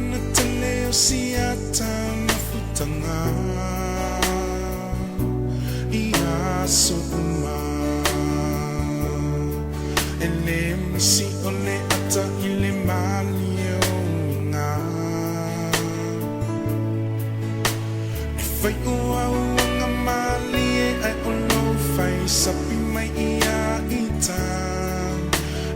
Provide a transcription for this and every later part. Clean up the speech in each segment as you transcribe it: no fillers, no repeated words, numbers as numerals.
Lana tele o siata mafutanga i aso uma. E le misi o le ata i le malie o uiga. E fai o au aga malie ae o lou fai sapi mai ia ita.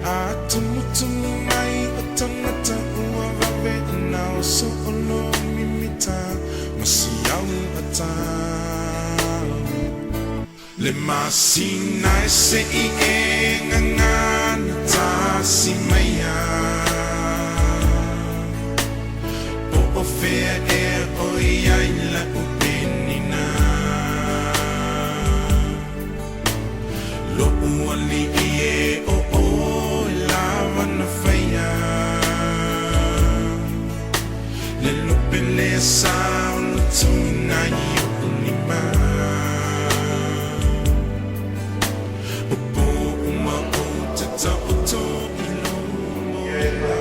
A tumutumu mai o tagata ua vave ona oso o lo mimita ma si au ata. Le masina e se'i e gagana tasi maia. Po o fea ea o i ai la'u penina. Lo'u ali'i e o oe lava na faia. Le lupe lea sa olotuina i o'u lima. O pō uma ou te taoto i lou moena.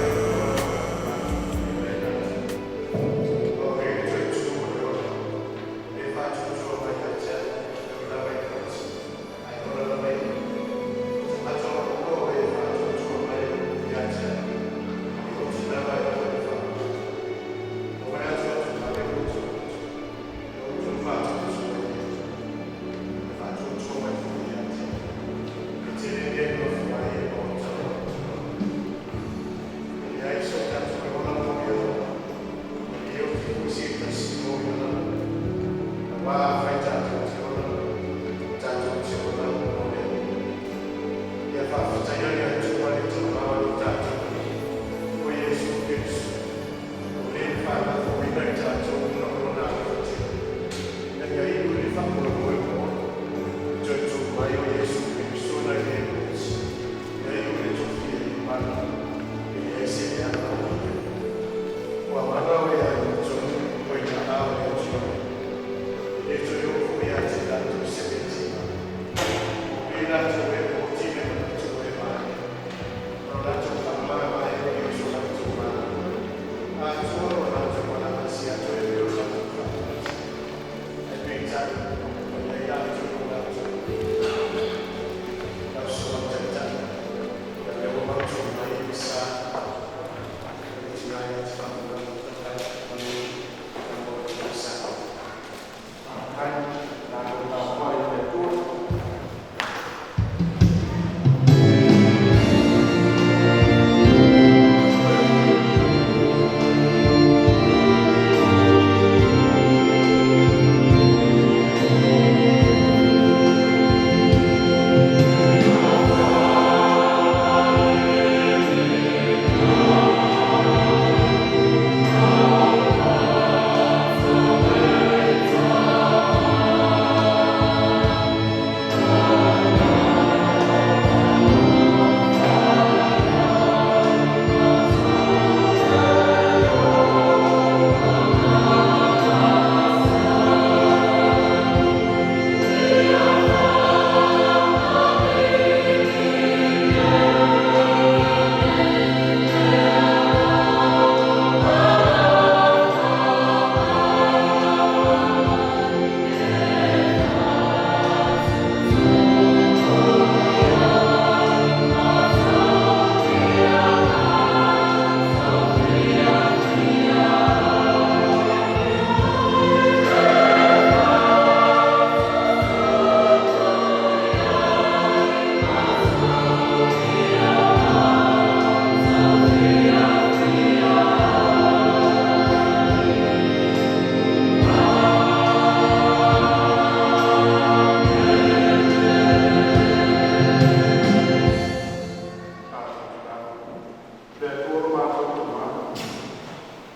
Le Atua lo matou Tama,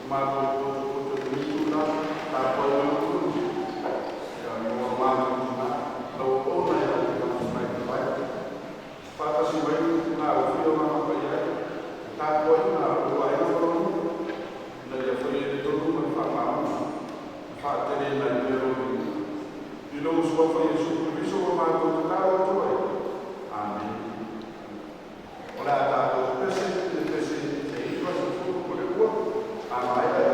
o matou potopoto i lenei itula, tapuai mai lo ia mo lo matou tina, lau auauna ia te Tamafaitai. Faatasi mai le aofia o Agaga Paia ai, le tapuaiga a lou aiga ma lou nuu, ina ia faia i le tonu ma le faamaoni, ma faateleina ai pea lou viiga. I lou Suafa Iesu Keriso ua matou tatalo atu ai. Amene. O le a tatou pese i le pese e 92, a maea.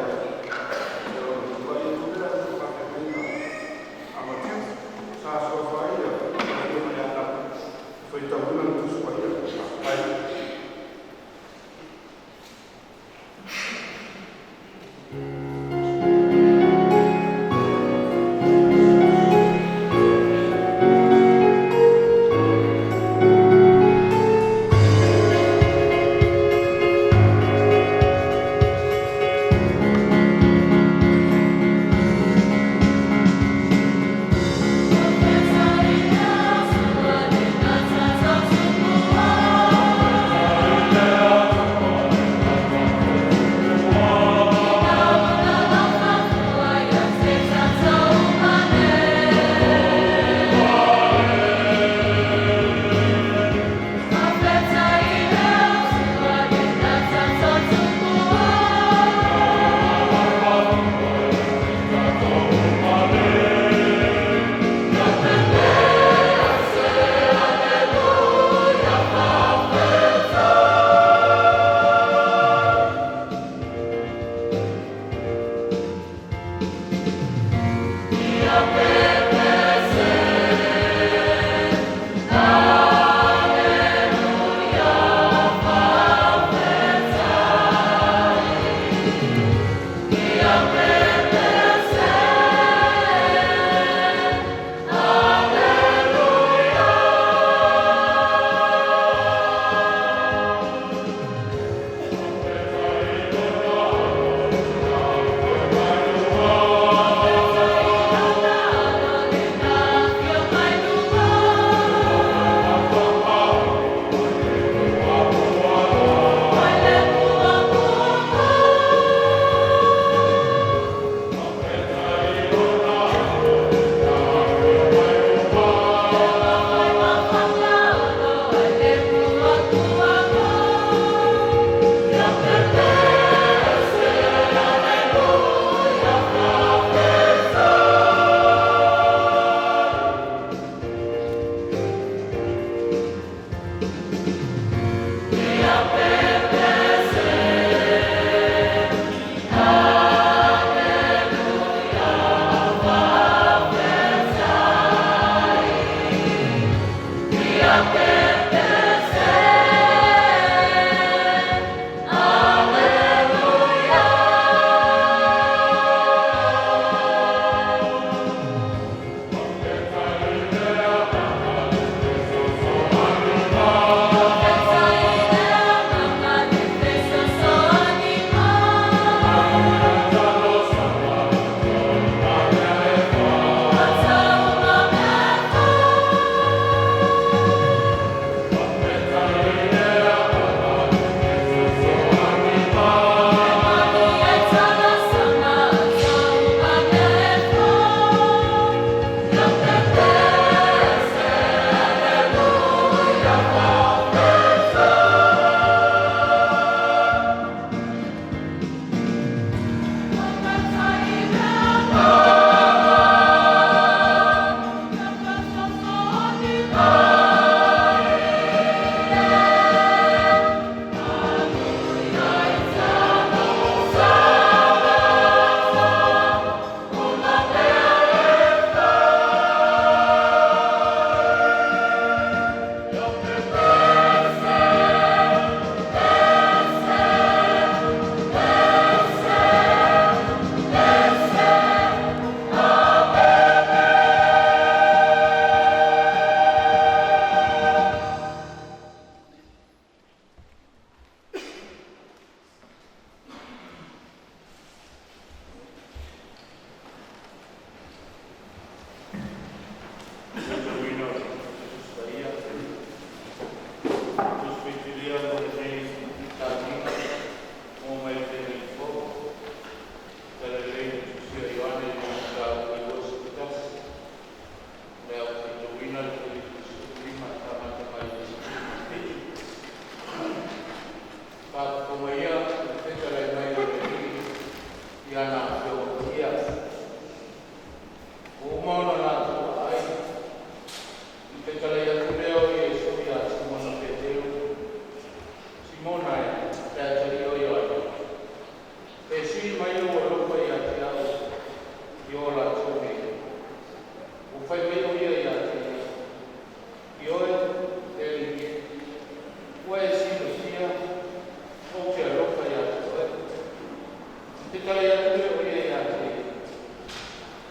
Te Fetalai atu lea o ia ia te ia,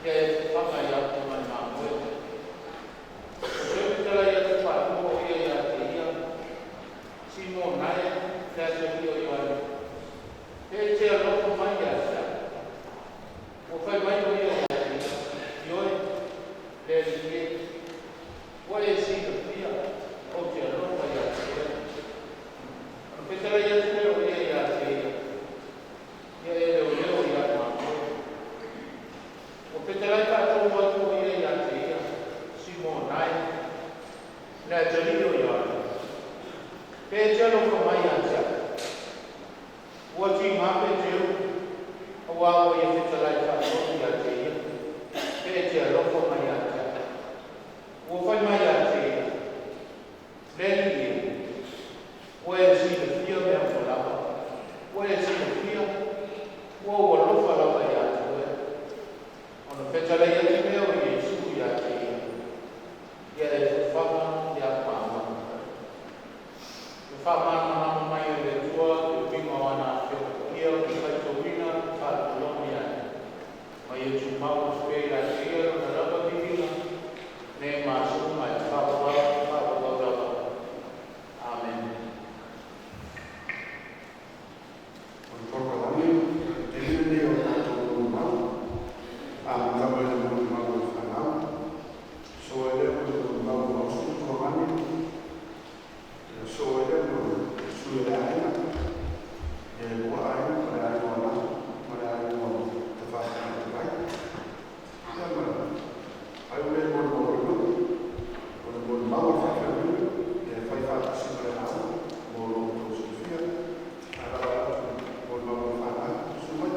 ia e fafaga ia te mai mamoe. O toe fetalai atu faalua o ia ia te ia, Simona e, le atalii o Ioane, pe e te alofa mai ia te au? Ua fai mai o ia ia te ia, Ioe, le Alii e, ua e silafia ou te alofa ia te oe. Ona fetalai atu lea o ia ia te ia, Ia e leoleo ia mamoe. Ua fetalai faatolu atu o ia ia te ia, Simona e, le atalii o Ioane, pe e te alofa mai ia te au? Ua tigā Peteru, auā ua ia fetalai faatolu ia te ia, pe e te alofa mai ia te au. Ua fai mai ia te ia, Le Alii e, ua e silafia mea uma lava, ua e silafia, ua ou alofa lava ia te oe. Ona fetalai atu lea o Iesu ia te ia, Ia e fafaga ia mamoe. Le faamalamalama mai e le Atua le uiga o ana Afioga Paia ua faitauina ma faalogologo i ai. Ma ia tumau atu pea ia te ia lona lava viiga, nei ma aso uma e faavavau faavavau lava. Amene. O le polokalame, taimi lenei o tatou molimau, amata mai le molimau o le fanau. So ai lea ma le molimau o Lausu Tuagane, ia so ai lea ma le sui o le aiga, ia e lua aiga, o le aiga o Anapo ma le aiga o Tafatamaitamai. Ia ma ai o le molimau o le nuu, o le molimau o le faafeagaiga, ia e fai faatasi ma le lauga mo lo outou silafia. Ae lava atu molimau o le fanau, susu mai.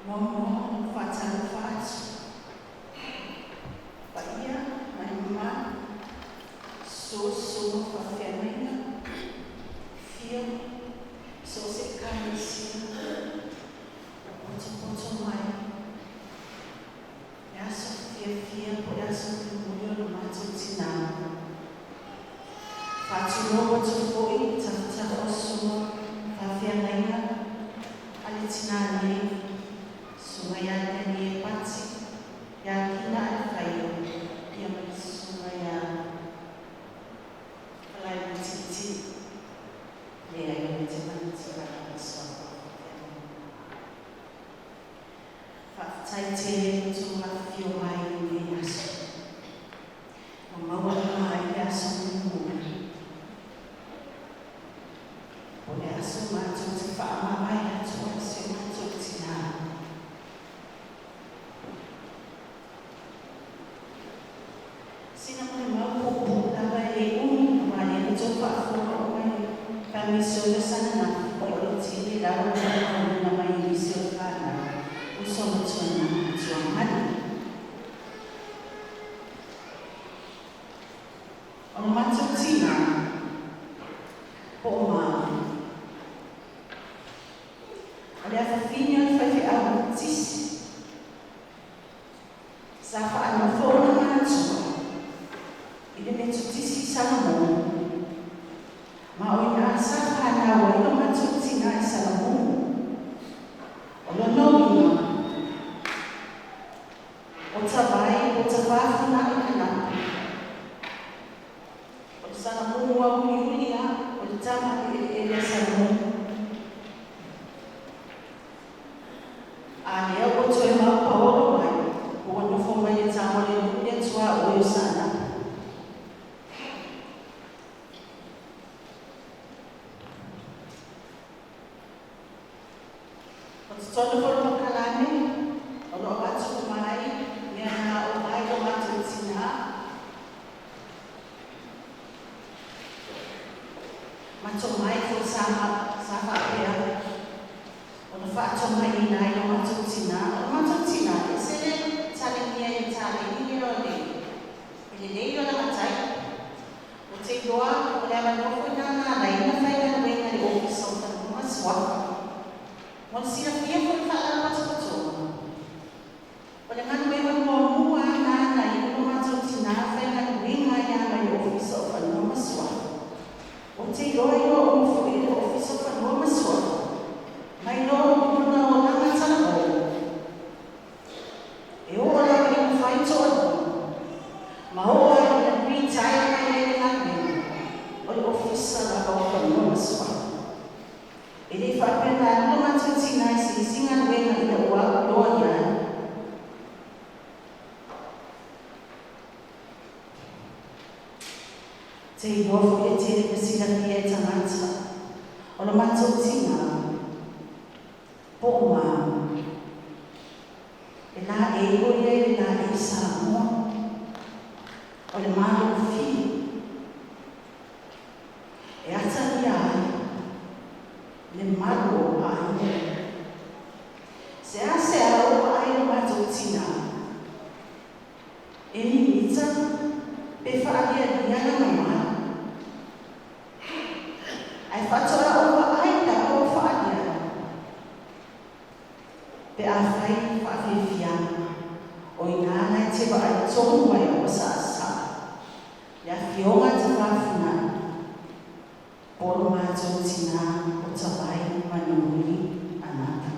Muamua faatalofa atu paia ma le mamalu, susu faafeagaiga, fio so o se ekalesia ua potopoto mai le aso fiafia po o le aso mulimuli o le matou tinā. Faatulou atu foi i tafatafa o susuga faafeagaiga a le tinā nei, Susuga ia Tanie Pati, ia Kina Alefaio, ia ma le Susuga ia Falai Mutimuti. Leai, o lea te manatua lava suafa o faafeagaiga. Faafetai tele i lo outou afifio mai i lenei aso. Ua maua lava ai le aso mulimuli. O le aso matou te faamavae atu ai i si o matou tinā. Sina molimau puupuu lava e le umi, aua lea na outou faafofoga uma i le family service ananafi, ia o le tele lava o molimauina mai e nisi o le fanau, uso matua matua mali. O le matou tinā, po o mama, o le afafine o le faifeau Metotisi. Sa faanofo ona matua i le Metotisi i Salamumu, ma o i ina sa fanau ai lo matou tinā i Salamumu. O lona uiga, o Tavai o Tafafuna'i Kanapu. O le Salamumu auliuli lava, o le tama eleele a Salamumu. A lea ua toe mau paolo mai, ua nofo mai le tama o le nuu lea tuaoi o Saanapu. O totonu foi o le polokalame, o lo o avatu uma ai mea na aoga ai lo matou tinā. Ma tomai foi sa sa faapea ona faatomaiina ai lo matou tinā. O lo matou tinā, e ese le talenia i le taleni. lelei o lagatai. Ou te iloa o le avanoa foi lena na ala ai ona faigaluega i le Ofisa o Fanua ma Suafa. Mo le silafia foi i le Faalapotopotoga, o le galuega muamua lava lena na iu lo matou tina faigaluega ai lava i le Ofisa o Fanua ma Suafa. Ou te iloa e iloa uma foi e le Ofisa o Fanua ma Suafa mai lona olaga talavou e oo lava ina fai toalua ma oo lava ina retire mai ai le galuega, o le Ofisa lava o Fanua ma Suafa. E le i faapea na alu lo matou tina i se isi galuega ina ua auloa i ai. Te iloa foi e tele na silafia e tagata o lo matou tina po o ma e laei o ia i le laei Samoa o le malofie e atagia ai le malu o aiga. Se a se a o vaai lo matou tina e mimita pe faalialia lana malu. Ae faatoa ou vaai lava o faaliali pe afai faafiafiaga o ina la e te vaai tonu ai ua saasaa le afioga Tafafunai po o lo matou tina o Tavai Manuli Anata.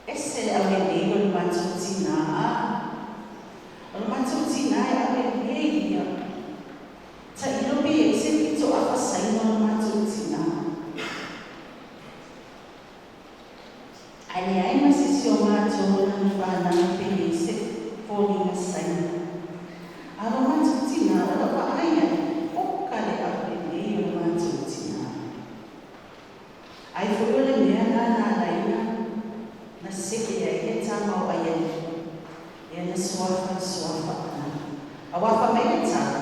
Ese le aulelei o le matou tina, o le matou tina e aulelei ia. Tailo pe i ai se pito afa saina o le matou tina. Ae leai ma se isi o matou o lana fanau pe i ai se foliga saina. A o lo matou tina, o lau vaai ai, oka le aulelei o le matou tina. Ai foi o le mea lena na ala ai na see ai le tama o Aialii, lea na suafa le suafa Anata. Aua fai mai le tala,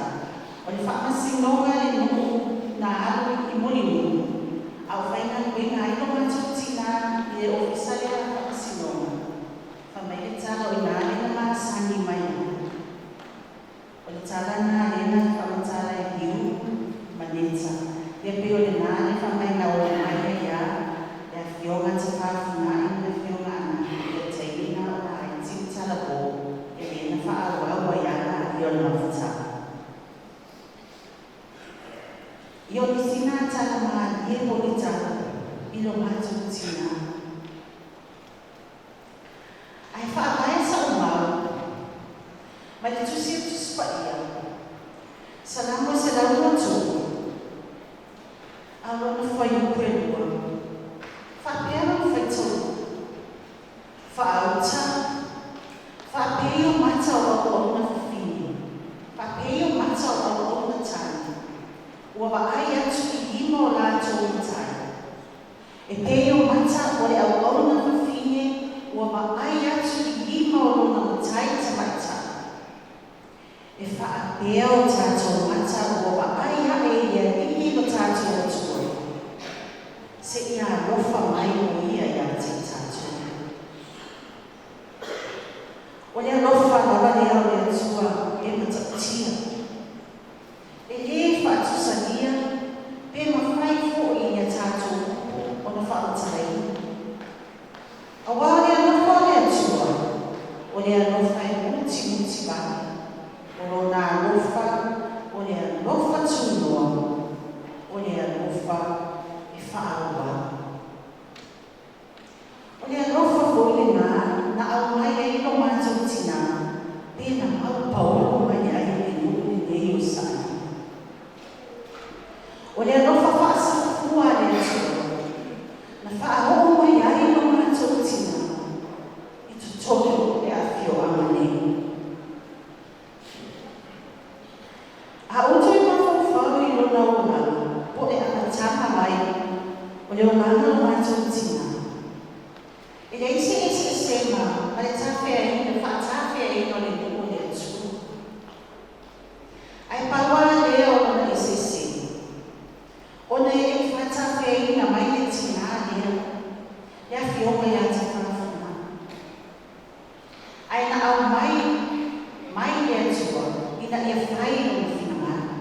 o le faamasinoga a le nuu na alu i Mulinuu, a o faigaluega ai lo matou tina i le ofisa lea o le faamasinoga, fai mai le tala o i ina lea na masani mai ai. O le tala lena lea na faamatala e Liu ma Neta. Ia pei o lena le fai mai na oo mai ai lava le afioga Tafafunai ma le afioga Anata i le taimi lena o laiti le talavou, ia lea na faaauau ai lava laia o le mafutaga. Ia o nisi na tala malie po o ni tala i lo matou tina. Ae faavae sa'u mau mai le Tusi o Tusi Paia, Salamo e 123, a o lona fuaiupu e 2, faapea lona faitauga, Faauta, faapei o mata o auauna fafine, faapei o mata o auauna tane, ua vaai atu i lima o latou matai. E pei o mata o le auauna fafine ua vaai atu i lima o lona matai tamaitai. E faapea o tatou mata ua vaai ae i le Alii lo tatou Atua, seia alofa mai o Ia ia te i tatou. O le alofa lava lea o le Atua e matautia. E lē faatusalia pe mafai foi i a tatou upu ona faamatalaina. Auā o le alofa o le Atua, o le alofa e mutimuti vale, o Lona alofa o le alofa tunoa, o le alofa e faaauau. O le alofa foi lena na aumai ai lo matou tina pe na mau paolo mai ai i le nuu lenei o Saanapu. O le alofa faasafua a le Atua na faaoo mai ai lo matou tina i totonu o le afioaga nei. A ou toe mafaufau i lona olaga po o le amataga mai o le olaga o lo matou tina, e leai se eseesega ma le tafeaina, faatafeaina o le nuu o le Atua. Ae pau lava lea o lona eseesega, ona e le i faatafeaina mai le tina lea, le afioga ia Tafafunai. Ae na aumai mai Ina ia fai lona finagalo.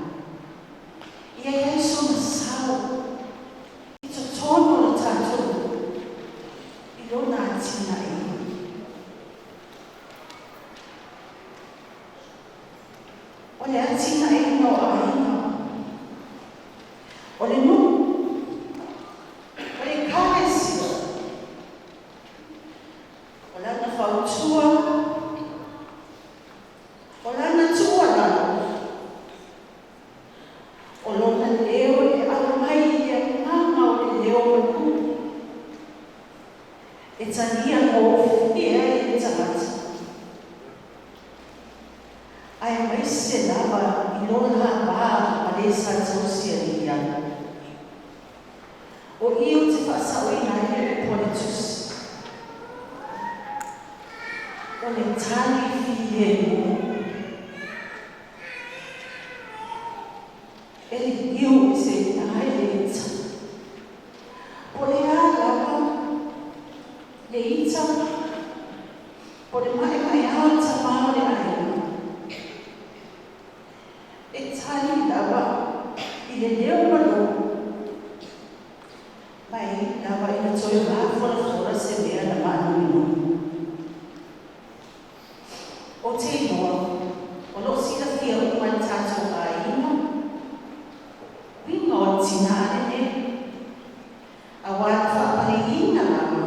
Ia i ai sona sao i totonu o le tatou nuu i lona atinaeina. O le atinaeina o aiga, o le nuu, o le ekalesia, o lana fautua, o lana tuualalo, o lona leo e aumai i le agaga o le leo malu e talia gofie ai e le tagata, aemaise lava i lona va ma le sa tausialii ai. O i ou te faasaoina ai le upu a le Tusi, O le tali filemu e liliu eseina ai le ita. Po o le a lava le ita, po o le maemaea o le tama o le aiga, e tali lava i le leo malu, ma e iu lava ina toe mafolafola se mea na maanuminumi. Ou te iloa, o lo o silafia uma e le tatou aiga uiga o le tina lenei, auā na faapaleiina lava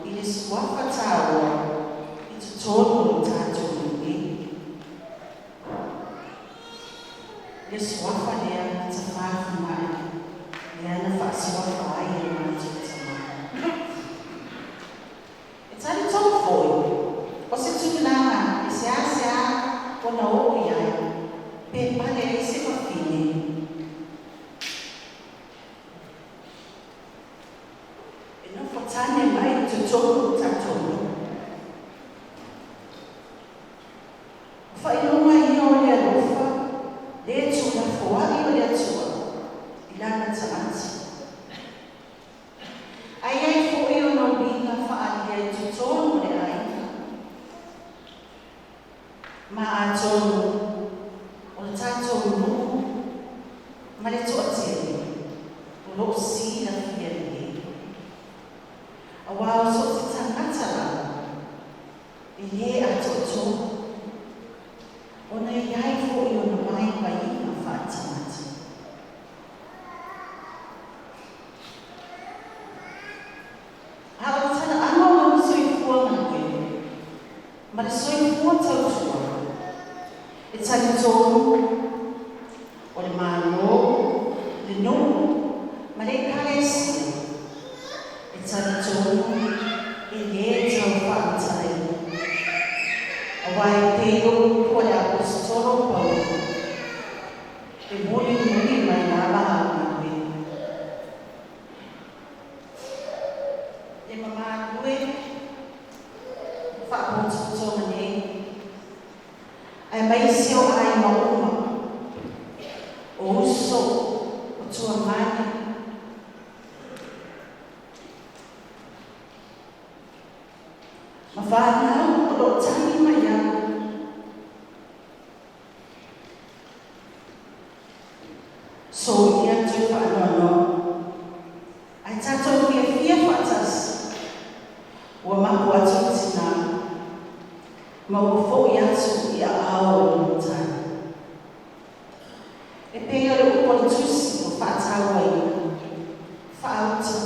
i le suafa taua i totonu o le tatou nuu nei. Le suafa lea Tafafunai, lea na faasuafa ai e lo matou tama. E talitonu foi, o se tulaga e seasea ona oo i ai pe pale ai se fafine. E nofo tane mai i totonu o le tatou nuu. O faailoga ia o le alofa le tuulafoai o le Atua i lana tagata. Ae i ai foi ona uiga faaalia i totonu o le aiga. Ma atonu o le tatou nuu ma le toatele o lo o silafia lelei. Aua o so o se tagata lava e le atoatoa, ona e i ai foi ona vaivaiga faaletagata. A o le talaaga o lona soifua galue ma le soifua tautua, e talitonu o le Malo, le nuu ma le Ekalesia, e talitonu e le tau faamatalaina, aua e pei o upu a le Aposetolo o Paulo, e mulimuli mai lava au galuega. Le mamalu e, o faapotopotoga nei, aemaise o aiga uma, o uso, o tuamani, ma fanau o lo o tagi mai au. Soia toe faanoanoa, ae tatou fiafia faatasi, ua mapu atu le tina ma ua foi atu i aao o lona Matai. E pei o le upu a le Tusi ua faatauaina, faauta,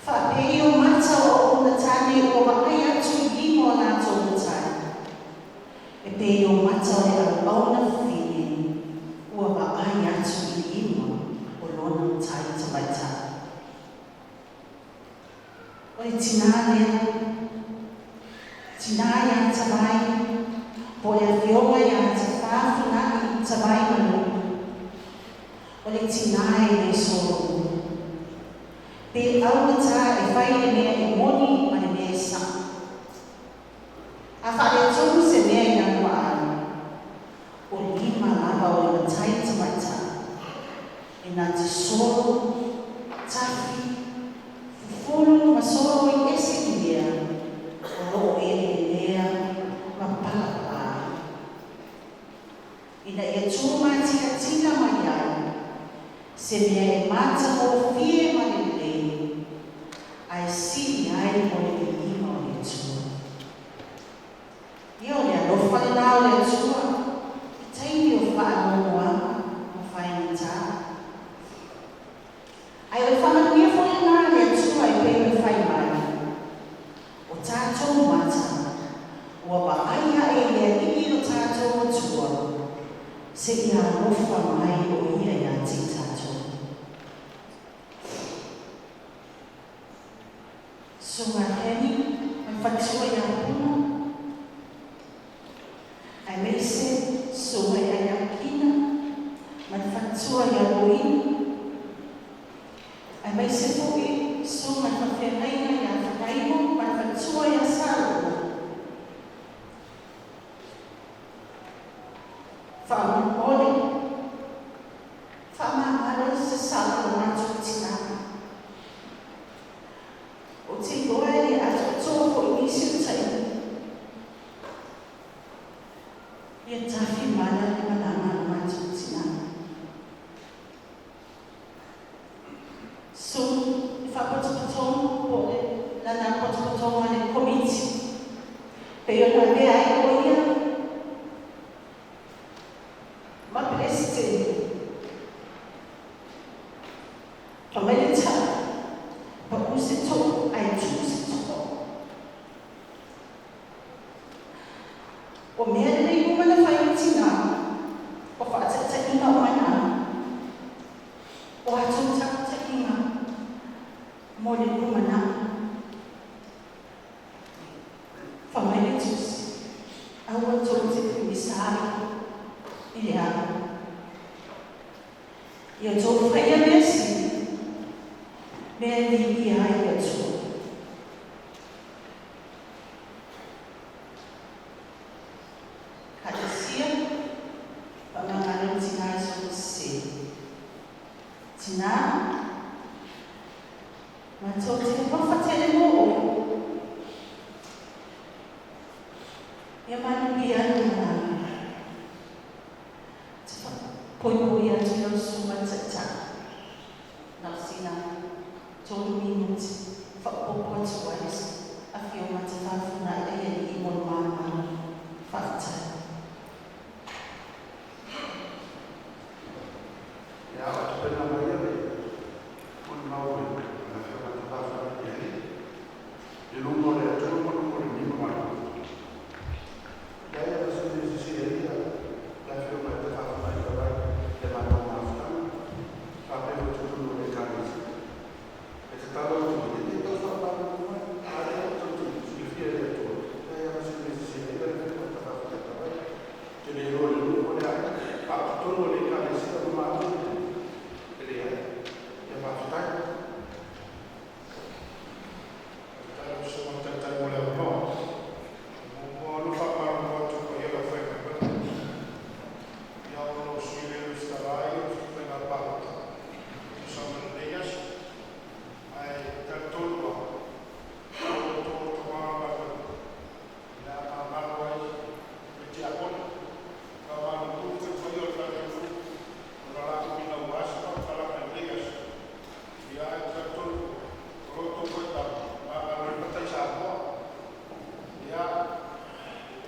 faapei o mata o auauna tane ua vaai atu i lima o latou matai, e pei o mata o le auauna fafine ua vaai atu i lima o lona matai tamaitai. O le tina lea, tina ia Tavai, po o le afioga ia Tafafunai Tavai Manu, o le tina e le solomua. Pe augata e fai le mea e moni ma le mea e sao. A faaletonu se mea i lana vaai, o lima lava o le matai tamaitai e na te solo, tafi, fufulu ma solo i ese i mea o lo o eleelea ma palapala ai. Se mea e matagofie ma le lelei, ae sili ai mo le viiga o le Atua. Ia o le alofa lenā o le Atua i taimi o faanoanoaga ma faigata. Ae o le faamanuia foi lenā a le Atua e pei ona fai mai, O tatou mata ua vaai ae i le Alii lo tatou Atua, seia alofa mai o Ia ia te i tatou. Susuga Kenny ma le faletua ia Puna, aemaise Susuga ia Iakina ma le faletua ia Loini, aemaise foi Susuga i le faafeagaiga ia Faraimo ma le faletua ia Salogo. Faamolemole, faamagalo se sala o le matou tina. Ou te iloa e le atoatoa foi nisi o taimi. Ia tafi mala le malaga a le matou tina. So, le faapotopotoga po o le lana potopotoga a le Komiti, pei ona avea ai o ia ma Peresetene. Fai mai le tala, pau se too ae tuu se too. O mea lelei uma na fai e tinā, o faataitaiga o malaga, o atou taputapuaiga mo le lumanai. Fai mai le Tusi, aua tou te pigisa ai i le alo. Ia outou faia mea sili, mea e viia ai le Atua. Ekalesia, faamagalo le tinā i sona sese. Tinā, matou te alofa tele mo oe. Ia manuia le malaga. Te faapoipoi atu i lau susuga i le Taitai, na o sina 3 minute faaopoopo atu ai se afioga te faafunai ai alii mo le malomalo. Faafetai. Ia, o te pena mai le o le mau e na whia mata i ali. I lunga o le Atua ma lunga o le nima mai. Ia ia la se se se ia la whia mata whawhana i rai le mātou mafutanga. Whapea o te tunu le kānesi. E te talo tu i te tau whapana mai. A le o tau tu silifia le Atua. Ia ia la se se se ia la whia mata whawhana i rai. Te le roa le lunga o le ai. Whapatonu o le kānesi o mātou. E le ai. Ia whawhitai. Tala so ma taitai mo le avanoa. Mo alu faamalo atu paia lau faigaluega. Ia ona o sui le resitala ai o faiga palota. Tusa ma lenei aso. Ae talitonu lava, o outou tama galuega. Ia mamalo ai le tiapona. Faamalo foi paia o le tatou nuu ona latou ina ua asi faamatalaga i lenei aso. Ia ae talitonu o lo outou foi tama, mamalo ai matai Samoa. Ia,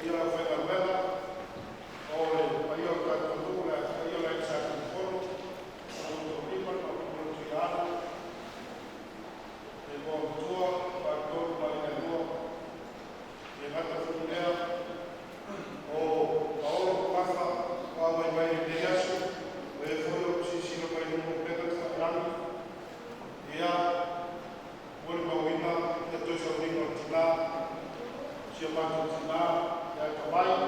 ia lau faigaluega, o le paia o le tatou nuu, le paia o le Aiga Sa Tunumafono, o outou lima le matou Tuiaana, le igoamatua, faatolu ma aiga e lua. Ia gata foi lea o Paolo Gafa o auai mai lenei aso, o e foi o silasila mai luga o upega tafailagi. Ia, molimauina le toe sauniga o le tinā, si o matou tinā, ia Tamai.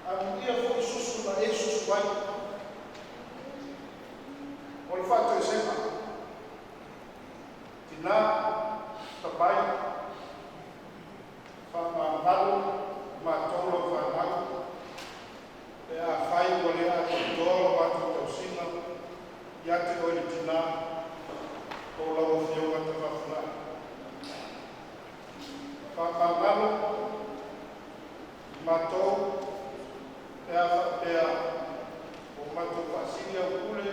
Amuia foi susu na e susu ai. O le faatoesega, tinā, tapai, faamagalo matou lau fanau, pe afai ua le atoatoa lo matou tausiga ia te oe le tinā po o lau Afioga Tafafunai. Faamagalo matou pe a faapea ua matou faasili au pule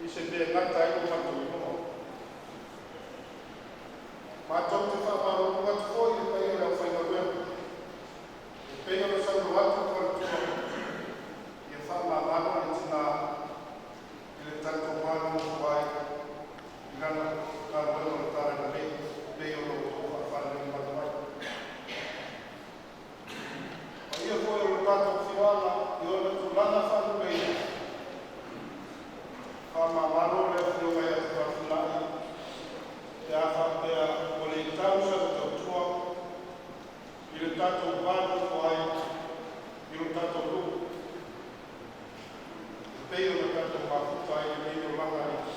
i se mea e gata ai lo matou igoa. Matou te faamalulu atu foi i le paia o le aufaigaluega, e pei ona saunoa atu le faletua, ia faamagalo le tina i le tatou va nonofo ai i lana galuega o le Talalelei e pei ona outou faa-faalelelamatu ai. Paia foi o le tatou afioaga i ona tulaga faalupeina, faamagalo le Afioga ia Tafafunai pe a faapea ua le tau sana tautua i le tatou va nonofo ai i lo tatou nuu e pei ona tatou mafuta ai i lenei olaga alii.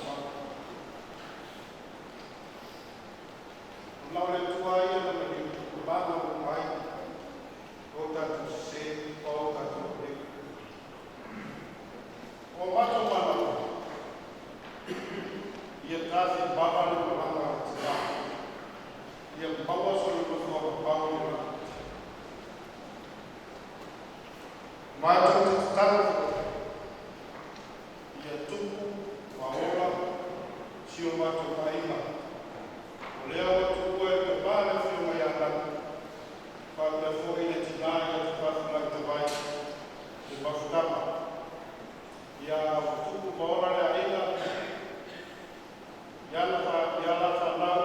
Na o le Atua lava ia e maga uma ai o tatou sese ma o tatou leo. Ua matou manatu, ia tafimala le malaga a le tina, ia maua sona nofoaga pau i le lagi. Matou te tatalo foi, ia tupu ma ola si o matou aiga, o lea ua tuua e le tama le afioga ia Napu faapea foi le tina ia Tafafunai Tavai le mafutaga. Ia tupu ma ola le aiga i ala fanau,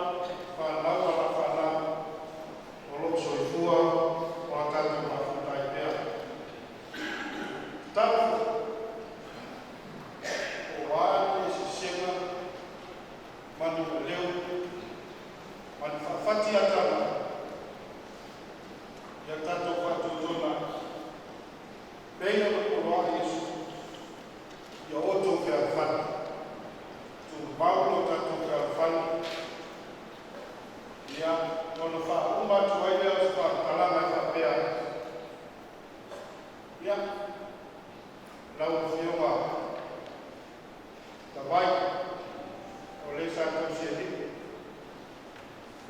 fanau ma a fanau o lo o soifua ma o tatou mafuta ai pea. Tatalo foi, o a ni eseesega ma ni maleu ma ni faafatiatala, ia tatou faatoatoa pei ona poloai Iesu, ia outou fealofani, tumau lo tatou fealofani. Ia, ona faauma atu ai lea o se faamatalaga e faapea, ia, lau Afioga Tavai, o le sa tausi alii,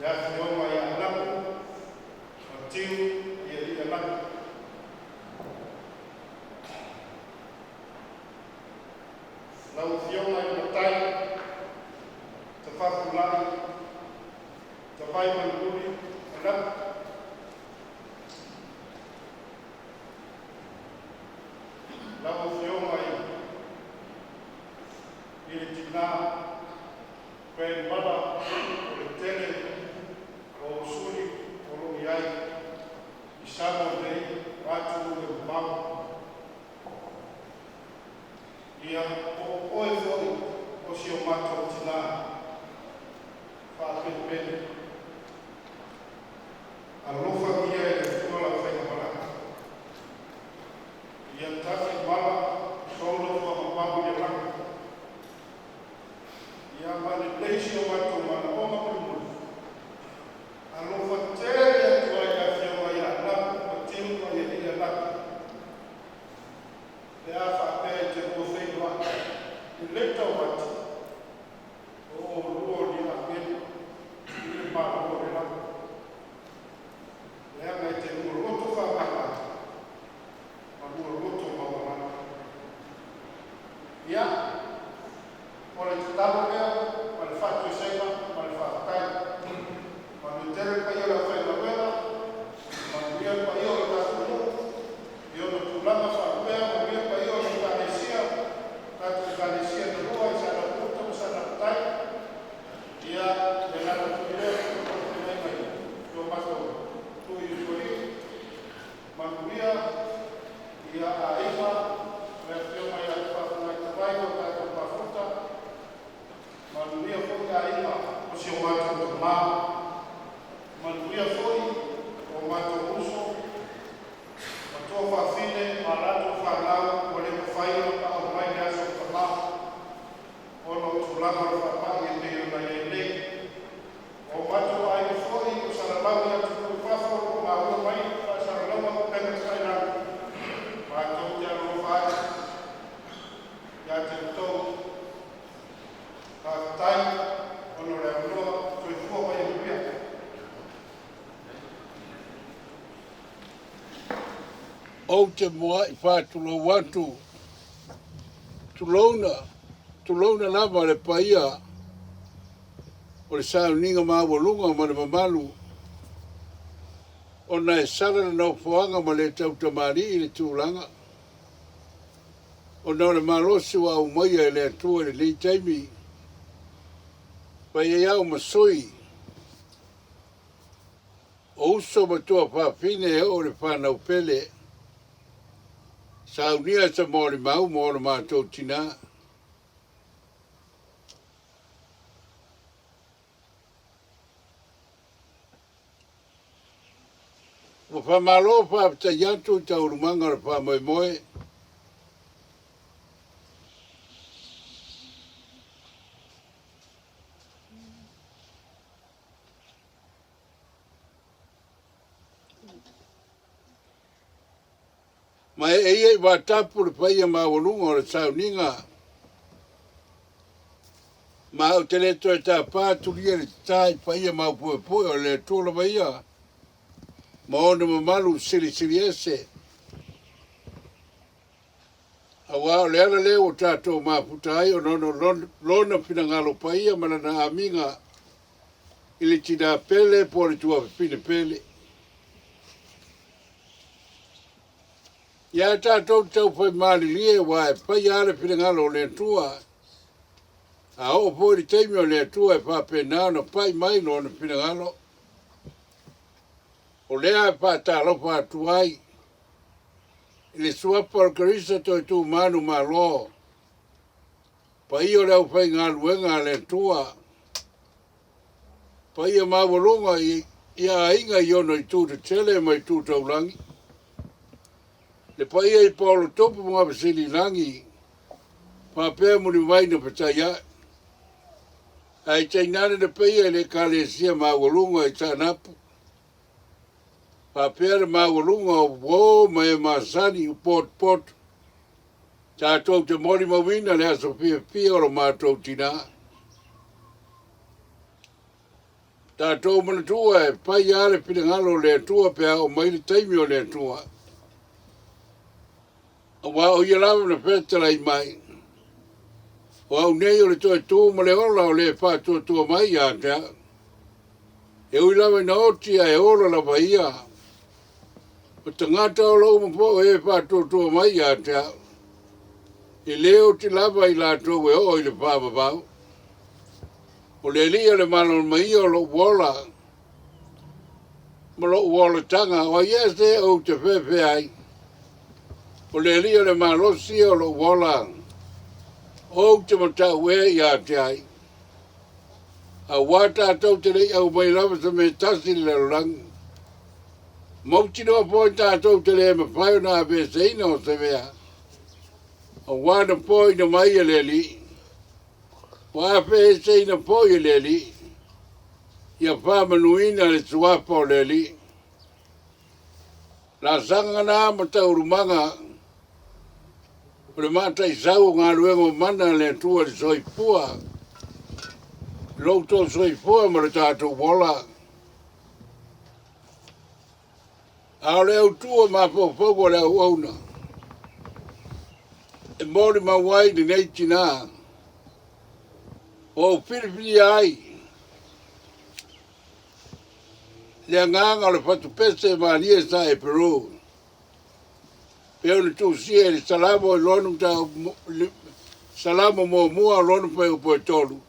le afioga ia Anapo Matiu Ieia Napu. Lau Afioga i le Matai Tafafunai Tavai Manumuli Anapo. Lau Afioga i le Tina Grandmother o le tele o usuli o lo o i ai i Samoa nei ma atunuu e mamao. Ia, po o oe foi o si o matou tina faapenapena. Alofagia e le Atua lau faigamalaga. Ia tafimala sou nofoaga mau i le lagi. Ia mailelei si o matou manaoga mulimuli. Alofa tele atu ai le afioga ia Napu Matiu ma ia Napu. Pe a faapea e te lua feiloai, e le taumate, o oulua o ni agelu i le Malo o le lagi. Leaga e te lua loto faamama ma lua loto maualalo. Ia, o le tatalo lea ma le faatoesega ma le faafetai. Manuia tele le paia o le aufaigaluega, manuia le paia o le tatou nuu i ona tulaga faalupea, manuia le paia o le Ekalesia, tatou Ekalesia e lua i Saanapu-uta ma Saanapu-tai. Ia, le alaga foi lea o le feagaiga i lo matou nuu i Usoalii. Manuia ia aiga, le afioga ia Tafafunai Tavai ua tatou mafuta, manuia foi aiga o si o matou tama, manuia foi o matou uso, matua faafine ma fanau ua le mafai ona paau mai i le aso tama ona o tulaga o le faamai e pei ona i ai nei. O matou aiga foi o salalau i atunuu i fafo o lo o maua mai faasalalauga o upega tafailagi, matou te alolofa atu ia te outou. Faafetai ona o le avanoa. Soifua ma ia manuia. Ou te muai faatulou atu, tulouna, tulouna lava le paia o le sauniga maualuga ma le mamalu, ona e sala le nofoaga ma le tautamalii i le tulaga, ona o le malosi ua aumaia e le Atua i lenei taimi, fai ai au ma sui o uso ma tuafafine e oo i le fanau pele, saunia se molimau mo lo matou tinā. Ua faamalo faafetai atu i taualumaga o le faamoemoe. Ma e ia i vatapu le paia maualuga o le sauniga, ma ou te le toe tapa atulia le tatā i paia maupuepue o le Atua lava ia, ma ona mamalu silisili ese. Aua o le ala lea ua tatou mafuta ai ona o lona finagalo paia ma lana amiga i le tinā pele po o le tuafafine pele. Ia tatou te taufai malilie aua e fai lava le finagalo o le Atua. A oo foi i le taimi o le Atua e faapena ona pai mai lona finagalo. O lea e faatalofa atu ai i le suafa o le Keriso toe tumanu malo, paia o le aufaigaluega a le Atua, paia maualuga i aiga i ona itu tetele ma itu taulagi, le paia i Paolo Tupu ma Gafasililagi, faapea Mulivai na Fetaia'i, ae tainane le paia i le Ekalesia maualuga i Saanapu, faapea le maualuga o uo ma e masani i potopoto, tatou te molimauina le aso fiafia o lo matou tinā. Tatou manatua e fai lava le finagalo o le Atua pe a oo mai le taimi o le Atua. Aua o ia lava na fetalai mai, o au nei o le toe tu ma le ola o le faatuatua mai ia te au. E ui lava ina oti ae ola lava ia. O tagata ola uma foi o e faatuatua mai ia te au. E le oti lava i latou e oo i le faavavau. O le Alii o le malamalama ia o lou ola ma lou olataga, o ai ea se ou te fefe ai? O le Alii o le malosi ia o lou ola, ou te matau ea ia te ai. Aua tatou te le i aumai lava se mea tasi i le lalolagi. Mautinoa foi tatou te le mafai ona aveeseina o se mea, aua na foaina mai e le Alii. Ua aveeseina foi e le Alii. Ia faamanuina le suafa o le Alii. Laasaga na ma taualumaga o le mataisau o galuega mamana a le Atua i le soifua, lo outou soifua ma le tatou ola. A o le autu o mafaufauga o le auauna e molimau ai lenei tinā, ua ou filifilia ai le agaga o le fatupese malie sa e Peru, pei ona tusia i le Salamo i lona mataupu, Salamo muamua o lona fuaiupu e 3,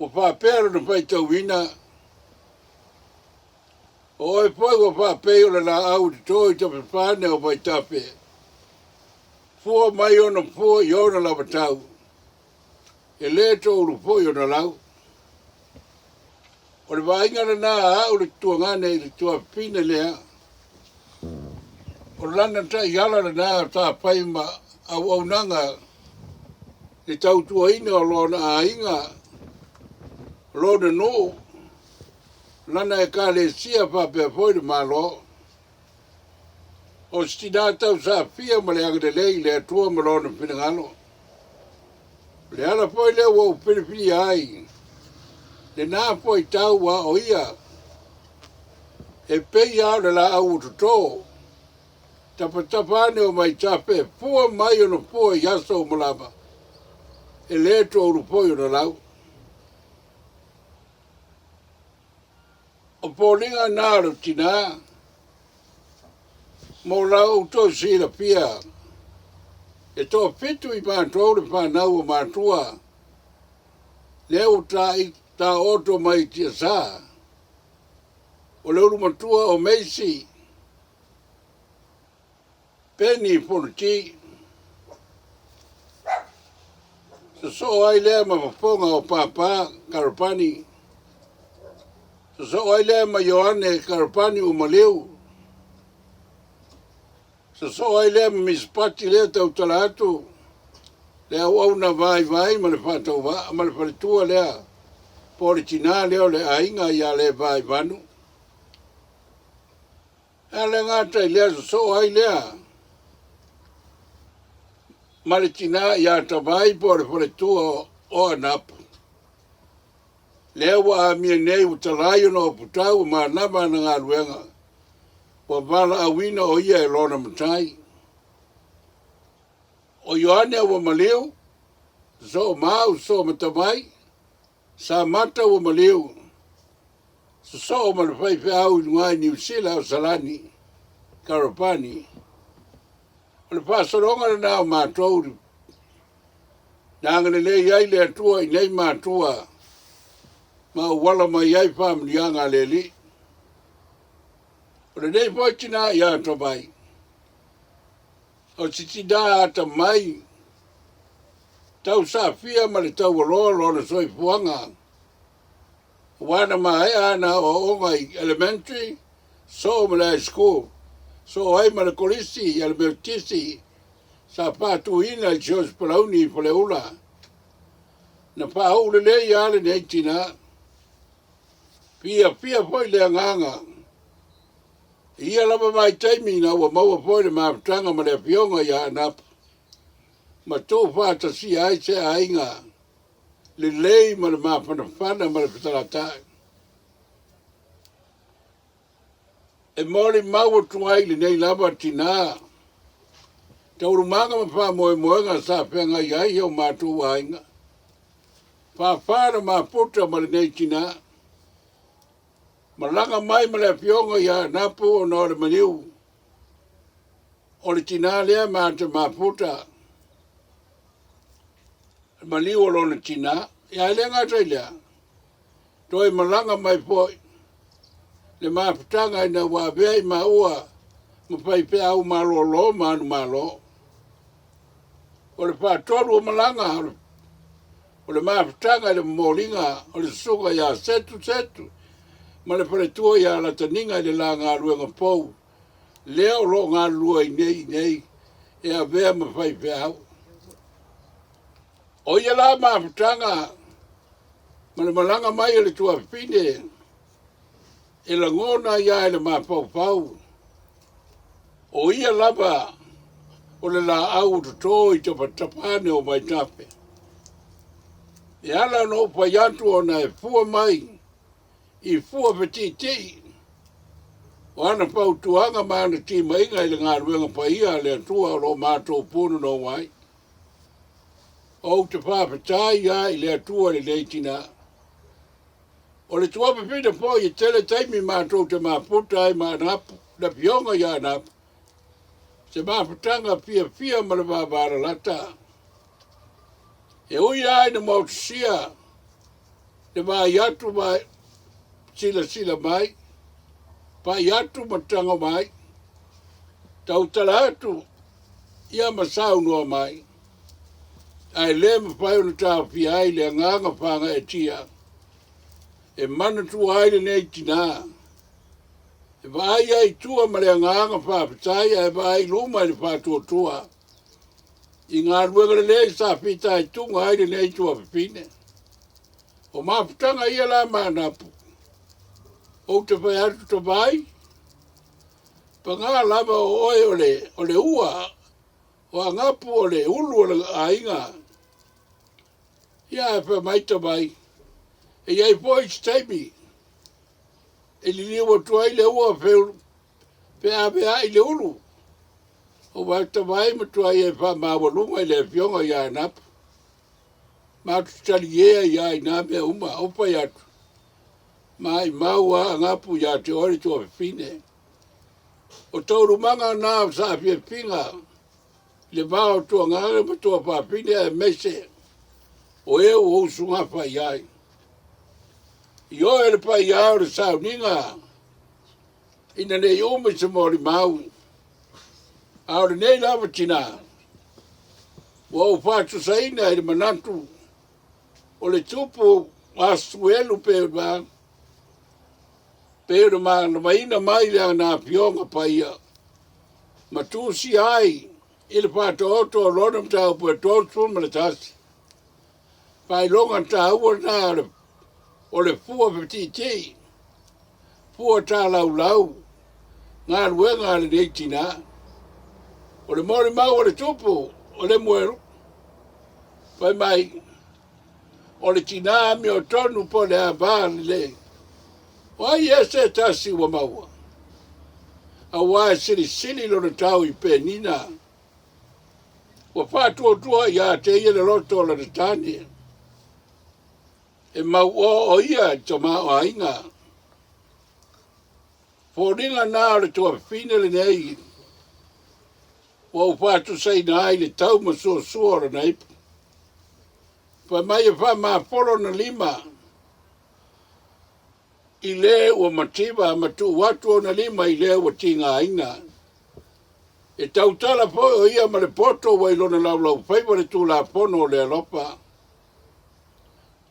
ua faapea lona faitauina, O oe foi ua faapei o le laau i toto i tafafane o vaitafe, fua mai ona fua i ona lavatau, e le toulu foi ona lau. O le vaaiga lena a au le tuagane i le tuafafine lea. O lana taiala lena sa fai ma auaunaga i le tautuaina o lona aiga, lona nuu, lana ekalesia faapea foi le Malo. O se tinā tausafia ma le agalelei i le Atua ma Lona finagalo. O le ala foi lea ua ou filifilia ai lena foi tau a o ia e pei lava o le laau ua toto, tapatapa ane o vaitafe e fua mai ona fua i aso uma lava, e le toulu foi ona lau. O foliga na o le tinā mo la outou silafia, e toafitu i matou le fanau o matua, lea ua taoto mai i tiasa, o le ulumatua o Meisi, Peni Fonoti, sosoo ai lea ma fofoga o Papa Karapani, sosoo ai lea ma Ioane Karapani Umaliu, sosoo ai lea ma Misipati lea tautala atu, le auauna vaivai ma le faatauvaa ma le faletua lea, po o le tinā lea o le aiga ia Levae Vanu. E a le gata i lea sosoo ai lea ma le tinā ia Tavai po o le faletua o Anapu. Lea ua amia nei ua talai ona oputau ua manava ana galuega, ua valaauina o ia e lona matai. O Ioane ua maliu, sosoo ma au sosoo ma Tavai, Samata ua maliu, sosoo ma le faifeau i luga i Niu Sila o Salani, Karapani. O le faasologa lena o matou na agalelei ai le Atua i nei matua ma auala mai ai faamanuiaga a le Alii. O lenei foi tinā ia Tomai, o se tinā atamai, tausafia ma le taualoa lona soifuaga, aua na maea ana aoaoga i elementary, soo ma le high school, soo ai ma le kolisi a le Metotisi sa faatuina i Siosiu Palauni i Faleula. Na faauu lelei lava lenei tinā. Fiafia foi le agaga i ia lava vaitaimi ina ua maua foi le mafutaga ma le afioga ia Anapu ma tuufaatasia ai se aiga lelei ma le mafanafana ma le fetalata'i. E molimau atu ai i lenei lava tinā taualumaga ma faamoemoega sa feagai ai i o matou aiga. Fāfā na mafuta ma lenei tinā. Malaga mai ma le afioga ia Anapu ona o le maliu o le tinā lea ma te mafuta. Le maliu o lona tinā. Ia e le gata i lea, toe malaga mai foi le mafutaga ina ua avea i maua ma faifeau malolo ma manumalo. O le faatolu o malaga o le mafutaga i le momoliga o le susuga ia Setu Setu ma le faletua ia Lataniga i le la galuega fou lea o lo o galulue ai nei i nei e avea ma faifeau. O ia la mafutaga ma le malaga mai a le tuafafine e lagona ai lava i le mafaufau, o ia lava o le laau ua toto i tapatapa ane o vaitafe. E ala ona ou fai atu ona e fua mai i fua fetiitii o ana fautuaga ma ana timaiga i le galuega paia a le Atua o lo o matou punonou ai. Ou te faafetai lava i le Atua i lenei tinā. O le tuafafine foi e tele taimi matou te mafuta ai ma Anapu, le afioga ia Anapu, se mafutaga fiafia ma le vavalalata. E ui lava ina motusia le vaai atu ma silasila mai, pai atu ma tago mai, tautala atu ia ma saunoa mai, ae le mafai ona taofia ai le agaga fagaetia e manatua ai lenei tinā. E vaai ai i tua ma le agaga faafetai ae vaai i luma i le faatuatua i galuega lelei sa fitaituga ai lenei tuafafine. O mafutaga ia la ma Anapu, ou te fai atu Tavai, paga lava o oe o le, o le ua, o Agapu o le ulu o le aiga. Ia ae fai mai Tavai, e i ai foi se taimi e liliu atu ai le ua feaveai i le ulu. O Vaetavai matuai e faamaualuga i le afioga ia Anapu. Matou taliē ai lava i na mea uma, ou fai atu, maimau lava Agapu ia te oe le tuafafine. O taualumaga na o saafiafiga i le va o tuagaga ma tuafafine aemaise o e ua usugafa i ai. I oe le paia o le sauniga ina ne i umi se molimau, a o lenei lava tinā, ua ou faatusaina i le manatu o le tupu Asuelu pei ona malamaina mai le ana Afioga Paia ma tusia ai i le faataoto o lona mataupu e 31. Faailoga taua lena o le fua fetiitii, fua talaulau, galuega a lenei tinā. O le molimau a le tupu o Lemuelu, fai mai, o le tinā amiotonu po o le ava lelei. O ai ea se tasi ua maua? Aua e silisili lona tau i Penina. Ua faatuatua ia te ia le loto o lana tane. E mauoa o ia i tamaoaiga. Foliga na o le tuafafine lenei ua ou faatusaina ai le tau ma suasua o lana ipu. Fai mai e faamafolo na lima i le ua mativa ma tuu atu ona lima i le ua tigaina. E tautala foi o ia ma le poto ua i lona laulaufaiva le Tulafono o le alofa.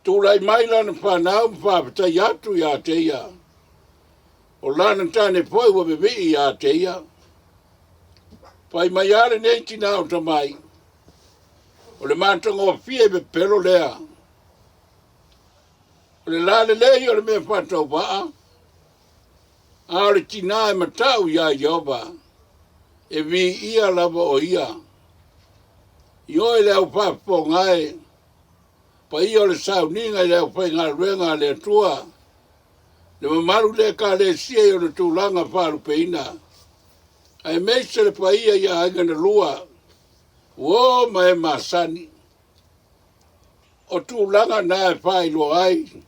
Tulai mai lana fanau ma faafetai atu ia te ia. O lana tane foi ua vevii ia te ia. Fai mai lava lenei tinā o Tamai, o le matagofie pepelo lea. O le lalelei o le mea faatauvaa, a o le tinā e matau iā Ieova, e viia lava o ia. I oe le au faafofoga e, paia o le sauniga i le aufaigaluega a le Atua, le mamalu i le Ekalesia i ona tulaga faalupeina, aemaise le paia i aiga na lua, uo ma e masani. O tulaga na e faailoa ai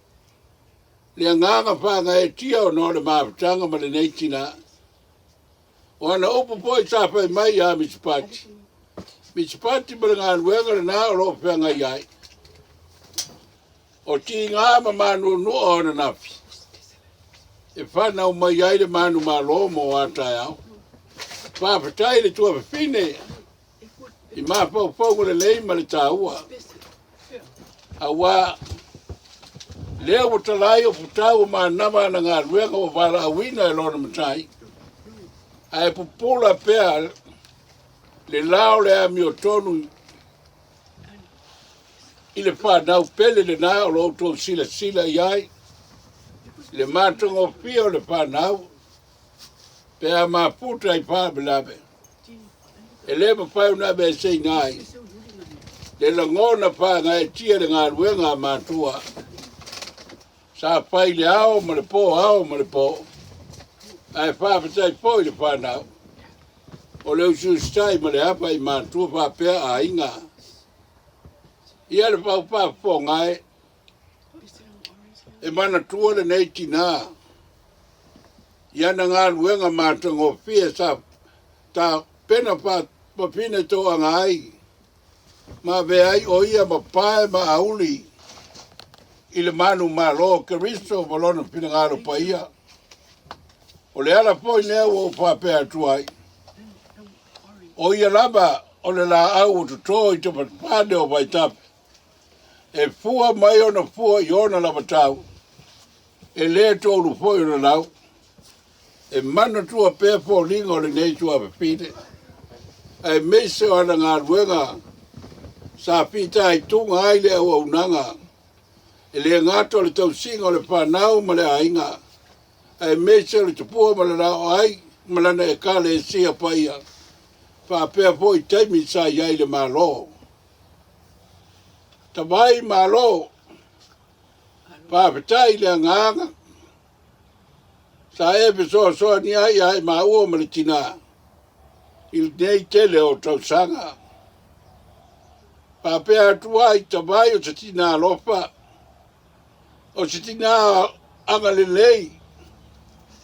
le agaga faagaeetia ona o le mafutaga ma lenei tinā. O ana upu foi sa fai mai ia Misipati, Misipati ma le galuega lena o lo o feagai ai. O tiga ma manuanua o ananafi e fanau mai ai le manumalo mo a taeao. Faafetai i le tuafafine i mafaufauga lelei ma le taua, aua lea ua talai o Putau o manava ana galuega ua valaauina e lona matai, ae pupula pea le la o le amiotonu i le fanau pele lena o lo outou silasila i ai, le matagofie o le fanau pe a mafuta i faalavelave. E le mafai ona aveeseina ai le lagona faagaeetia le galuega a matua sa fai i le ao ma le po, ao ma le po, ae faafetai foi i le fanau o le usiusitai ma le ava i matua faapea aiga. Ia le faafofoga e, e manatua lenei tinā i ana galuega matagofie sa tapena faafafine toaga ai ma avea ai o ia ma pae ma auli i le manumalo o Keriso ma lona finagalo paia. O le ala foi lea ua ou faapea atu ai, o ia lava o le laau ua toto i tafafale o vaitafe, e fua mai ona fua i ona lava tau, e le toulu foi ona lau. E manatua pea foliga o lenei tuafafine, aemaise o ana galuega sa fitaituga ai le auaunaga, e le gata o le tausiga o le fanau ma le aiga, aemaise o le tupua ma le laoai ma lana Ekalesia paia, faapea foi taimi sa i ai i le Malo. Tavai Malo, faafetai i le agaga sa e fesoasoani ai ia i maua ma le tinā i lenei tele o tausaga. Faapea atu ai, tavai o se tinā alofa, o se tinā agalelei,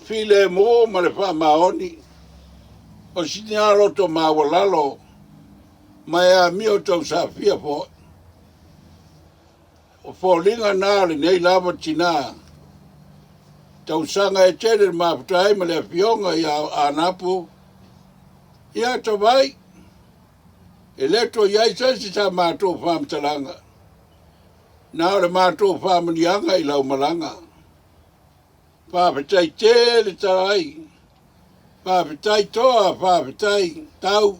filemu ma le faamaoni, o se tinā loto maualalo, ma e amio tausafia foi. O foliga na o lenei lava tinā. Tausaga e tele le mafuta ai ma le afioga ia Anapu. Ia tavai, e le toe i ai se isi sa matou faamatalaga. Na o le matou faamanuiaga i lau malaga. Faafetai tele Talai, faafetai Toa, faafetai Tau.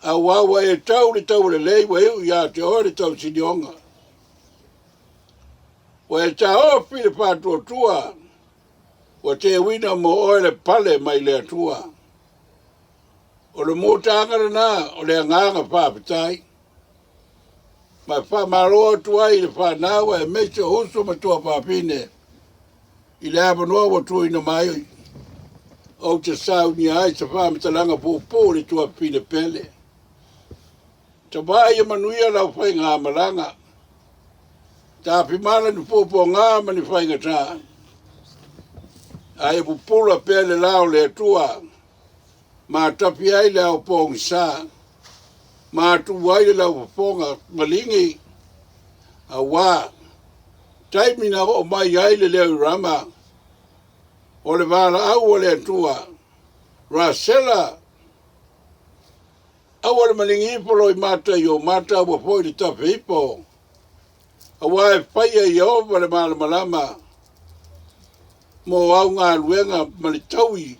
Auā ua e tau le taulelei ua iu ia te oe le tausinioga. Ua e taofi le faatuatua, ua teuina mo oe le pale mai le Atua. O le mutaga lena o le agaga faafetai. Ma faamalo atu ai i le fanau aemaise o uso ma tuafafine i le avanoa ua tuuina mai ou te saunia ai se faamatalaga puupuu i le tuafafine pele. Tavai ia manuia lau faigamalaga. Tafimala ni puapuaga ma ni faigata. Ae pupula pea le la o le Atua ma tapi ai le ao pogisa, ma atu ai le laufofoga maligi, auā taimi na oo mai ai le leo i Rama, o le valaau a le Atua, Rasela, aua le maligi ifo lou mata i ou mata, aua foi le tafe ifo, auā e faia e Ieova le malamalama mo au galuega ma le taui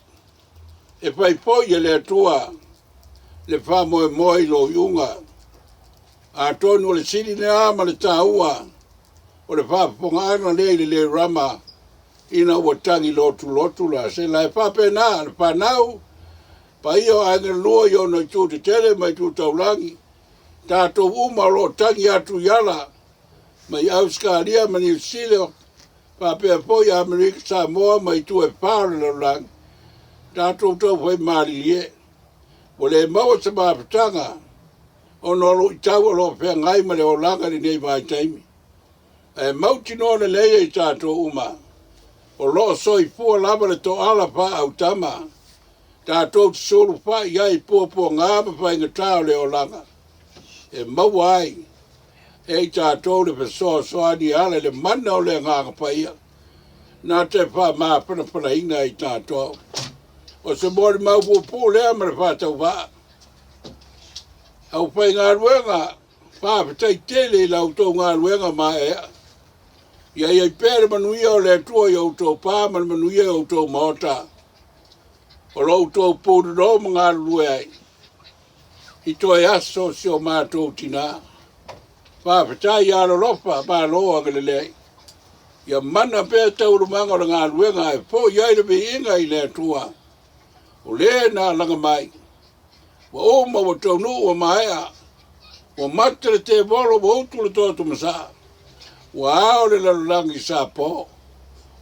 e fai foi e le Atua le faamoemoe i lou iuga. Atonu o le sili lena ma le taua o le faafofogaaga lea i le le Rama ina ua tagi lotulotu Rasela. E faapena le fanau paia o aiga lua i ona itu tetele ma itu taulagi, tatou uma o lo o tagi atu i ala mai Ausekalia ma Niu Sila, faapea foi Amerika Samoa ma itu e fā o le lalolagi, tatou taufai malilie. Ua le maua se mafutaga ona o luitau o lo o feagai ma le olaga i lenei vaitaimi. Ae mautinoa lelei e i tatou uma, o lo o soifua lava le toala faaautama, tatou te sulufai ai i puapuaga ma faigata o le olaga, e maua ai e i tatou le fesoasoani e ala i le mana o le Agaga Paia, na te faamafanafanaina i tatou. O se molimau puupuu lea ma le faatauvaa. Aufaigaluega, faafetai tele i la outou galuega maeaea. Ia i ai pea le manuia o le Atua i outou pa ma le manuia i outou maota. O lo outou punonou ma galulue ai i toe aso o si o matou tinā. Faafetai ia alolofa, malo agalelei. Ia mana pea taualumaga o le galuega ae foi ai le viiga i le Atua. O le na alaga mai. Ua uma, ua taunuu, ua maea. Ua mata le tevolo, ua utu le toto masaa. Ua ao le lalolagi sa po.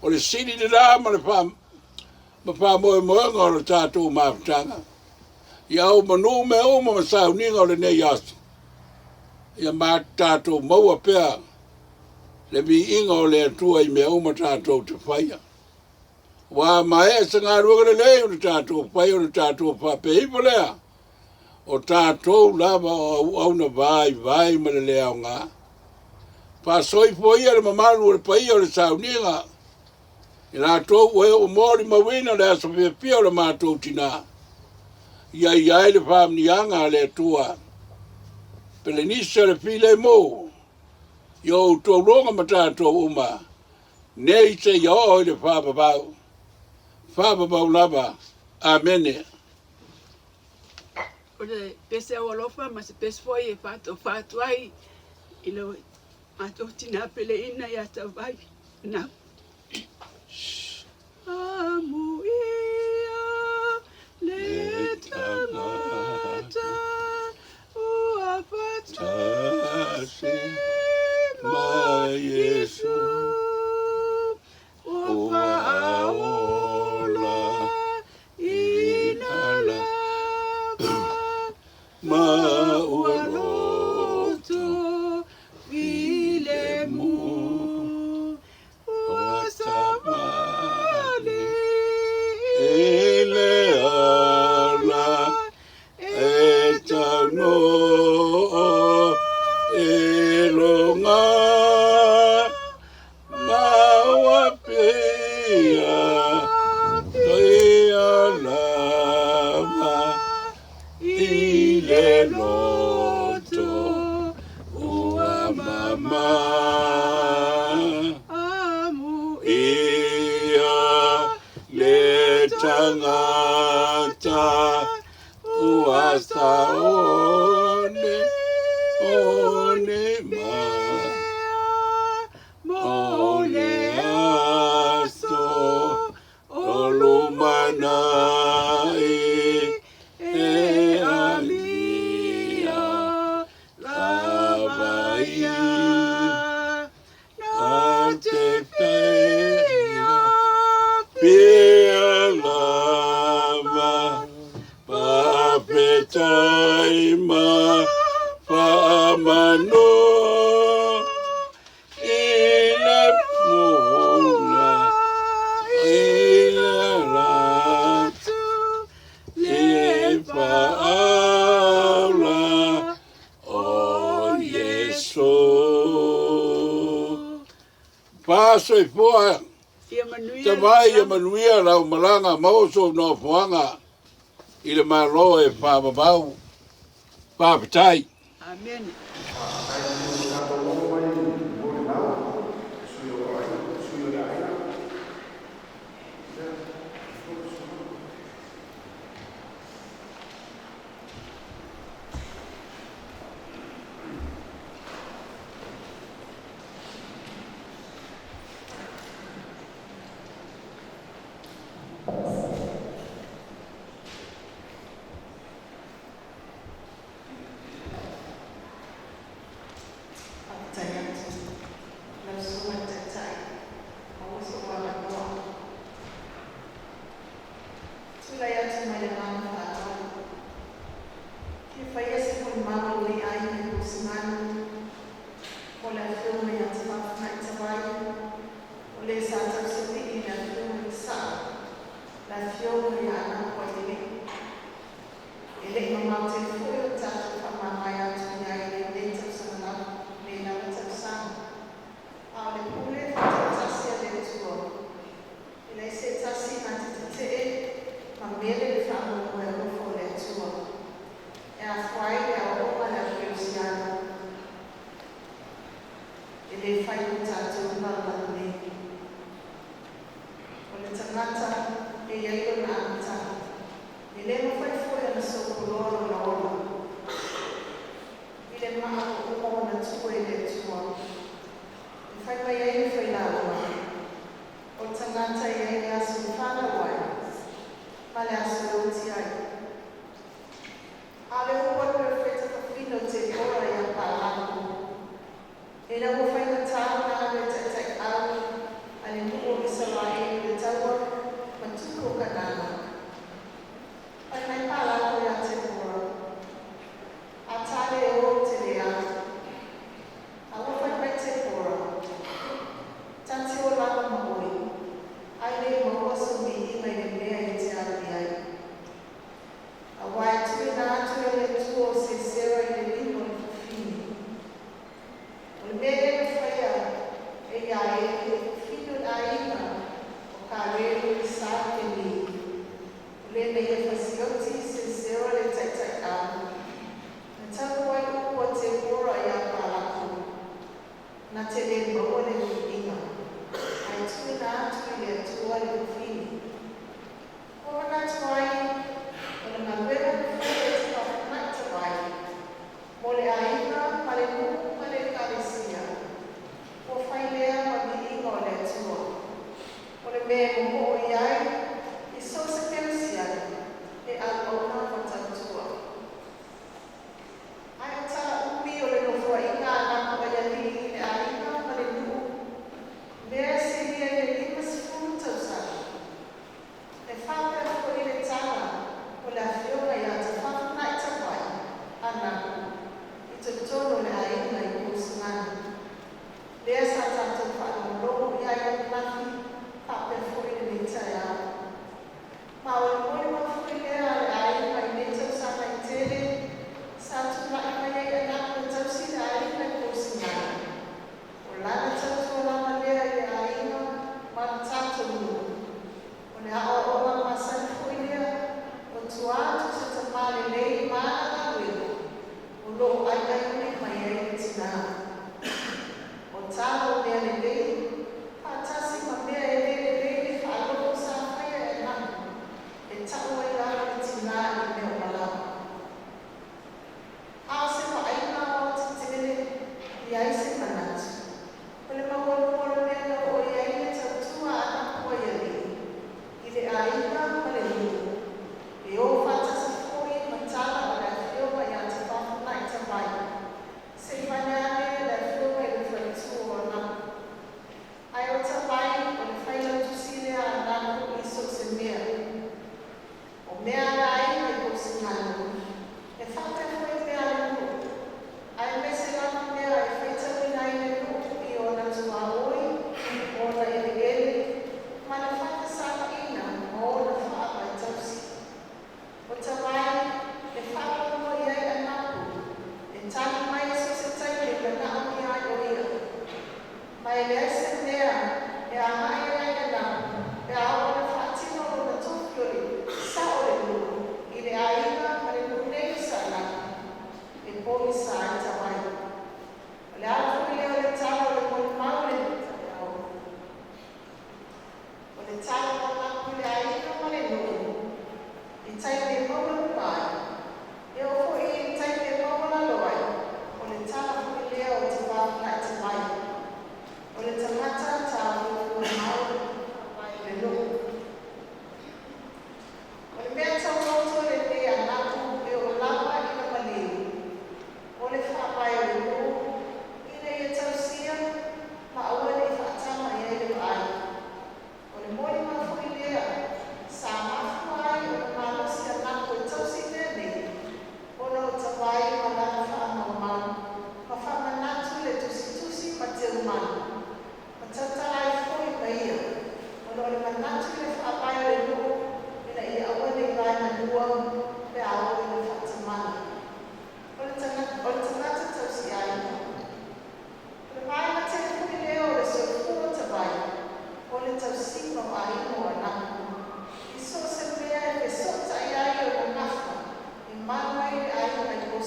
O le sili lena ma le ma faamoemoega o le tatou mafutaga. Ia au manu mea uma ma sauniga o lenei aso. Ia ma tatou maua pea le viiga o le Atua i mea uma tatou te faia. Ua maea se galuega lelei o le tatou faia o le tatou faapea ifo lea. O tatou lava o auauna vaivai ma le le aoga. Faasoifua ia le mamalu o le paia o le sauniga. I latou ua e ua molimauina le aso fiafia o le matou tinā. Ia i ai le faamanuiaga a le Atua. Pelenise o le filemu, i o outou luga ma tatou uma, nei seia oo i le faavavau. Faavavau lava. Amene. O le pese aualofa ma se pese foi e faatofa atu ai i lo matou tinā peleina ia Tauvai. Na. Amuia le tagata ua faatasi ma Iesu, ua faaola ina lava ma ua loto filemu, ua savali i le ala e taunuu i luga ma ua pia toia lava i le loto ua mama. Ia le tagata ua saone one ma o le aso o lumanai e alia lava ia na te fia lava faafetai ma faamanu i le puna i le latu le faaola o Iesu. Faasoifua. Ia manuia. Tavai ia manuia lau malaga maua sou nofoaga i le Malo e faavavau. Faafetai. Amene. Faafetai mo le tatou oo mai molimau, sui o aiga, sui o le aiga. Ia, Faafetai atu lau Susuga i le Taitai, maua sou avanoa. Tulai atu mai le agaga faaaloalo. Fia faia se molimau a lenei aiga i Vaisigano mo le afioga ia Tafafunai Tavai, o le sa tausialii i le afioga i le Saa, le afioga ia Anapo Aialii. E le i mamao tele foi o le tatou faamavae atu i ai i lenei tausaga lava, lenei lava tausaga. A o le pule faatautasi a le Atua, e leai se tasi na te tetee ma mele le faamoemoe alofa o le Atua, e afua ai le aoaoga a le au kerisiano. E le fai mo tatou le lalolagi nei. O le tagata e i ai lona amataga, e le mafai foi ona sopoloa lona ola i le maa ua uma ona tuu e le Atua. E fai mai ai le failauga, O le tagata e i ai le aso e fanau ai, ma le aso e oti ai. A o le upu a le perofeta fafine o Tepora ia Palako, ina ua faigata ona alu e taitaiau a le nuu o Isaraelu i le taua ma tupu o Kanana, fai mai Palako ia Tepora, A ta le o ou te le alu. A ua fai mai Tepora, Ta te o lava ma oe, ai le maua sou viiga i le mea e te alu i ai.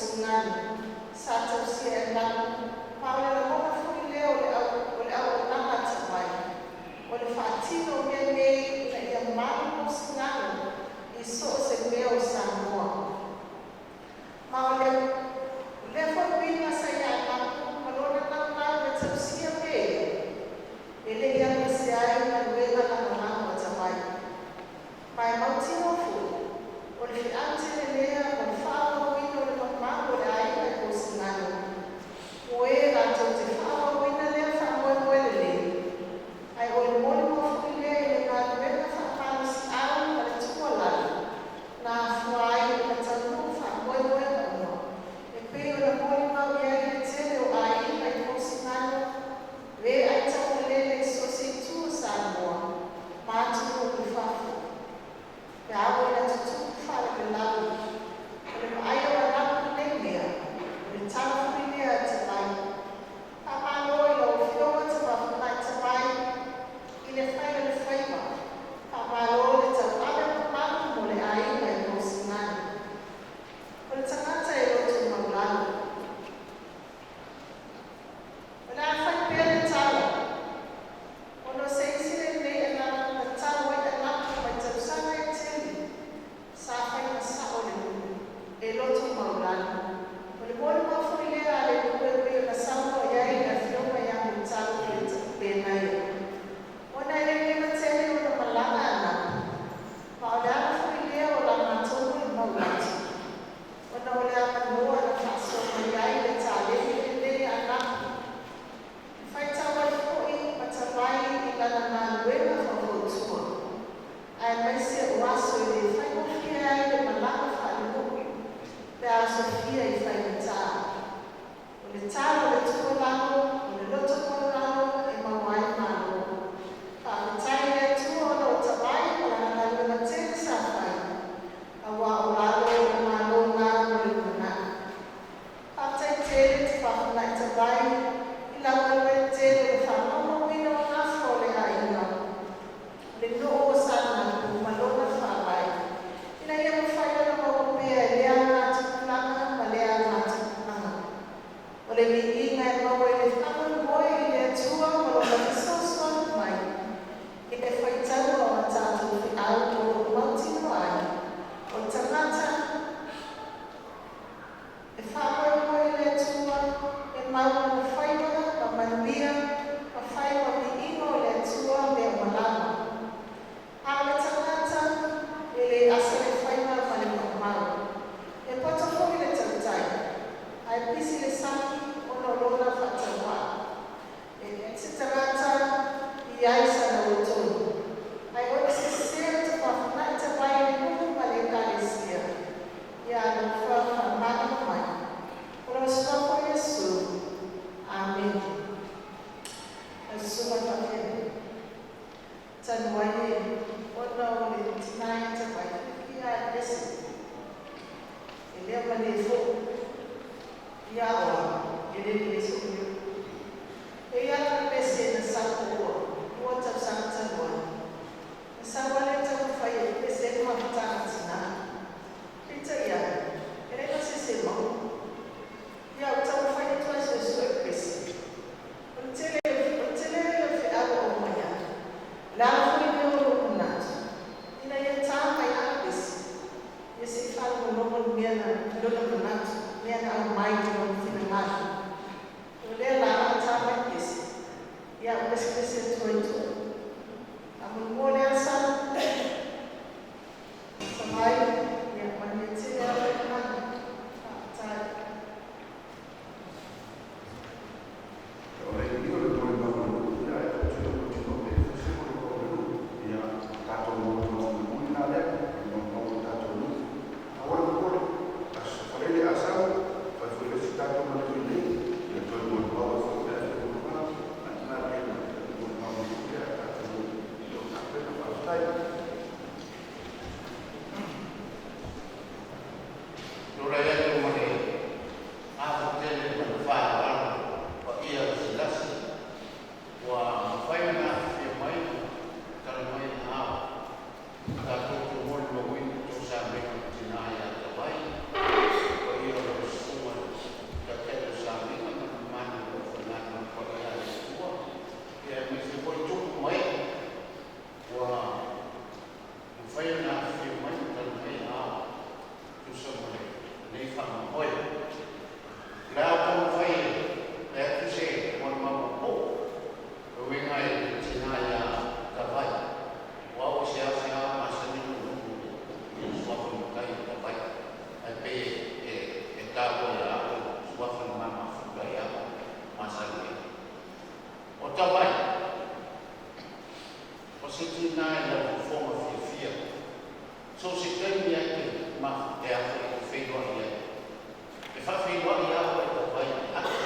Vaiposigalo sa tausia e Anapu, ma o le lagona foi lea o le auaunaga a Tavai, o le faatino o mea nei ina ia malu Vaiposigalo i so o se mea o Samoa. Ma o lea foi uiga sa ia Anapu ma lona naunau e tausia mea ia, e le i alu ese ai galuega lagolago a Tavai. Ma e mautinoa foi, o le feau tele lea mo le faaauauina o le mamalu o le aiga i Vaiposigalo, mo e latou te faaauauina lea faamoemoe lelei, ae o le molimau foi lea i le galuega faamalosiau ma le tuualalo na afua ai ona taunuu faamoemoega uma e pei ona molimau i ai le tele o aiga i Vaiposigalo, le aitaumalele i so o se itu o Samoa ma atunuu i fafo. Pe a oo ina tutupu faalavelave, o le vaaia o Anapu i nei mea, o le tala foi lea a Tavai. Faamalo i lau Afioga Tafafunai Tavai i le fai o le faiva, faamalo le tauave mamalu mo le aiga i Vaiposigalo. O le tagata e loto maualalo. O le a fai pea le tala, ona o se isi lenei agaga na tau ai Anapu mai tausaga e tele, sa fai ma sao o le nuu, e loto maualalo. O le molimau foi lea a le nuu e pei ona saunoa i ai le Afioga ia Mulitalo Penaia. Ona e le leva tele ona malaga Anapu, ma o le ala foi lea o la matou molimau atu, ona o le avanoa na faasoa mai ai le taleni lenei a Anapu, e faitau ai foi ma Tavai i lana galuega faufautua, aemaise o aso e le faigofie ai le malaga faalenuu pe a osofia i faigata. O le tala o le tuualalo, o le loto maualalo e maua ai malo. Faafetai i le Atua ona o Tavai ma lana galuega tele sa fai, auā o lalo o le Malo na mo le lumanai. Faafetai tele Tafafunai Tavai i lau galuega tele o le faamaumauina o gafa o le aiga, le nuu o Saanapu ma lona faavae, ina ia mafai ona maua pea e lea agatupulaga ma lea agatupulaga. O le viiga e maua i le faamoemoe i le Atua ma lona fesoasoani mai i le faitauga o a tatou feau o lo o mautinoa ai, o le tagata e faamoemoe i le Atua e mau lona faiva ma manuia ma fai ma viiga o le Atua mea uma lava. A o le tagata e le asa le faiva ma le maumau. E poto foi le tautai, ae pisi le sami ona o lona faatauvaa. E leai se tagata e i ai sana lotogi, ae o le sese o Tafafunai Tavai i le nuu ma le ekalesia. Ia alofa faamagalo mai. O lona suafa o Iesu. Amene. Lau Susuga i le Faafeagaiga, talu ai ona o le tina ia Tavai, fiafia lava e pese. E lea malie foi ia oa, e le lelei sou leo. E i ai lana pese na sau ua 2 tausaga talu ai. Na sau lava lea taumafai e pese ai le mafutaga a tina. Peitai ane, e leai ma se isi e maua. Ia ua taumafai atu lava e suesue le pese. O le tele o le tele ia o feau o aumai ai. O le ala foi lea o lou manatu, ina ia ta mai lava le pese, ia se i faalogologo i le mea na, lona manatu, mea na aumai i lona finagalo. O lea la a ta mai le pese, ia ou pesepese atu ai i tua. Faamolemole lava Sala. Tavai, ia manuia tele lau auaunaga. Faafetai. O le io le molimau a le nuu, ia e tou te le mautinoa pe fai se molimau a le nuu. Ia, tatou molimau mulimuli la lea, le molimau a le tatou nuu. Aua le popole, Faleele a sau, fai foi le isi tatou manatu i inei, ia toe molimau ai foi pe a fai molimau, a na le molimau mulimuli lea a le tatou nuu i lou tapena. Faafetai. Tulai atu ma le ava tele ma le faaaloalo paia o Selasi ua mafai ona afifio mai ma tala mai aao tatou te molimauina tou sauniga ma tina ia Tavai, paia o lau susuga. faamoemoe. O le a taumafai e fai atu se molimau puupuu e uiga i le tina ia Tavai, aua ua seasea masani ona upu i le suafa matai o Tavai, ae pei e taua ia au le suafa na ma mafuta ai au masani ai. O Tavai, o se tina e laufofoga fiafia, so o se taimi lava e te mafuta e te feiloai ai, e faafeiloai lava oe e Tavai i le ata.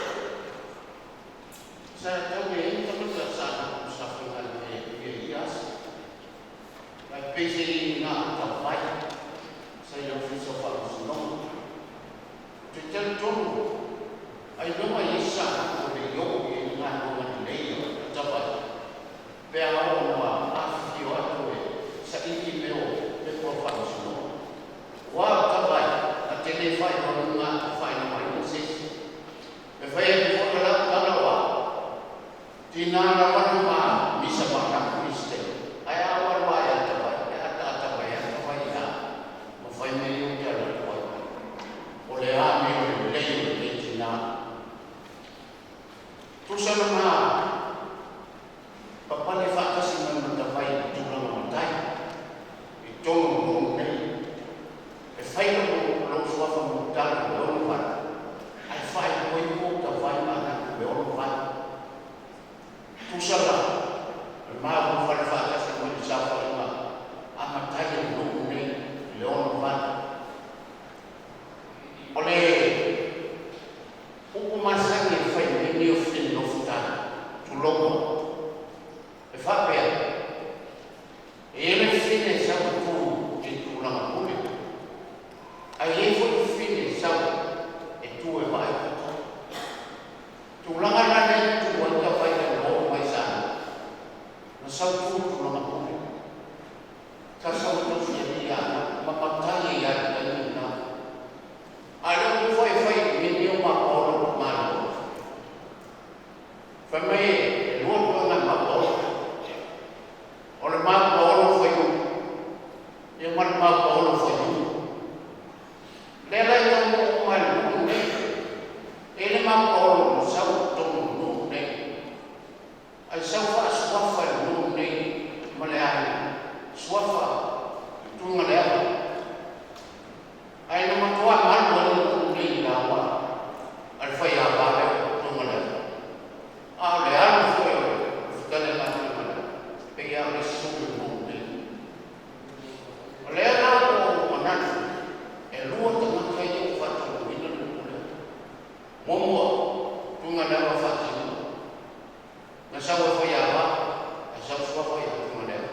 Sa tau leai ni tagata sa naku sa faigaluega i ia aso. Ae pei se i na o Tavai sa i le Ofisa o Faamasinoga. Ou te talitonu ailoga e i ai se naku e le i oo i ai le galuega lelei a Tavai pe a oo ina afifio atu e saili mea o pepa o Faamasinoga. Aua o Tavai na te le faailogaina se isi. E fai atu foi o lau tala o au, tina lava na ma misa ma naku nisi taimi, ae a ou alu lava ia Tavai, e ataata mai lava Tavai ia au, ma fai mai ou te alu atu ai. O le amio lelei o lenei tina. Tusa na ma papale faatasi mai ma Tavai i le tulaga matai, i totonu o nuu nei. E fai lou suafa mulitalo i le 68, ae faaipoipo Tavai ma Anapu i le 68. Tusa la, o le mafaufale faatasi mai le saofaiga a matai o le nuu nei i le 68. O le upu masani e fai i mea nei o fini nofotali, tulou, e faapea, e i ai le fine e sau e tu i le tulaga pule, ae i ai foi le fine e sau e tu e vaai kuka. Tulaga la lea na tu ai Tavai ina ua oo mai i Samoa, na sau tu i le tulaga pule. Sa sau e tausi alii ia Anapu ma matai ai lava i le taimi lena. A o lea ua fai e fai i mea nei o mapaolo o tamaloa. Fai mai e lua tulaga mapaolo. O le mapaolo faiupu, ia ma le mapaolo faiupu. Lea la e taunuu uma i le nuu lenei. E i ai le mapaolo na sau i totonu o le nuu lenei. Ae sau faasuafa i le nuu lenei ma le aiga, suafa Tugaleava. Ae na matua malu ai le nuu lenei i le lauga a le faiava lea o Tugaleava. A o le alu foi o le fetalaiga a Tugaleava, pei lava o le isi sui o le nuu lenei. O lea la ua ou manatu, e lua tagata ia ua faataunuuina le upu lea. Muamua, Tugaleava Faataimu'a. Na sau e faiava, ae sau suafa ia Tugaleava.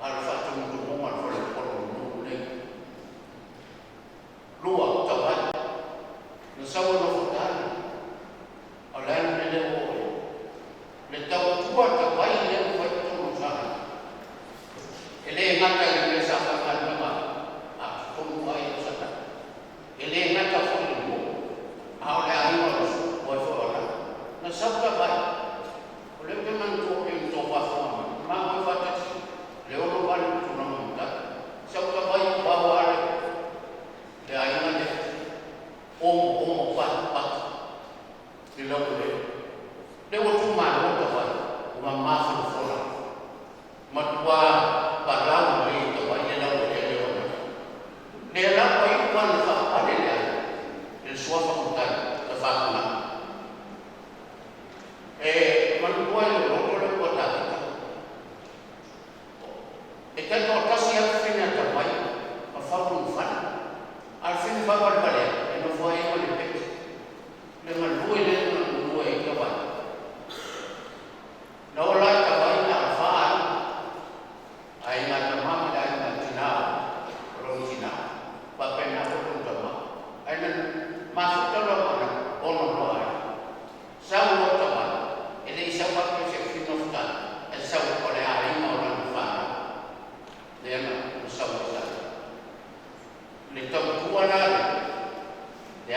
A o le faatumutumuga o le faleupolu o le nuu lenei. Lua, Tavai. Na sau e nofotali, a o le a le mea lea ua oo i ai? Le tautua a Tavai lea ua fai i totonu o Samoa, e le gata i le mea sa faigaluega a totonu ai o Satani, e le gata foi i le nuu, a o le aiga o le o ai foi o Anapu. Na sau Tavai, o lea ou te manatua pei ona outou faafofoga mai, na matou faatasi i le 68 i le tulaga matai. Sau Tavai vao lava le aiga lea, omoomo patupatu le laueleele. Lea ua tumalo Tavai, ua mamafolafola, matua palau lelei e Tavai le laueleele o Anapu. Lea la ua iu lava ina faapale le aiga i le suafa matai Tafatunai. E manatua i lou loto le upu a Tavita, e taitoatasi lava le fine a Tavai ma fau lona fale, a o le fine faavalevalea e nofo ai ma le peti. Le galue lea na galue ai Tavai. Na ola ai Tavai na o le fa aiga, aiga a tama ma le aiga a tina o lona tina, faapena foi lona tama. Ae na mafuta loa ma Anapu, ono loa aiga. Sau loa Tavai, e le i sau faapea o se fine nofotali, ae sau o le aiga o lana fanau lea na sau ai sa. Le tautua la lea, le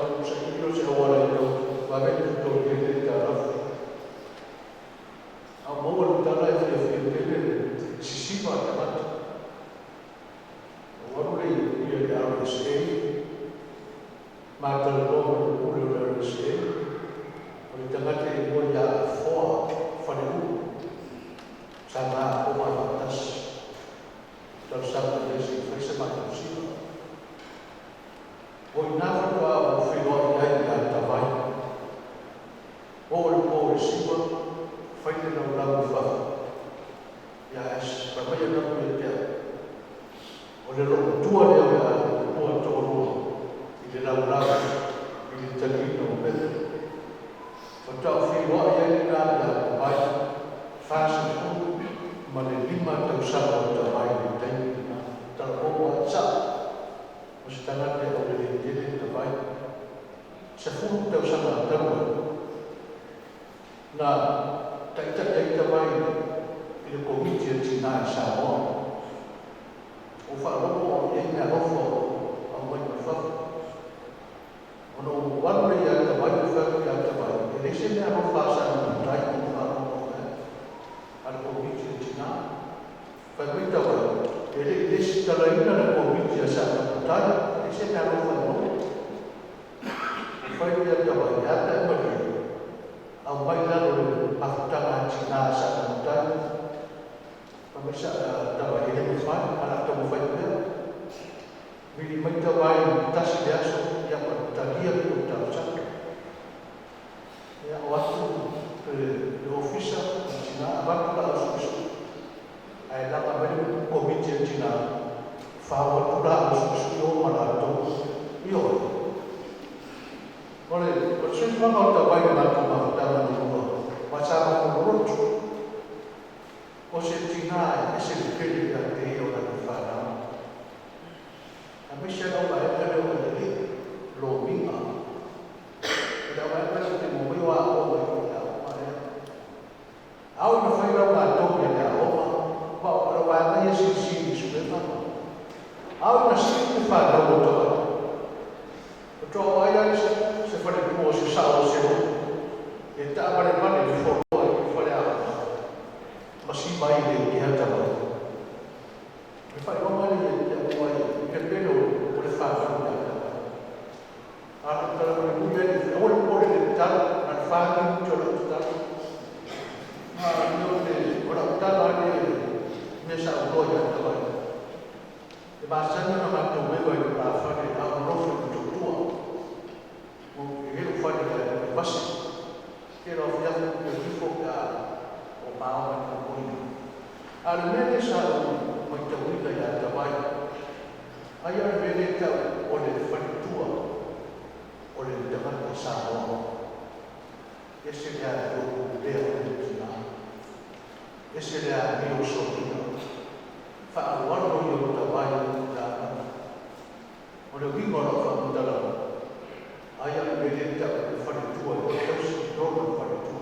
Tau saili o se auala e tau vave le totogi ai le aitalafu. A ua maua le tala e fiafia tele le sisiva a tagata. Ou alu lea i Apia i le RSA, ma talanoa ma le pule o le RSA, o le tagata e igoa ia Afoa Faleluu, sa ma aoga faatasi. Talosaga i ai se i fai se matou siva. O i ina faatoa ou feiloai ai ia Tavai. Oo le po i le siva, fai le laulau i fafo. Ia Ash, fai mai e naku ia te au. O le loomatua lea o le a lua toalua i le laulau i le taliina o pepa. Faatoa ou feiloai ai lena ia Tavai, 45 tausaga o Tavai i le taimi lena. Talanoa ai sa'o. O se tagata e aulelei tele le Tavai. 10 tausaga talu ai, na taitai ai Tavai i le Komiti a Tina i Samoa. Ua faalogo o i ai meaalofa o aumai mai fafo. Ona ou alu lea ia Tavai ou fai atu ia Tavai, e leai se meaalofa a Samuatai o ou faalogo atu ai a le Komiti a Tina. Fai mai Tavai, e le i lesitalaina le Komiti a Samuatai, e leai se meaalofa e maua. Ou fai atu ia Tavai, e a pe a e malie, aumai i lalo le mafutaga a Tina a Samuatai. Fai mai Tavai, e le mafai, ae o le a taumafai pea. Vili mai Tavai i le 1 le aso, ia ma talia le tou talosaga. Ia, o atu le ofisa o tina, avatu la au suesue, ae laga mai le Komiti a Tina, fao atu la au suesue o ma latou. Ioe. O le soifuaga o Tavai i le matou mafutaga na lua, aua sa matou lolotu. O se tina e ese le pele ia te ia o lana fanau. Aemaise lau vaega lea o alii lomiga. O le vaega lea ou te momoli o aoga i le aoga lea. Ao ina fai lau matogi e le aoga, ma o le vaega ia silisili i suega. Ao ina sili le fanau o Tavai. O toa o ai ai se faletua o se sao o se lo'u, e taavalevale i le foloa i le faleaoga, ma si mai le kea Tavai. E faailoga lea ia te au ai le pele o le fanau ia Tavai. A lau tala ma le nui ai, aua le popole i le tatalo, na o le 4 minute o lau tatalo. Ma o lau tala lea mea sa ou iloa ia Tavai. E masani ona matou eva i lumafale a o nonofo i Motootua. E le o fale i vase. Tele o afiafi ou te ifo pe a o maoga i Kamoina. A o le mea lea sa ou matauina ia Tavai, aia le mea lea e tau o le faletua o le tagata Samoa. Ese le amio pulea o le tina. Ese le amio solia. Faaaloalo ia o Tavai i le O le uiga o lau faamatalaga, aia le mea lea e tau o le faletua e tausi i lona faletua.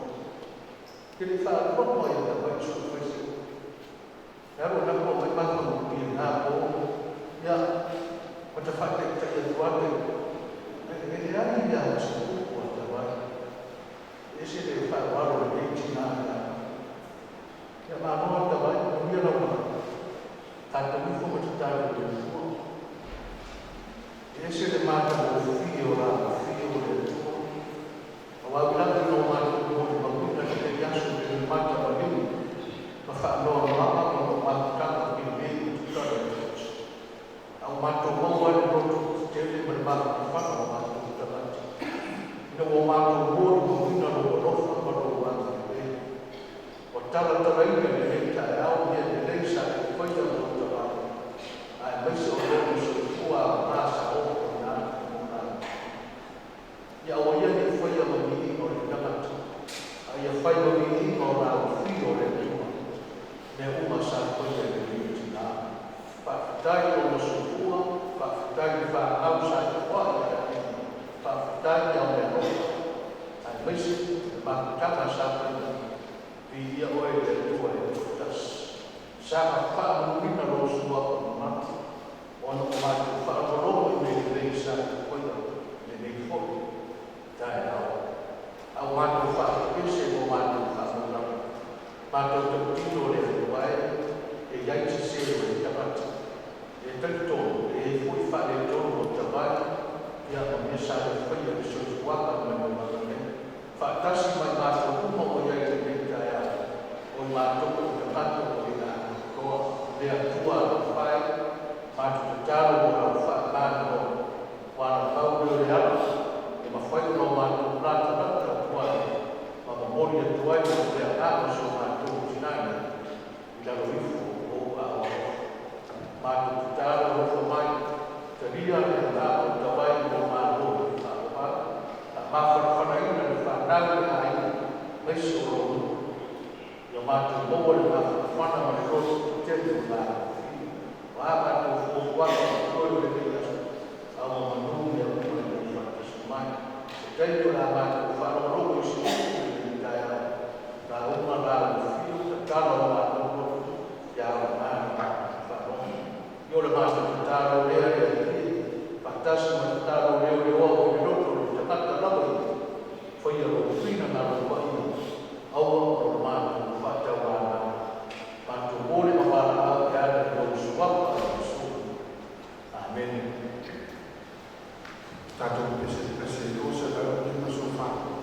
Te le faalogo ai Tavai i sou faise. E alu anapo aumai mafagulia i na po, ia, ma ta faataitai atu ate, e leai ia o se upu a Tavai. E ese le faaaloalo o lenei tina ia. Ia malo a Tavai, manuia lau malaga. Tatou ifo ma tatalo i le Atua. E ese le matagofie o la afio o le Atua. Aua ui lava ina o matou molimauina lenei aso i le mata maliu ma faanoanoaga ona o mafutaga filei ma tulaga i le tausi. A ua matou maua ai le loto tetele ma le mafanafana o matou tagata. Ina ua matou molimauina lou alofa ma lou agalelei. Ua talatalaina i lenei taeao mea lelei sa e faia mo Tavai, aemaise o lona soifua aoga sa oo ina atu mo latou. Ia aua ia ne i faia ma viiga o le tagata, a ia fai ma viiga o la afio o le Atua, mea uma sa faia e lenei tina. Faafetai i lona soifua, faafetai i le fanau sa e foai ia te ia, faafetai i ao meaalofa, aemaise le mafutaga sa faia. Viia oe le Atua e toatasi. Saga faamanuina lou suafa mamalu, ona o matou faalogologo i mea lelei sa e faia i lenei foi. ma sa le faia le soifuaga mai le olaga nei. Faatasi ma i matou uma ua i ai i lenei taeao, o i matou o tagata ua le atoatoa. Le Atua alofa e, matou tatalo mo lau faamagalo, ua alafau lea o le ala, e mafai ona o matou latalata atu ai, ma momoli atu ai le agaga o si o matou tina nei, i lalo ifo o ou aao alofa. Matou tatalo alofa mai, talia le agaga o le tavai mo malo i le faaaloalo, faamafanafanaina le fanau le aiga, aemaise o lou nuu. Ia matou maua le mafanafana ma le loto tetele o la alofia. O a matou fuafuaga o totoe o lenei aso, a ua manu mea uma i lou faatasi mai. Se taimi o le a matou faalogologo i se upu i lenei taeao, lauga la ua fio tatala o matou loto, ia aoga le matou faalogo. Ia o le matou tatalo lea le Alii, faatasi ma tatalo leo leoa o i le loto o le tagata lava ia, faia lou finagalo paia, aua o le matou faatauanau. Matou mo le mavalaau e ala i lou suafa o Iesu. Amene. Tatou pese pese 254.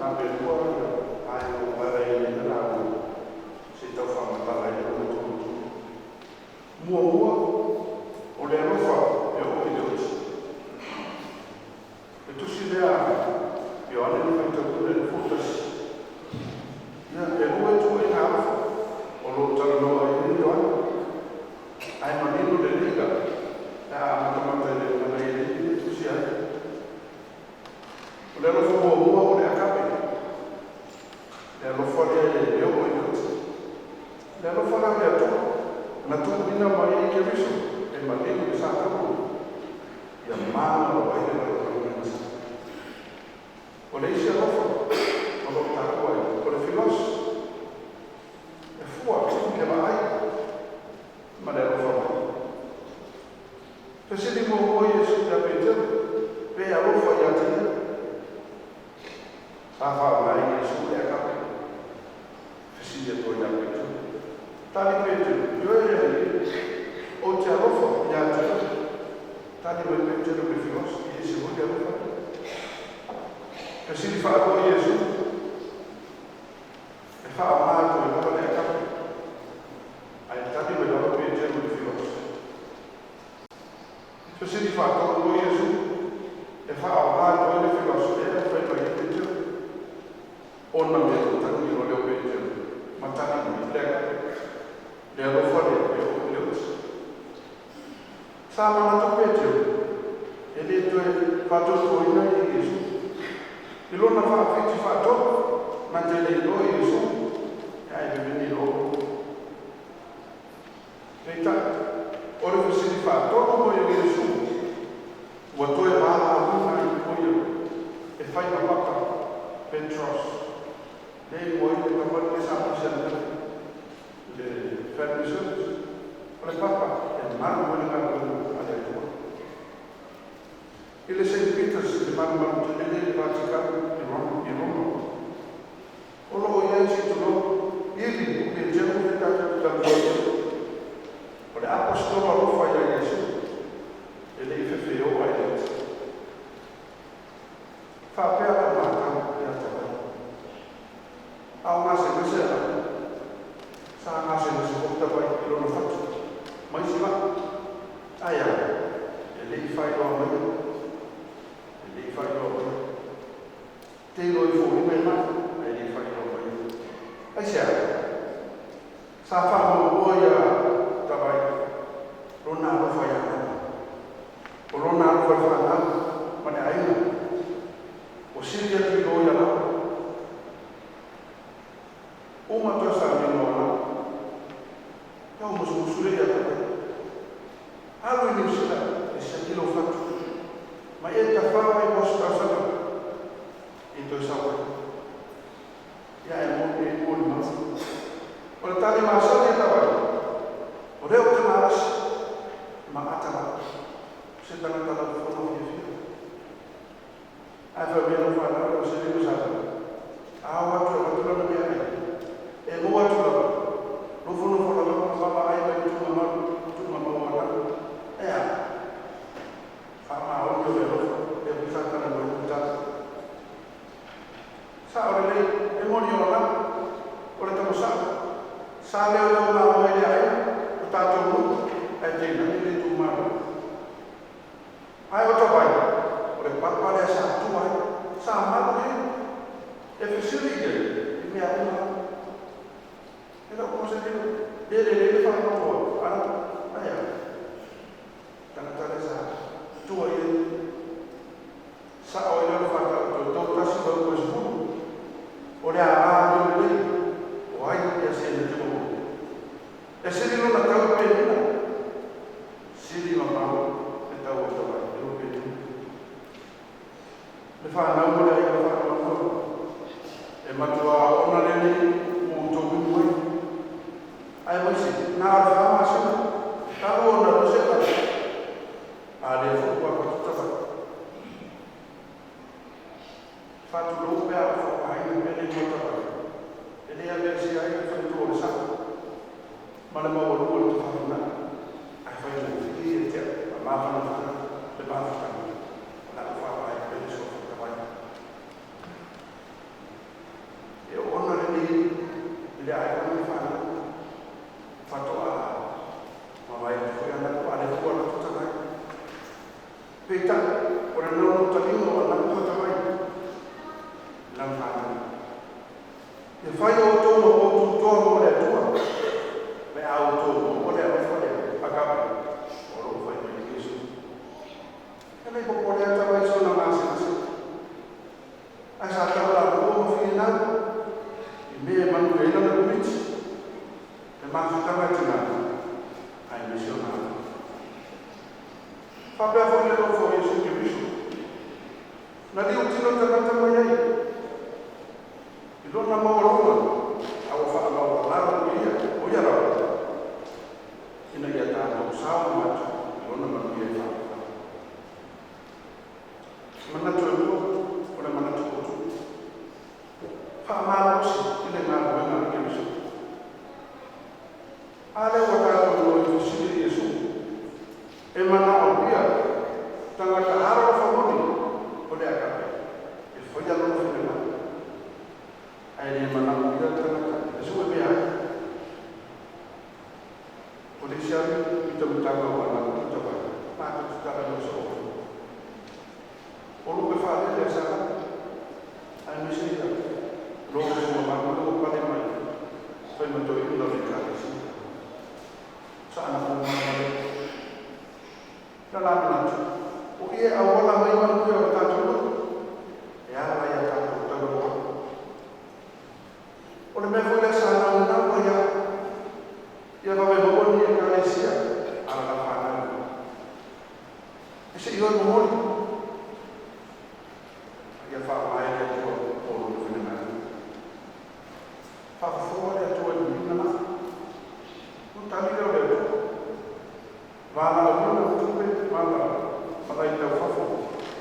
Na pe lua ia vaega ua ala i le lauga se i tau faamatala ai le tolu. Muamua, o le alofa e oo i le oti. E tusi lea Ioane na faitauina i le 11. Ia, e lua ituaiga alofa o lo o talanoa i ai Ioane. Ae manino lelei la pe a matamata i le manaia i le tusi ai. O le alofa muamua o le agape. Le alofa lea e oo i le oti. Le alofa la le Atua na tuuina mai ai Keriso e manino le sa taua. Ia mana lo ai le lalolagi sa. O le isi alofa o lo o taua ai, o le philos. E fua le vaai ma le alofa mai. Fesili muamua Iesu ia Petero, pe alofa ia te ia. Sa faaaoga ai Iesu le agape. Fesili atu ai ia Petero. Tali Petero, ioe e Alii, ou te alofa ia te oe. Tali mai Petero le philos, i ese foi le alofa. Fesili faalua Iesu, e faaaoga atu ai lava le agape. Ae tali mai lava Petero le philos. Fesili faatolu o Iesu, e faaaoga atu ai le philos lea e fai mai ai Petero. Ona mea tagi o leo Petero, ma tali mai le agape. Le alofa lea e oo i le oti. Sa manatu Petero, e le toe faatuatuaina i Iesu. I lona faafiti faatolu, na te le iloa Iesu, ae veveni loa. Peitai, o le fesili faatolu mai o Iesu, ua toe valaauina ai o ia e fai ma papa Petros. Le igoa ai le tama le sa pasi ananafi le family service. O le papa e malu ai le galuega a le Atua. I le St. Peters le malumalu tele le Vatican i Roma, i Roma. O lo o i ai se tulou ili o Petero le tatou talanoa i ai. O le apostolo alofa ia Iesu, e le i fefeoa i le oti. Faapea lau matau ia Tavai. A o gasegase ala, sa gasegase foi Tavai i lona fatu. Mai si vaa. Ae a, e le i faailoa mai. E le i faailoa mai. Te iloa i foliga i mai, ae le i faailoa mai. Aisea? Sa faamuamua ia Tavai lona alofa ia Ana. O lona alofa i fanau ma le aiga. Ua sili atu i lo ia lau. Uma toe sauniga o lau. Tau musumusu le ia Tavai. Alu i Niu Sila e siaki lou fatu. Ma e tafā mai mo se tausaga i toe sau ai. Ia e moni e molimau. O le tali masani e Tavai, o lea ou te malasi ma ata lau. Se tagata lau fono fiafia. Ae fai mai lau fanau lau se lima sa. A o atu e avatu lana meaai. E maua atu lava. Nofonofo lava ma vaavaai mai tuuga tuuga mau ana. E a? Faamaoni o le alofa lea foi sa talanoa ai tala. Sa o lelei e moni ona o le tamasao. Sa leo leo mamoe le aiga o tatou nuu ae tainane le itumalo. Ae o Tavai, o le papa lea sa tua ai, sa malu i ai. E fesili i ai i mea uma lava. E le o po se lilo, le lelei le faalogo a Ana, ae a? Tagata lea sa tua i ai. Sao ai lea o le faatau toe 3 8 toe 10. O le a leo lelei, o ai ia se na te maua. E sili lona tau i Penina. Sili mamao le tau o Tavai i lo Penina. Le fanau ma le aiga faanoanoa. E matua aoga lelei ua outou inu ai. Aemaise na o le 4 masina talu ona alu ese Tavai. A lea foi ua alu atu Tavai. Faatulou pe a ou faaaogaina mea nei mo Tavai. E le aveesea ai le faletua o le sao ma le maualuga o le tafafunai. Ae faigofie ia te au ma mafanafana le mafutaga o le a ou faavae pea le suafa Tavai. le aiga ma le fanau. Faatoa mavae atu foi anapo a o lea foi ua alu atu Tavai. Peitai, o le naunautaiga o anapo ma Tavai i lana fanau, ia fai outou ma poutu toa mo le Atua, pe a outou maua le alofa lea, agape, o lo o fai mai ai Iesu. E le i popole lava Tavai i sona gasegase, ae sa tau lalua ma finau i mea e manuia ai lana Komiti, le mafutaga a tina aemaise ona alo. Faapea foi le alofa o Iesu Keriso, na liutino tagata mai ai i lona maualuga a ua faamaualalo e ia, o ia lava, ina ia tatou sao ma matou i lona manuia e faavavau. Manatu e lua, o le manatu autu. Faamalosi i le galuega a le Keriso. A lea ua tatou nonofo fesili i Iesu, e manaomia tagata alolofa moni o le agape e faia lona finagalo, ae le manaomia tagata e sue mea ai. O le isi lava mitamitaga o anapo tavai, matou te talanoa soo ai. O lupe faalele a Sala, aemaise ia lo outou mamalu lea ua pale mai fai ma toeaina o le Ekalesia. Sa ana faamalamalamea. Na la manatu, o i e auala mai manuia o le tatou loto, e ala ia tatou talanoaga. O le mea foi lea sa naunau ai au, ia vave maua ni Ekalesia alalafanau e se i o e momoli, ia faavae le Atua o lona finagalo. Faafofoga le Atua i le uiga la. Ona tali lea o le Atua. Valaauina le tupe ma malae taufafo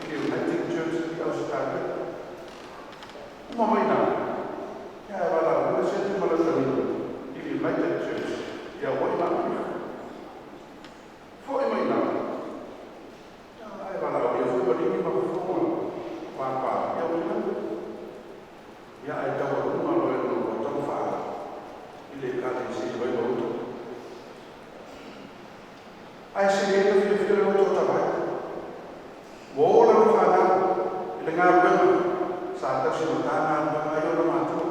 i le United Church i Ausetalia. Uma mai na, ia e valaauina se isi malae i le United Church i Hawaii ma Amerika. Foi mai na, ia e valaauina foi Maligi ma fofoga papa i Aukilani. Ia ae taualuga loa e lona taufa i le Ekalesia i Vaivauta. Ae sili ai ona fiafia le loto o Tavai. Ua oo lana fanau i le galuega sa tausi matagaluega ai ona matua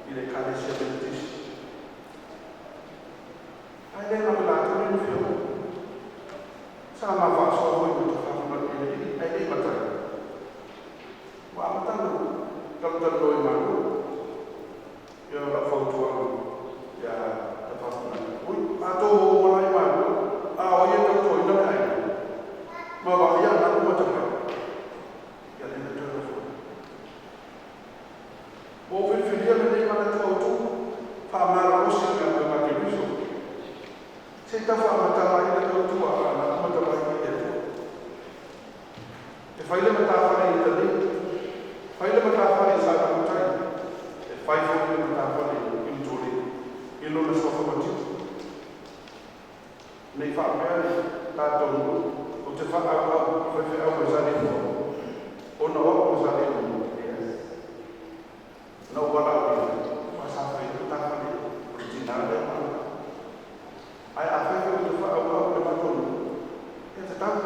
i le Ekalesia Metotisi. Ae le na o i latou nei na fia oo. Sa ma faasoa foi ma Tafafa ma le ae le i matai. Ua amata ona talatalanoa i Malua. Ia o lau fautuaga ia Tafafa ma Ui, matou o uma la i Malua, a o ai e tautuaina le aiga? Ma vaaia anapo ma Tavai. Ia lea na toe lafo ai. Ua ou filifilia lenei manatu autu, faamalolosi i le galuega a Keriso. Se i tau faamatala ai le tautua a anapo ma Tavai i le Atua. E fai le matafale i Itali, fai le matafale i Salafautai, e fai foi le matafale i Utualii, i lona suafa matiu. Nei faapea le tatou nuu, ou te faaauau i faifeau mai Saleimoa, ona o au o Saleimoa, leai. Na ou valaauina, aua sa fai ai le matafale o le tina lea ma au. Ae afai foi ou te faaauau i le matou nuu, e tatau,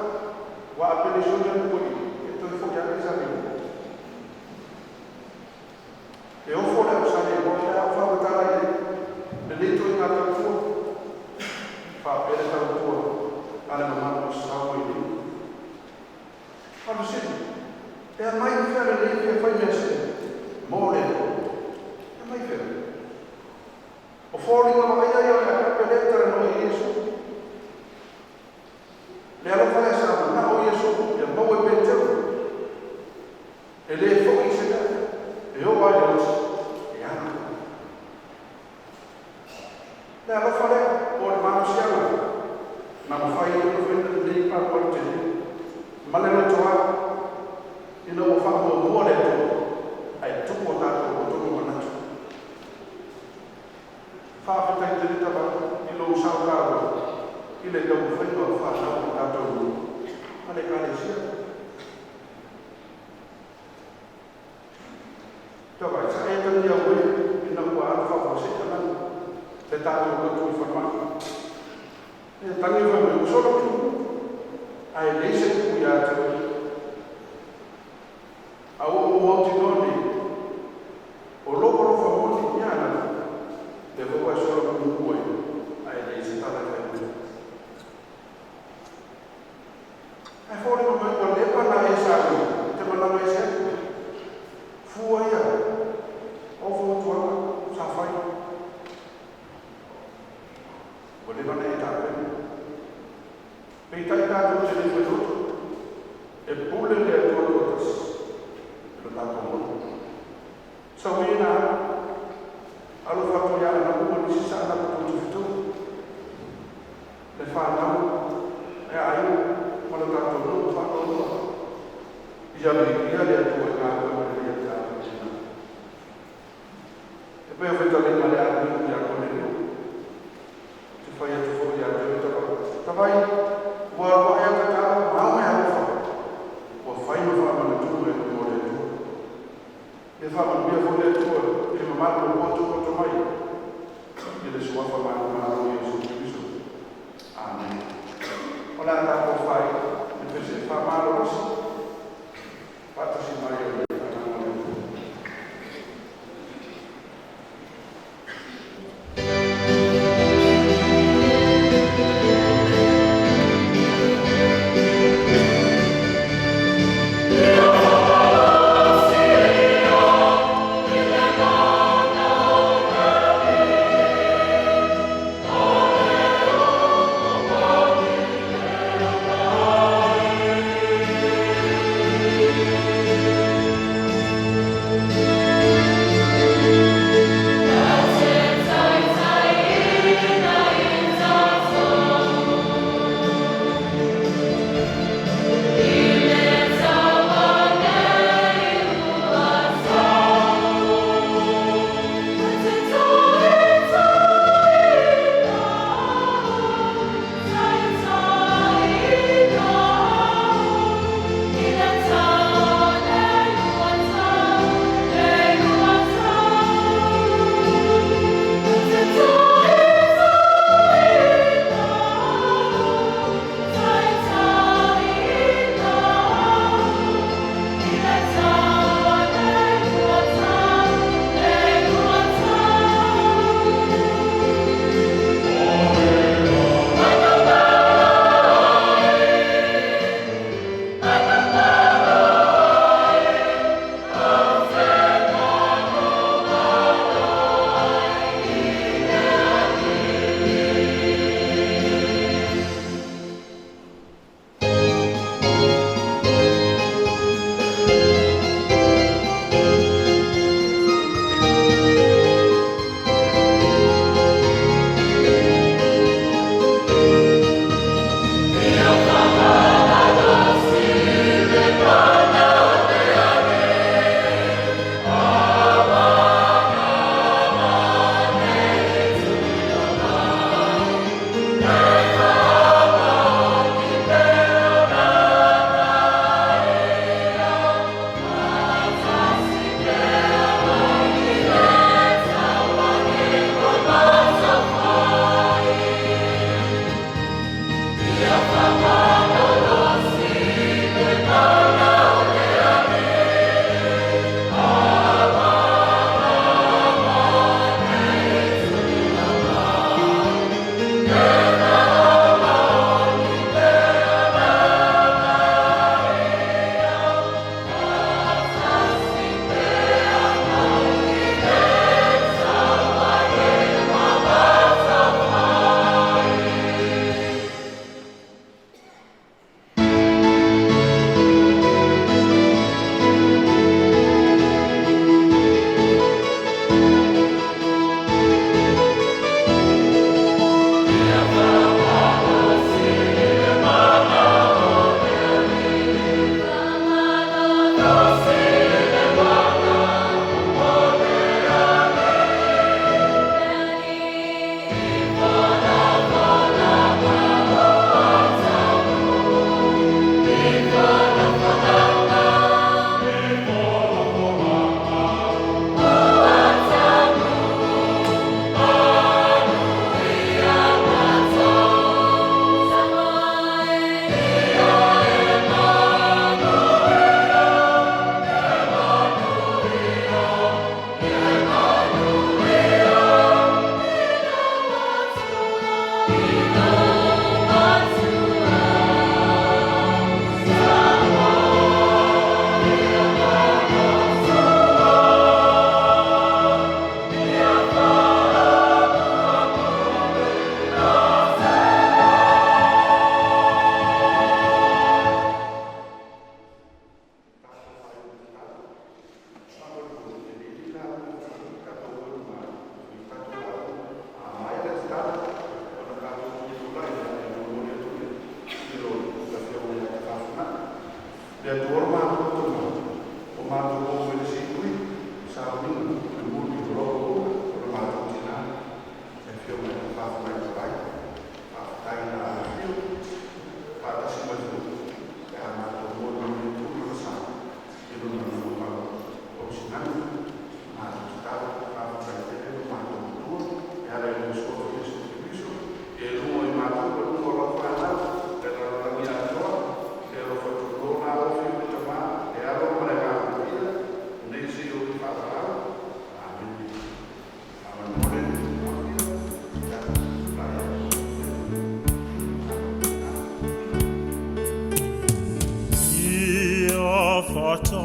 aua a penisione atu foi i i, e toe foi lava i Saleimoa. E ofo le au Saleimoa pe a ou faamatala i ai lenei ituaiga tautua. Faapea le tautua a le mamalu o sao mai nei. A o le fesili, e aumai i fea lenei fia fai mea sili mo le Atua? E aumai i fea? O foliga vaaia ia o le agape lea e talanoa i ai Iesu. Le alofa lea sa manao Iesu ia maua e Peteru, e le foi i se mea, e oo lava i le oti, e alu. Le alofa lea po o le malosiaga na mafai ai ona faia lenei alualu tele ma le lotoa ina ua faamuamua le Atua ae tuu o tatou loto ma manatu. Faafetai tele Tavai i lou sao taua i le taumafaiga o fanau o le tatou nuu ma le Ekalesia. Tavai, sa e tagia uē ina ua alu faafuasei alanu le tatou lotu i falemai. E tagi fai mai ua sola tu ae leai se upu ia te oe. A ua ou mautinoa nei, o lou alofa moni ia Anana, lea foi ua e sola mumu ai, ae leai se tala e fai mai. Ae foliga mai ua leva ona e sauni e te malaga ese atu. Fua ia o fautuaga sa fai. Ua leva ona e tapena. Peitai tatou te le i fai loto. E pule le Atua Toatasi i lo tatou loto. Sau ia ina alu. Alofa atu ia Anapu ma nisi sa Anapu tou te fetou. Le fanau e aiga ma lo tatou nuu faanoanoa. Ia viia le Atua i galuega lelei a le tatou tina. E pei o fetalaiga a le Alii ia Konelio. Ou te fai atu foi ia te oe Tavai. Tavai, ua alu ae au tatalo ma au meaalofa. Ua fai ma faamanatuga i luma o le Atua. Ia faamanuia foi le Atua i le mamalu o potopoto mai i le suafa manumalo o Iesu Keriso. Amene. O le a tatou fai le pese faamalolosi faatasi mai o le Agaga o le Atua.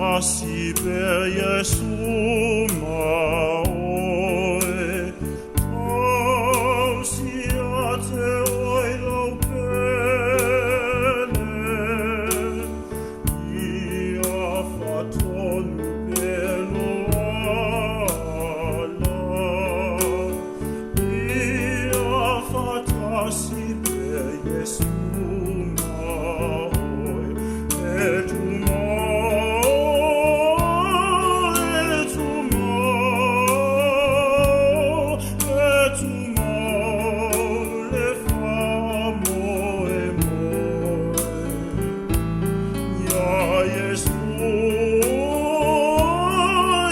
Fatasi pea Iesu ma oe, tausi ia te oe lau pele, ia fatonu pea lo ala. Ia fatasi pea Iesu ma oe, e tumau, e tumau, e tumau le faamoemoe. Ia Iesu,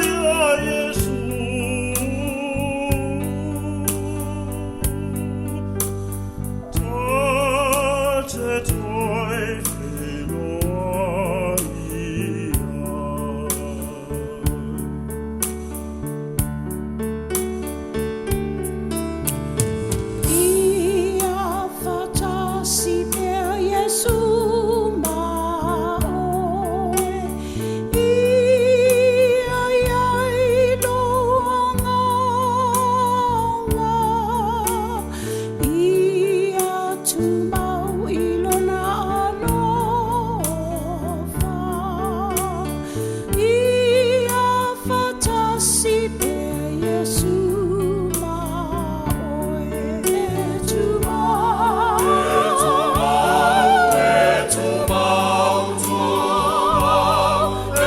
ia Iesu. Ta te toe feiloai ai. Ia fatasi pea Iesu ma oe, ia iai lou agaga, ia tumau i lona alofa. Ia fatasi pea Iesu ma oe, e tumau, e tumau, tumau, e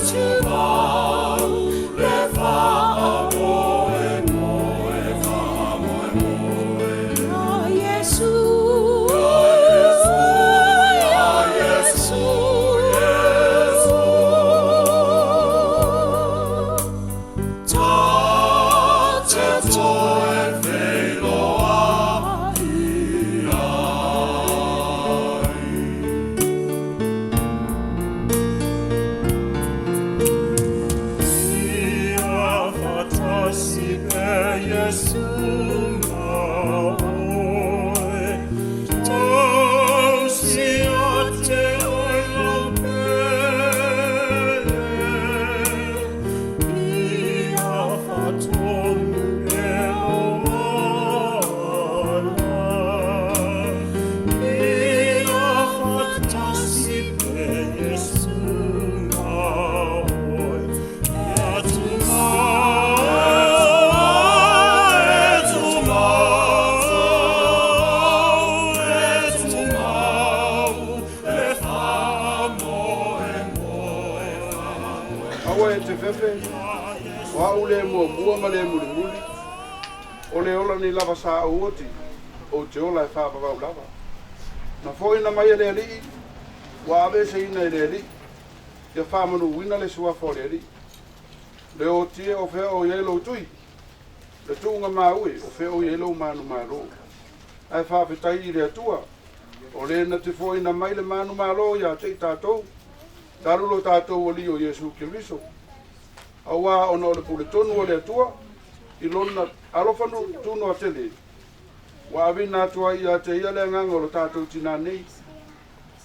tumau, le faamoemoe, faamoemoe. Ia Iesu, ia Iesu, Iesu. Ta te toe feiloai ai. Ia fatasi pea Iesu ma oe, tausi ia te oe lau pele, ia fatonu pea lou ala. Ia fatasi pea Iesu ma oe, ia tumau, e tumau, e tumau, le faamoemoe. Aua e te fefe, o au le muamua ma le mulimuli, o le ola nei lava sa ou oti, ou te ola e faavavau lava. Na fo'ina mai e le Alii, ua aveeseina e le Alii, ia faamanuina le suafa o le Alii. Le oti e o fea o i ai lou tui, le tuuga mau e o fea o i ai lou manumalo. Ae faafetai i le Atua, o lē na te fo'ina mai le manumalo iā te i tatou, talu lo tatou Alii o Iesu Keriso. Auā ona o le puletonu o le Atua, i lona alofa tunoatele, ua aveina atu ai ia te ia le agaga o lo tatou tinā nei.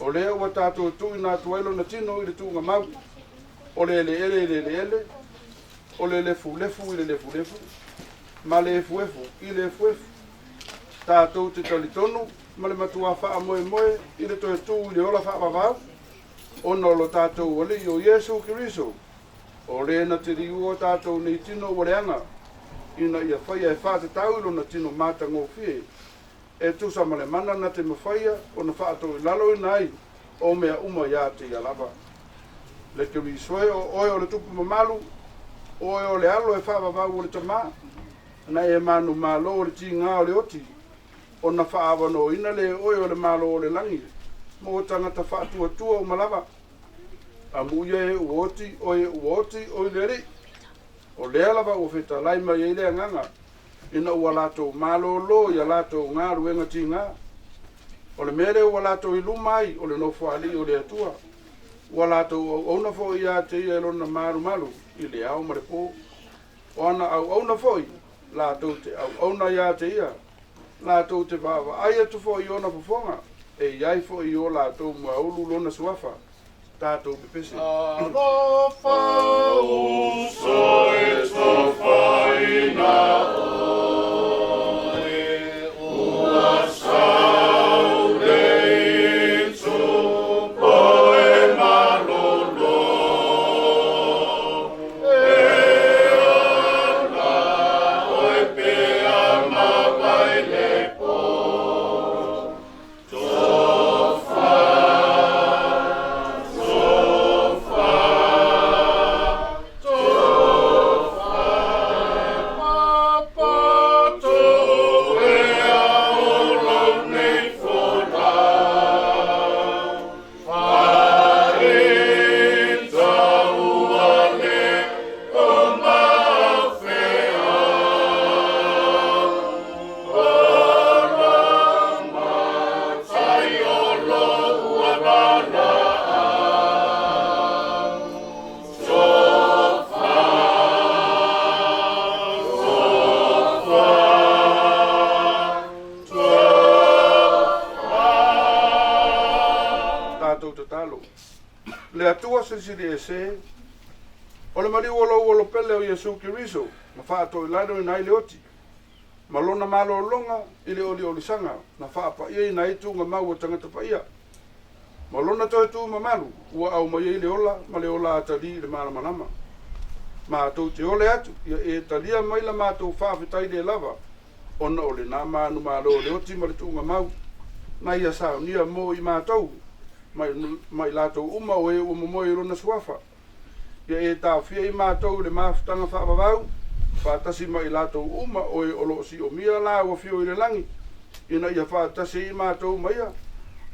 O lea ua tatou tuuina atu ai lona tino i le tuugamau, o le eleele i le eleele, o le lefulefu i le lefulefu, ma le efuefu i le efuefu. Tatou te talitonu ma le matuā faamoemoe i le toe tū i le ola faavavau, ona o lo tatou Alii o Iesu Keriso, o lē na te liua o tatou nei tino ua leaga, ina ia faia e faatatau i lona tino matagofie, e tusa ma le mana na te mafaia ona faatoilaloina ai o mea uma iā te ia lava. Le Keriso e, o oe o le tupu mamalu, o oe o le alo e faavavau o le Tamā, na e manumalo o le tigā o le oti, ona faaavanoaina lē oe o le Malo o le lagi, mo tagata faatuatua uma lava. Amuia e ua oti, oe ua oti, oi le Alii. O lea lava ua fetalai mai ai le Agaga, ina ua latou malōlō ia latou galuega tigā. O le mea lea ua latou i luma ai o le Nofoalii o le Atua, ua latou auauna foi ia te ia i lona malumalu i le ao ma le pō. O ana auauna foi, latou te auauna ia te ia, latou te vaavaai atu foi i ona fofoga, e i ai foi i o latou muaulu lona suafa. Tatou pepese. Alofa uso e tofaina oe, ua sau le itupo e malolo. E ola oe pea mawai le po. Tofa, tofa, tofa, papato e aolo nei folau. Faita ua le o mafea. Ola matai o lo ua valaau. Tofa, tofa, tofa. Tatou tatalo. Le Atua silisili ese, o le maliu o lou alo pele o Iesu Keriso, na faatoilaloina ai le oti, ma lona malologa i le oliolisaga na faapaiaina ai tuugamau o tagata paia. Ma lona toe tu mamalu, ua aumai ai le ola ma le ola atalii i le malamalama. Matou te ole atu, ia e talia mai la matou faafetai le lava, ona o lena manumalo o le oti ma le tuugamau, na ia saunia mo i matou, ma i latou uma o e ua momoe i lona suafa. Ia e taofia i matou i le mafutaga faavavau, faatasi ma i latou uma o e o lo o siomia laua afio i le lagi, ina ia faatasi ai i matou ma ia,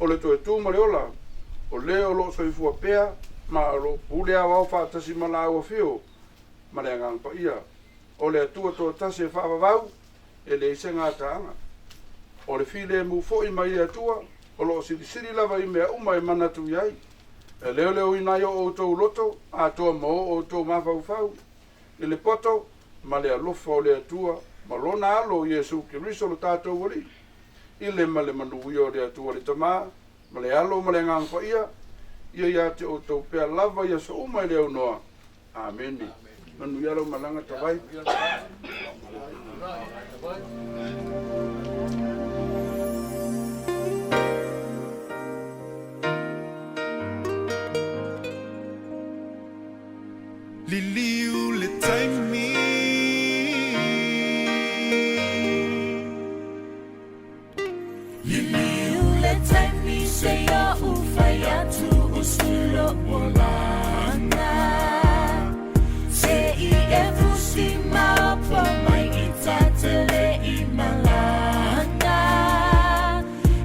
o le toe tu ma le ola, o le o lo o soifua pea, ma o lo o pule aoao faatasi ma laua afio, ma le Agaga Paia, o le Atua toatasi e faavavau, e leai se gataaga. O le filemu foi mai le Atua, o lo o silisili lava i mea uma e manatu i ai, e leoleoina ai o outou loto, atoa ma o outou mafaufau, i le poto ma le alofa o le Atua, ma lona alo Iesu Keriso lo tatou Alii, i le ma le manuia o le Atua le Tama, ma le Alo ma le Agaga Paia, ia ia te outou pea lava i aso uma e le aunoa. Amene. Manuia lau malaga Tavai. Liliu le taimi. Liliu le taimi se ia ufai atu usu lo olanga. Se i e fusi maopo mai i tatele i malanga.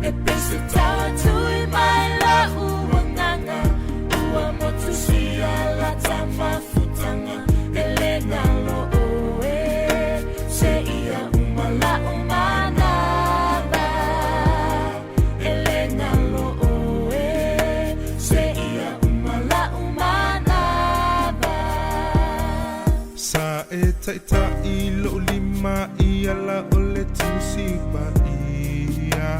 E pese tau tui mai la uanganga. Ua motu sia la tamafutanga. Ele ngalo oe. Se ia umala umanaba. Ele ngalo oe. Se ia umala umanaba. Sa e taitai lo lima i ala o le tusi paia.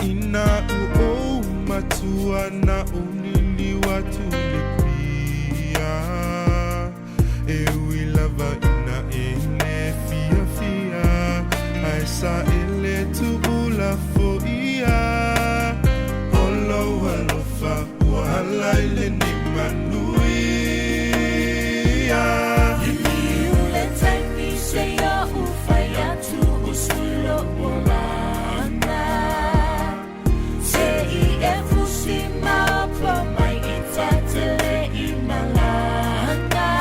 Ina u o matua na o liliu atu le pia. E ui lava ina e le fia fia, ai sa e le tuula foia. O lou alofa ua hala i le ni manuia. Liliu le taimi se ia ufai atu usu lo olanga. Se i e fusi maopo mai i tatele i malanga.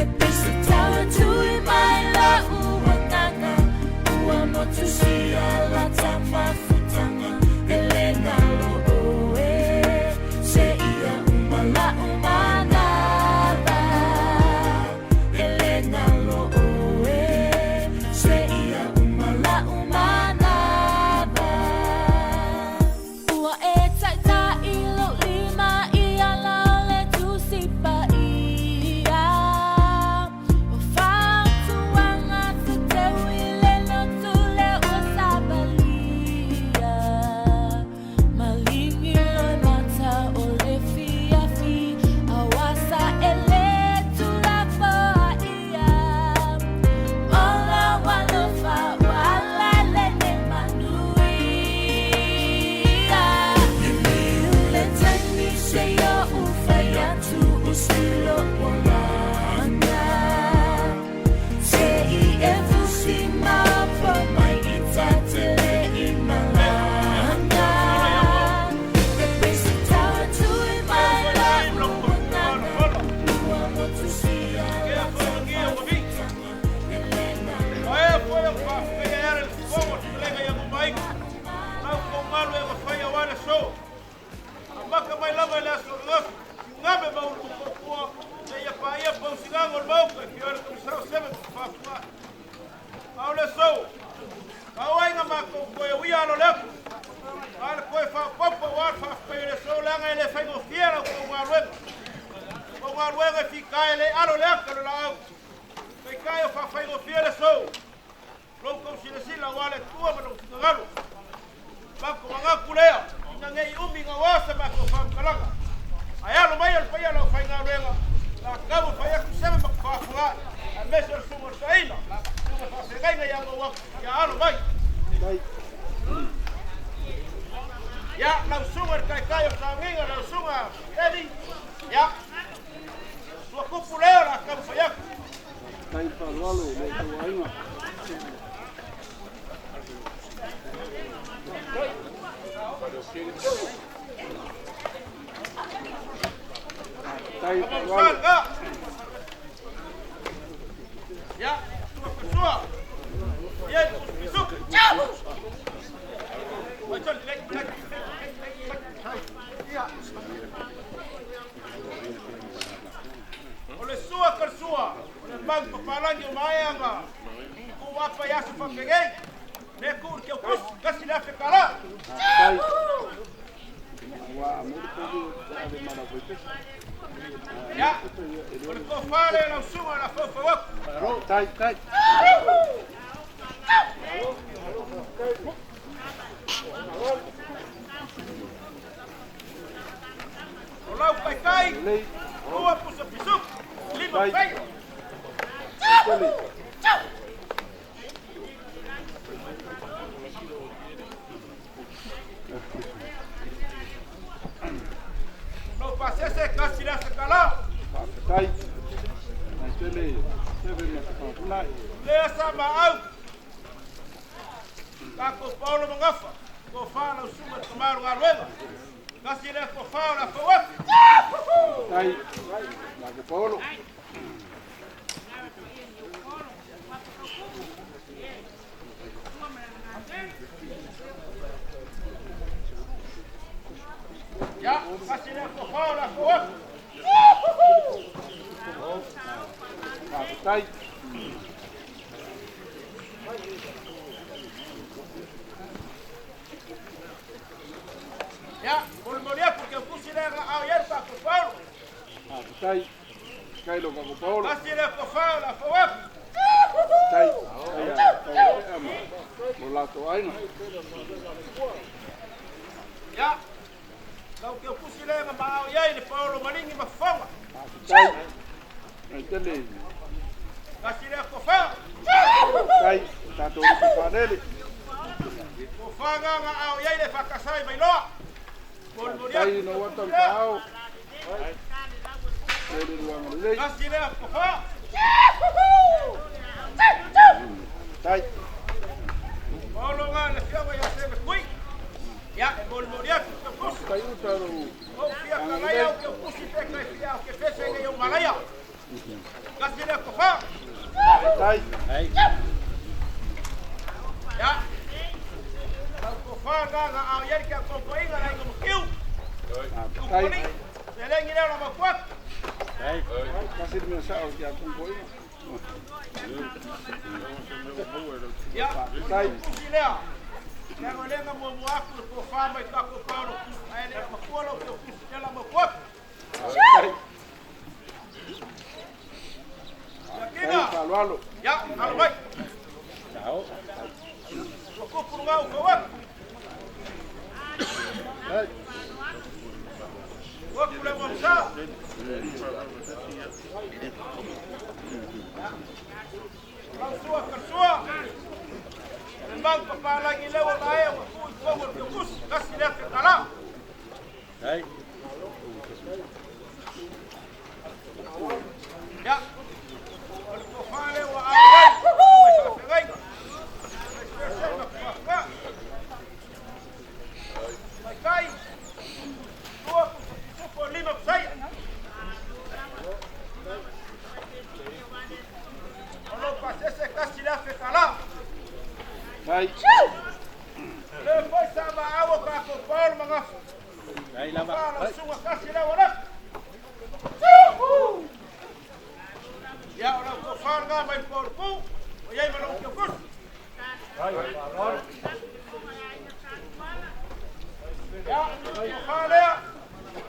E pese Faafetai le faaaloalo i lo outou aiga. Faafetai le faaaloalo. O le sua ka sua, o le mau papalangi o maeaga, ku apa i aso whapegei, le ku ke o kusi, kasi le afe kala. Faafetai. Ua amuli peli te ave ma lau faipese. Ia, o le kofale lau sunga la faufawaku. Faafetai. Tai. O lau kaikai, Lelei. lua pusa pisuk, lima Tai. fei. Tele. No pasese kasi le afe kala. Faafetai. Mai tele seve ma te whakapunai. Lea sa ma au. Kako Paulo Mangafa, ko wha lau sunga te kamaru ngā Kasi le ko wha o la fauaku. Tai. La ke Paolo. Ia, kasi le ko wha o la fauaku. Faafetai. Ia, molimoli aku ke kusi le nga au iai kako Paulo. Faafetai. Kai lo kako Paolo. Kasi le ko wha o la fauaku. Tai. Tai a tau e ama. Mo lato aiga. Ia, lau ke kusi le nga ma au iai le Paulo malingi mafonga. Faafetai. Mai tele. Kasi le ko wha. Tai. Tatou rupi whanele. Ko wha nga nga au iai le whakasai mai loa. Molimoli Tai aku. no wata mtaao. Lele luanga lelei. Kasi le ko wha. Tai. Paulo nga le fioga ia se me kui. Ia, e molimoli aku ke kusi. Tai uta ro. O fia kalaia o ke kusi pe kai fia o ke fese ngai o malaia. Kasi le ko wha. Tai. Ia. Lau ko wha nga nga au iai ke konkoinga na inga mukiu. Tai. Kupoli. Se lengi leo la makuak. Kasi le mea sao ki a kungko ina. Ia. Tai. Kusi lea. Lea lenga mua mua aku le ko wha mai kako Paulo kusi. Ai le makua lau ke kusi le la makuak. Tai. Ia Tai kinga. whaalualo. Ia, alo mai. Ua kupuru ngau fauak. Tai. Ua kule mua msa. Lau sua ka sua. Le mau papalangi leo la e ua kui kongo le kusi. Kasi lea te kala. Ia. O le kofale ua au ai. Ua whawhengainga. Mai ma kuwhawha. Mai kai. Tua pusa pisupo lima pusaia. O lo pasese kasi lea fe kala. Tai. Le foi sa ma au ka ko Paulo Mangafa. Wala sunga kasi lea wala. Ia o lau kofale ngā mai Paulo pu. O iai ma lau ke kusi. Ia, kofale lea.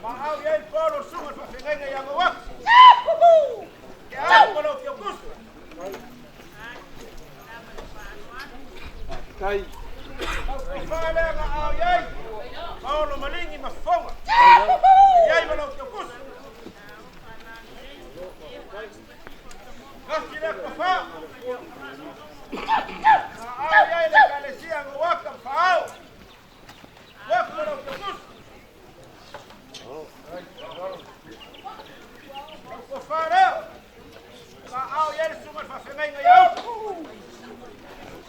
Ma au iai Paulo sunga whawhengainga ia ngawak. Ke au ma lau ke kusi. Tai. Lau kofale nga au iai. Paulo malingi mafonga. Iai ma lau ke kusi. Kasi le kofa. Ma au iai le kalesia ngawaka mfaau. Waku ma lau ke kusi. Lau kofa lea. Ma au iai le sunga faafeagaiga iā uta.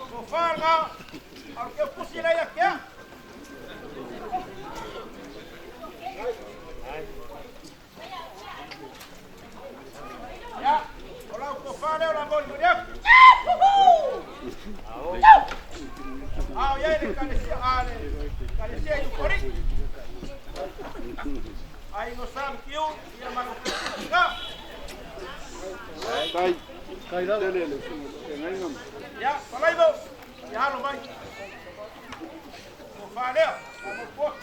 Tofā lena a o le teutusi lea ia te au. Ia, o lau tofā lea o le a molimoli atu. A o i ai le Ekalesia, a le Ekalesia i Utualii. Aiga o Sa ma Tiu, ia ma lau teutusi lena. Ia, Falaivo, ia alo mai. Tofā lea, o mautu atu.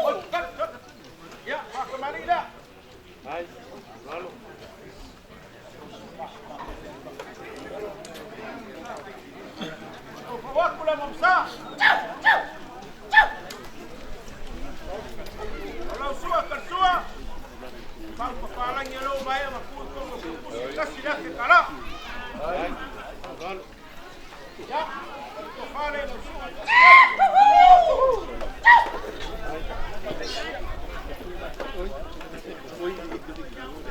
Oi, ia, faakamali'i lea. Fofo atu le Mamsa. O lau sua Kalasua, mau papalagi e lou maea ma tu i totonu o Pupusi e $1,000. Ia, o le tofa lea i lau susuga.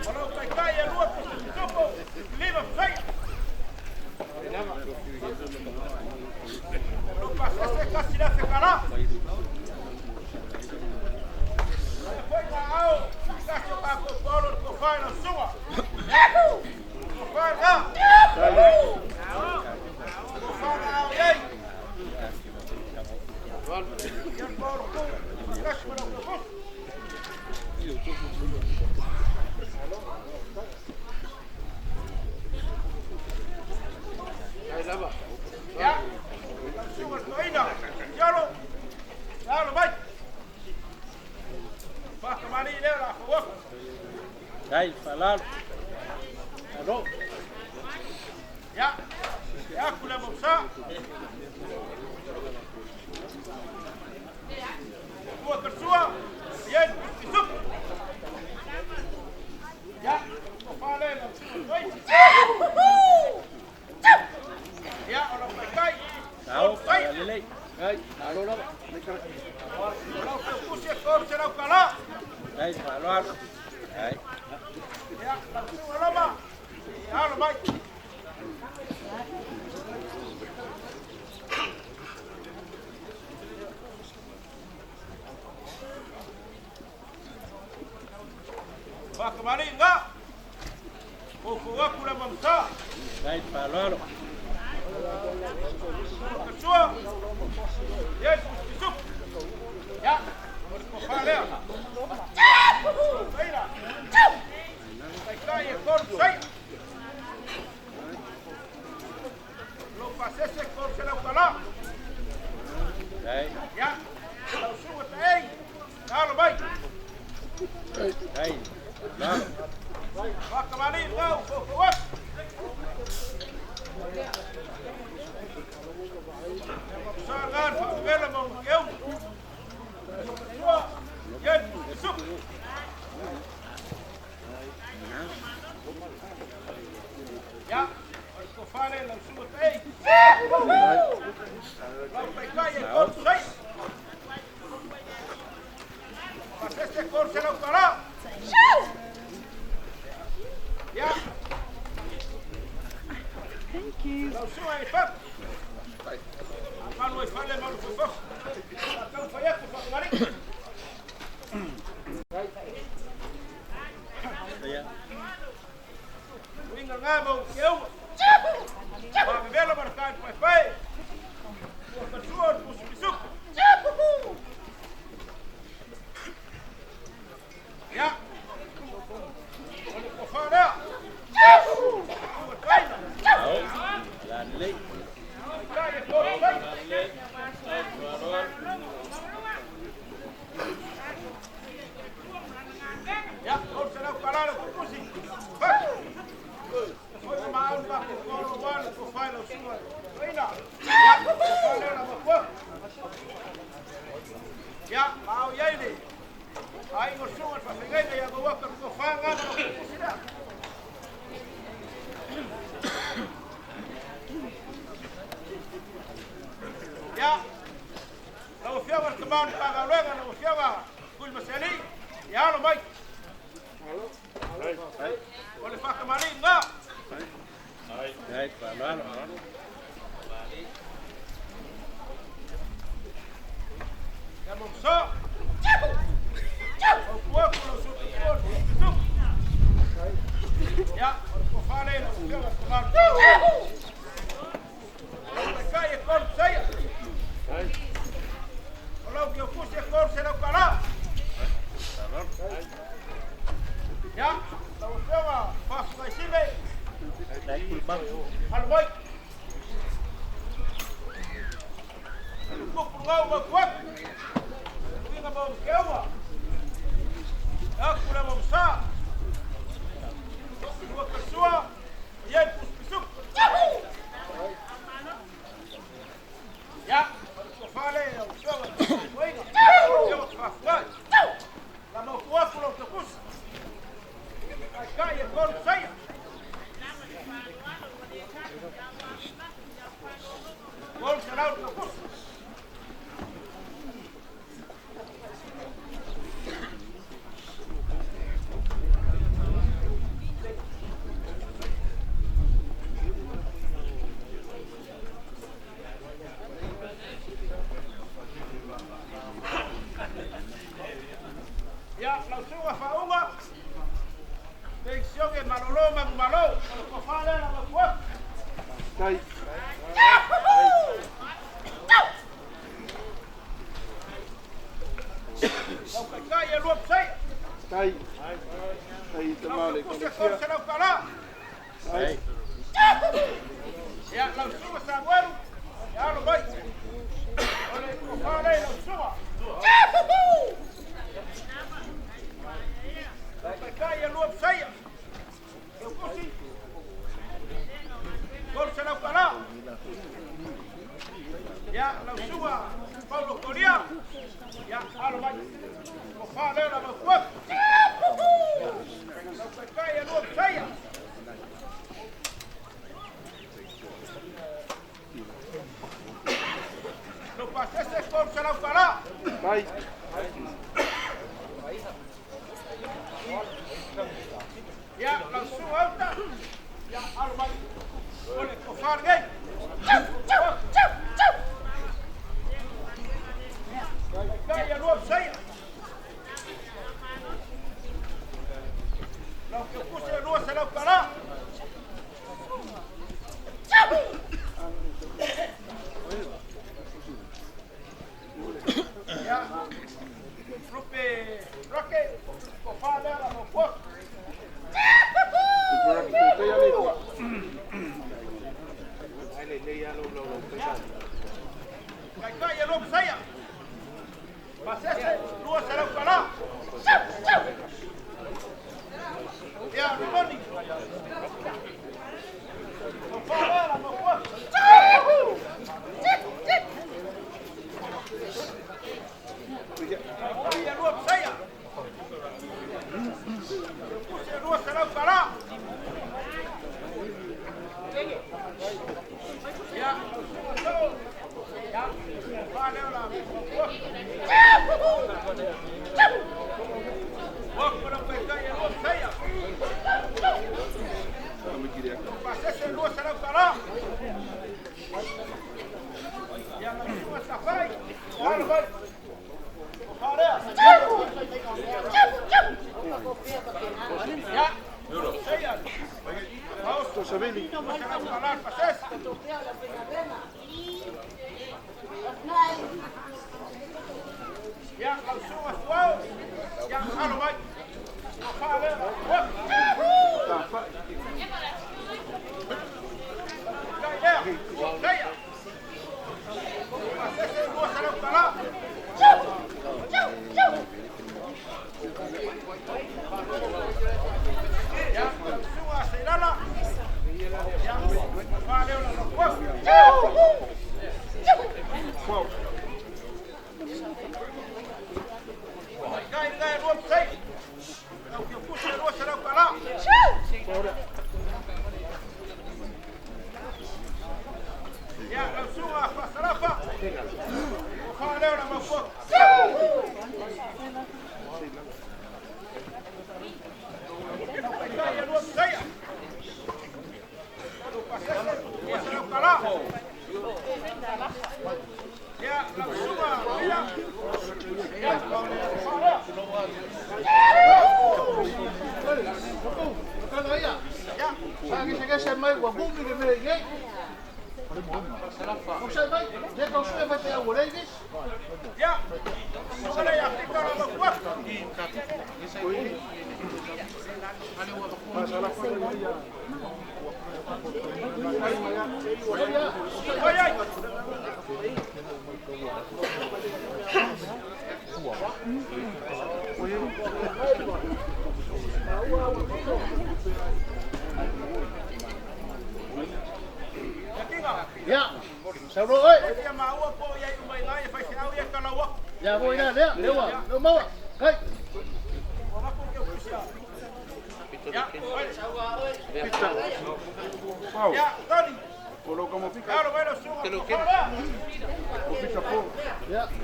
O lau taitai e lua pusa pisupo, 5 fesaia. O lou pasese e $1,000. Aia foi na ao, tasi o tatou paolo le tofa i lau susuga. Tofa lena. Tofa na ao i ai. Ia le paolo tu, faatasi ma lau taufusi. Ia, lau susuga i le toeaina, Tiolo, ia alo mai. Faatamalii lea o le a fau atu. Ia, e atu le Mausa. Tua Kalasua, ia i le Pisupisupu. Ia, tofa lea i lau susuga i le toeaina. Ia, o lau taitai, tolu saia. O lau teutusi e $300. Ia, lau susuga Roma, ia alo mai. Faatamalii lena. Foufou atu le Mamsa. Kalasua, ia i le Pisupisupu. Ia, o le tofa lea. Taila. Taitai e tolu saia. Lou pasese e $300. Ia, lau susuga Taei, ia alo mai. Faatamalii lena ua foufou atu. Sa lena le faavavela ma ona keuma. Kalasua, ia i le Pisupisupu. Ia, o le tofa lea i lau susuga Taei. Lau taitai e tolu saia. Pasese e $300. Ia. Thank you. Lau susuga i le Papa. Malu ai fale malu fofo. Tau fai atu faakamali'i. Uiga lena ma ou keuma. Faavevela ma le tae paepae. Ua kalasua o le Pisupisupu. Ia, o le tofa lea. Ua taina. Taitai e tolu saia. Ia, $300 lau tautusi. Fatu. Foi ma maau le matou paolo aua le tofa i lau susuga i le toeaina. Faagesegese mai ua gumi le mea i nei. Ausai mai, le tau sue faifeau ua leai nisi. Ia, saunoa oe. Ia foi la lea, lea ua, lea ua maua. Kai. Ia,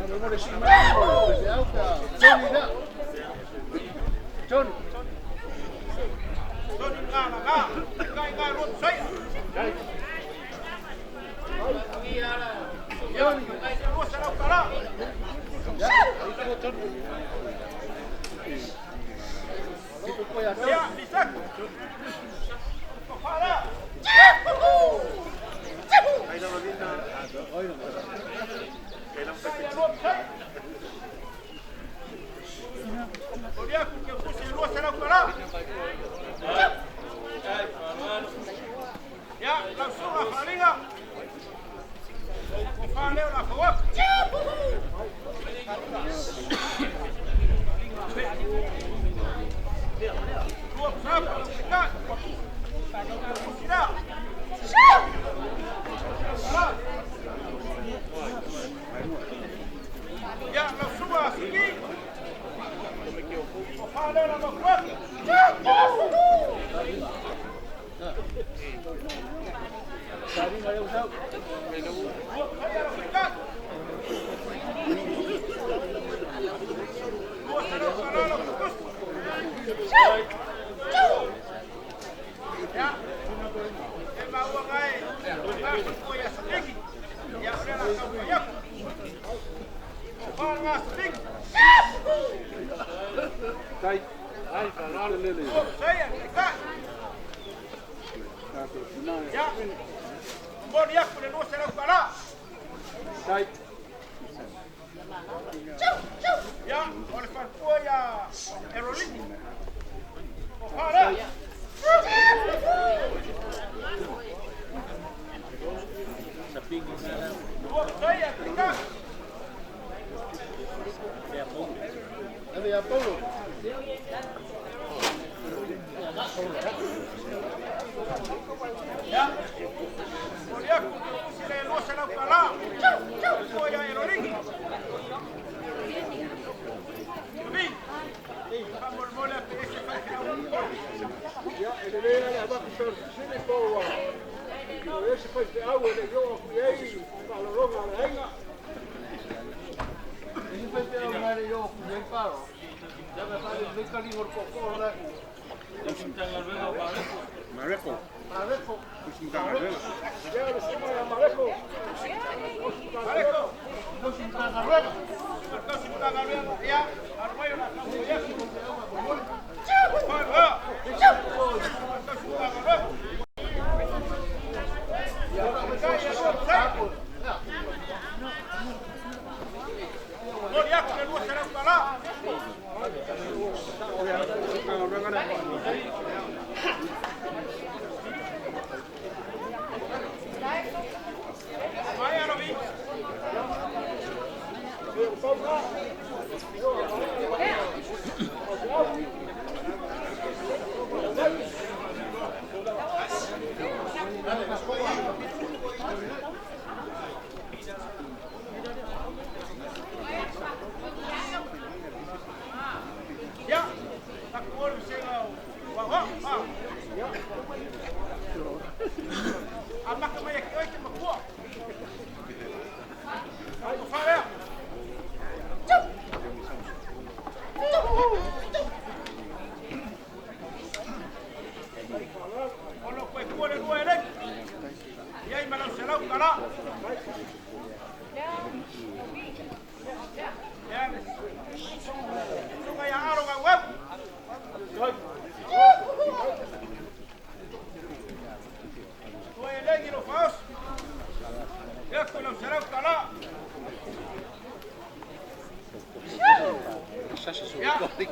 mo le sii mai o le faifeau pe a Tony lea. Tony. Ave ia Paulo. Ia, e lelei la le avatu pea o le fesili po ua o i ai se faifeau e le'i oo atu i ai faalologa a le aiga. E se faifeau na e le'i oo atu i ai faalolo. Ia me faalelelei taliga o le tootoo lena. Mareko. Mareko. Ia, le susuga ia Mareko. Tausi Matagaluega. Te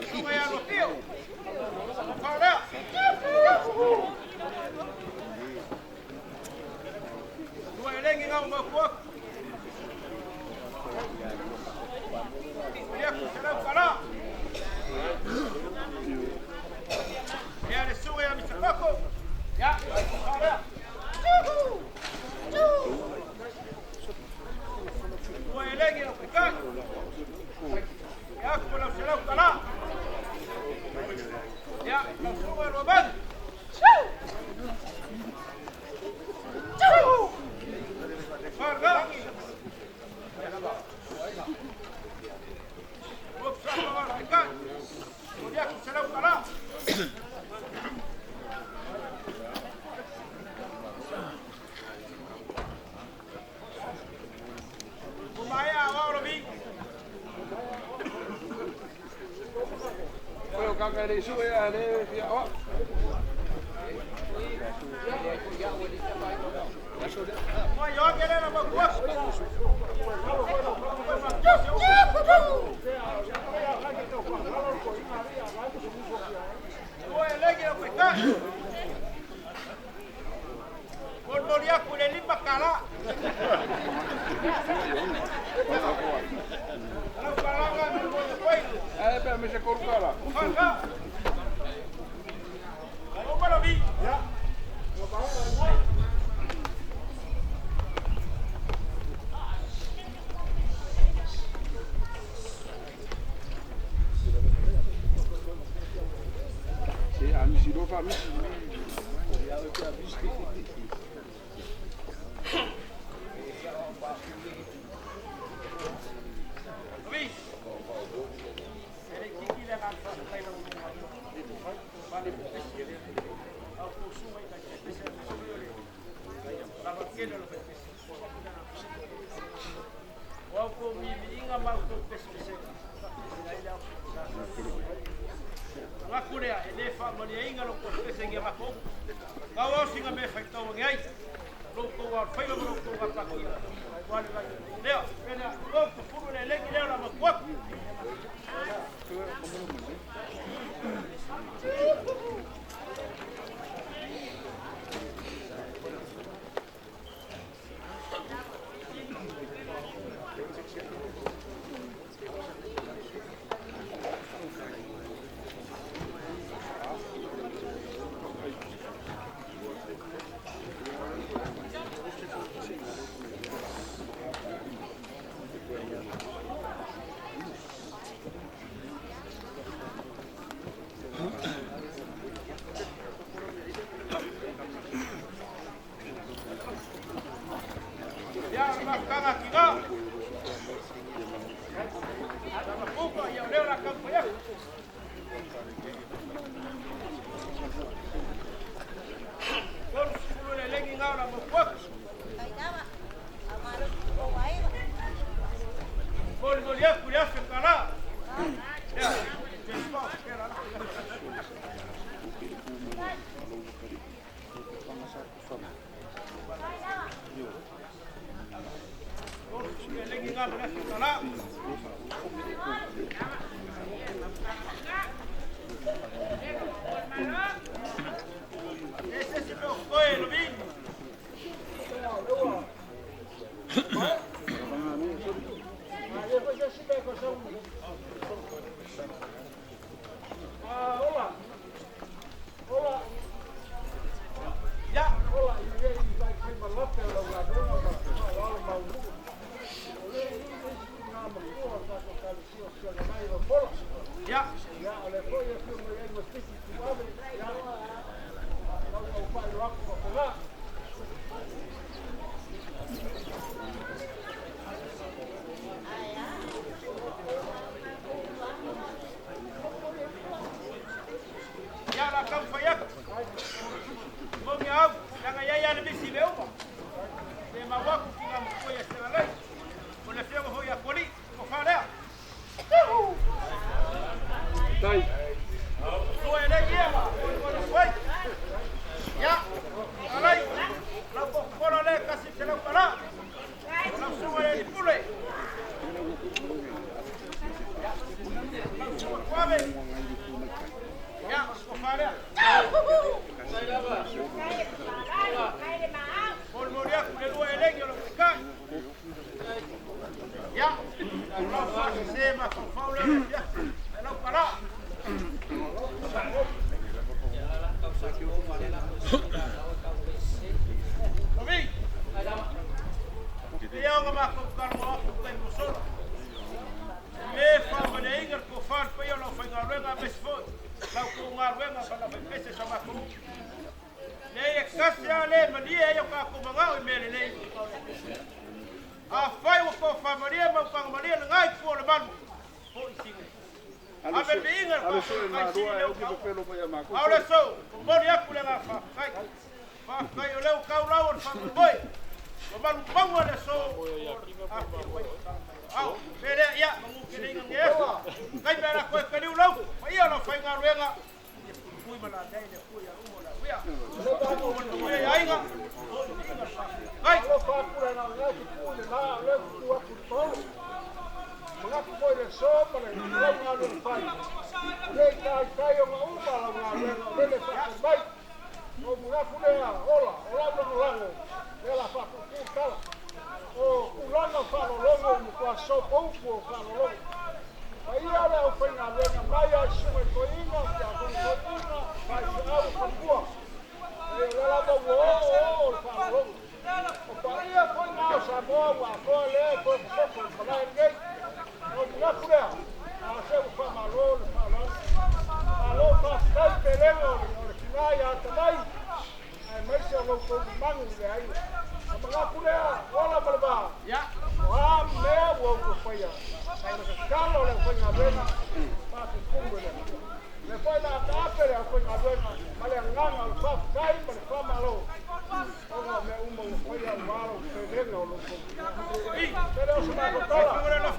Tasi a le malie ai o tatou manao i mea lelei. Afai ua tofamalie ma ua le ngai fu o le malu. Foi siga. Ave le viiga le faafetai sili lea ua Ao le aso, momoli atu le agaga faafetai. Faafetai o lea ua tau lau o le faamoemoe. Ua malumauga le aso afifio mai tatala mai o aao. Pe lea, ia, manu tele ina ne aso. Taimi a latou e taliu lau, paia o le aufaigaluega, ia puipui ma lalei le Atua ia uma o le auia. Soifua ma le manuia i aiga, foi le viiga le faafetai. Alofa atu le agaga te tuu i le la, o lea ua tu atu i le paolo. Manatu foi le aso ma le lau galuega fai. E le i taitai ona uma lau galuega o lele e faatali mai. O manatu lea ola, o lau lagolago, lea la faapuupuu tala. O tulaga o faalologo ua matua sopoupu o faalologo. Paia le aufaigaluega mai a i susuga i toeaiina, tiakono toeaiina, faifeau o fanua. E o lea lava ua oo oo le faalologo. O paia foi na o Samoa ua atoa lea e toe popoto i le malae lenei. O le manatu lea, a se ua faamalo le faaaloalo. Malo faafetai pelega o le tina ia Atamai, aemaise o lo outou mamalu i le aiga. O manatu lea, ola ma le va, o a mea ua outou faia, o le tatalo a le aufaigaluega, faatutumu e le Atua. O lea foi na apaape le aufaigaluega ma le agaga o le faafetai ma le faamalo, ona o mea uma ua faia aua lou pelega o lo outou tina. Se le o se matou tala,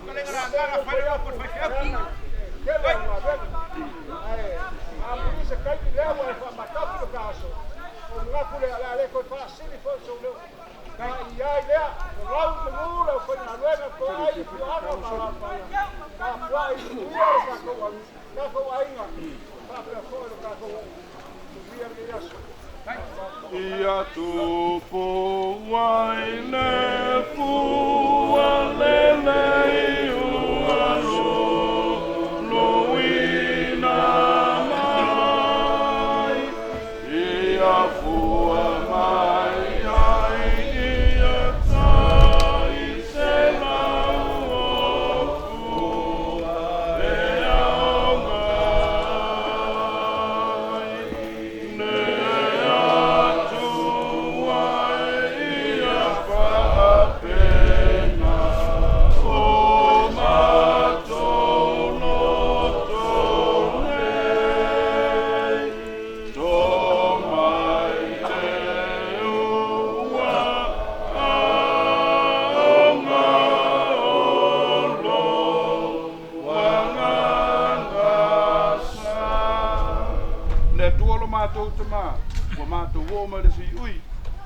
tele au galuega. Ae amuli se taimi lea ua e faamatafi lo ta aso, o manatu lea, o le a le toe faasili foi sou leo. Ta i ai lea, o lau manu le aufaigaluega toa ai i fuaaga ma alaalafaga, tapuai manuia lo tatou aiga, faapea foi lo tatou nuu. Manuia lenei aso. Ia tupu ai le fua lelei ua luluina mai. Ia fua mai ai ia tai se lau o fua le aoga ai. Le Atua ia faapena o matou loto nei. To mai le ua aoga o lo agaga sa. Le Atua o lo matou tamā, ua matou oo mai le siui,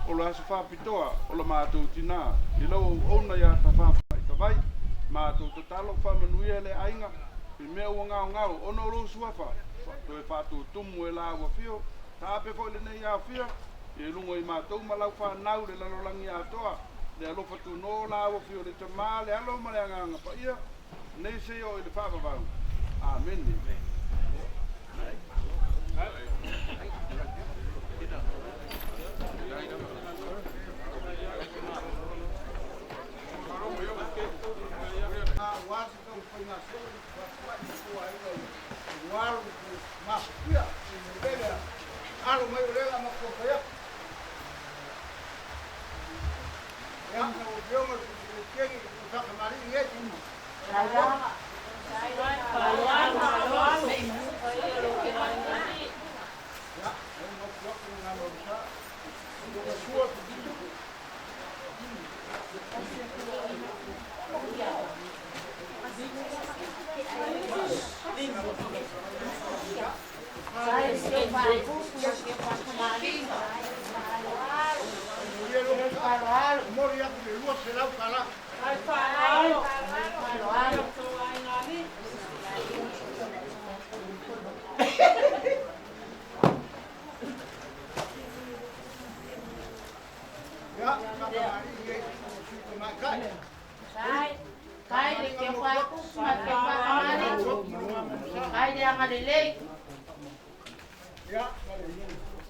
o le aso faapitoa o lo matou tinā, i lau auauna ia Tafafaaitavai, matou tatalo faamanuia le aiga, i mea ua gaogao ona o lou suafa, toe faatutumu e la ua fio, taape foi lenei aofia, i luga i matou ma lau whanau le lalolagi atoa, le alofa tuno la ua fio le tamā le alo ma le agaga paia, nei seia oo i le faavavau. Amene. Aua se taumafaiga soo faatuai matua ai ua alu mafutia i le lea alo mai o lea la matou fai atu. Ia, lau Afioga i le Peresetene, o faatamalii nei. Ia, e mapu atu le galo sa. O sua Mori atu le $200. Ia, faatamalii nei, o sui tamaitai. Tai le ke whakupu ma ke whakamari. Tai le agalelei. Ia,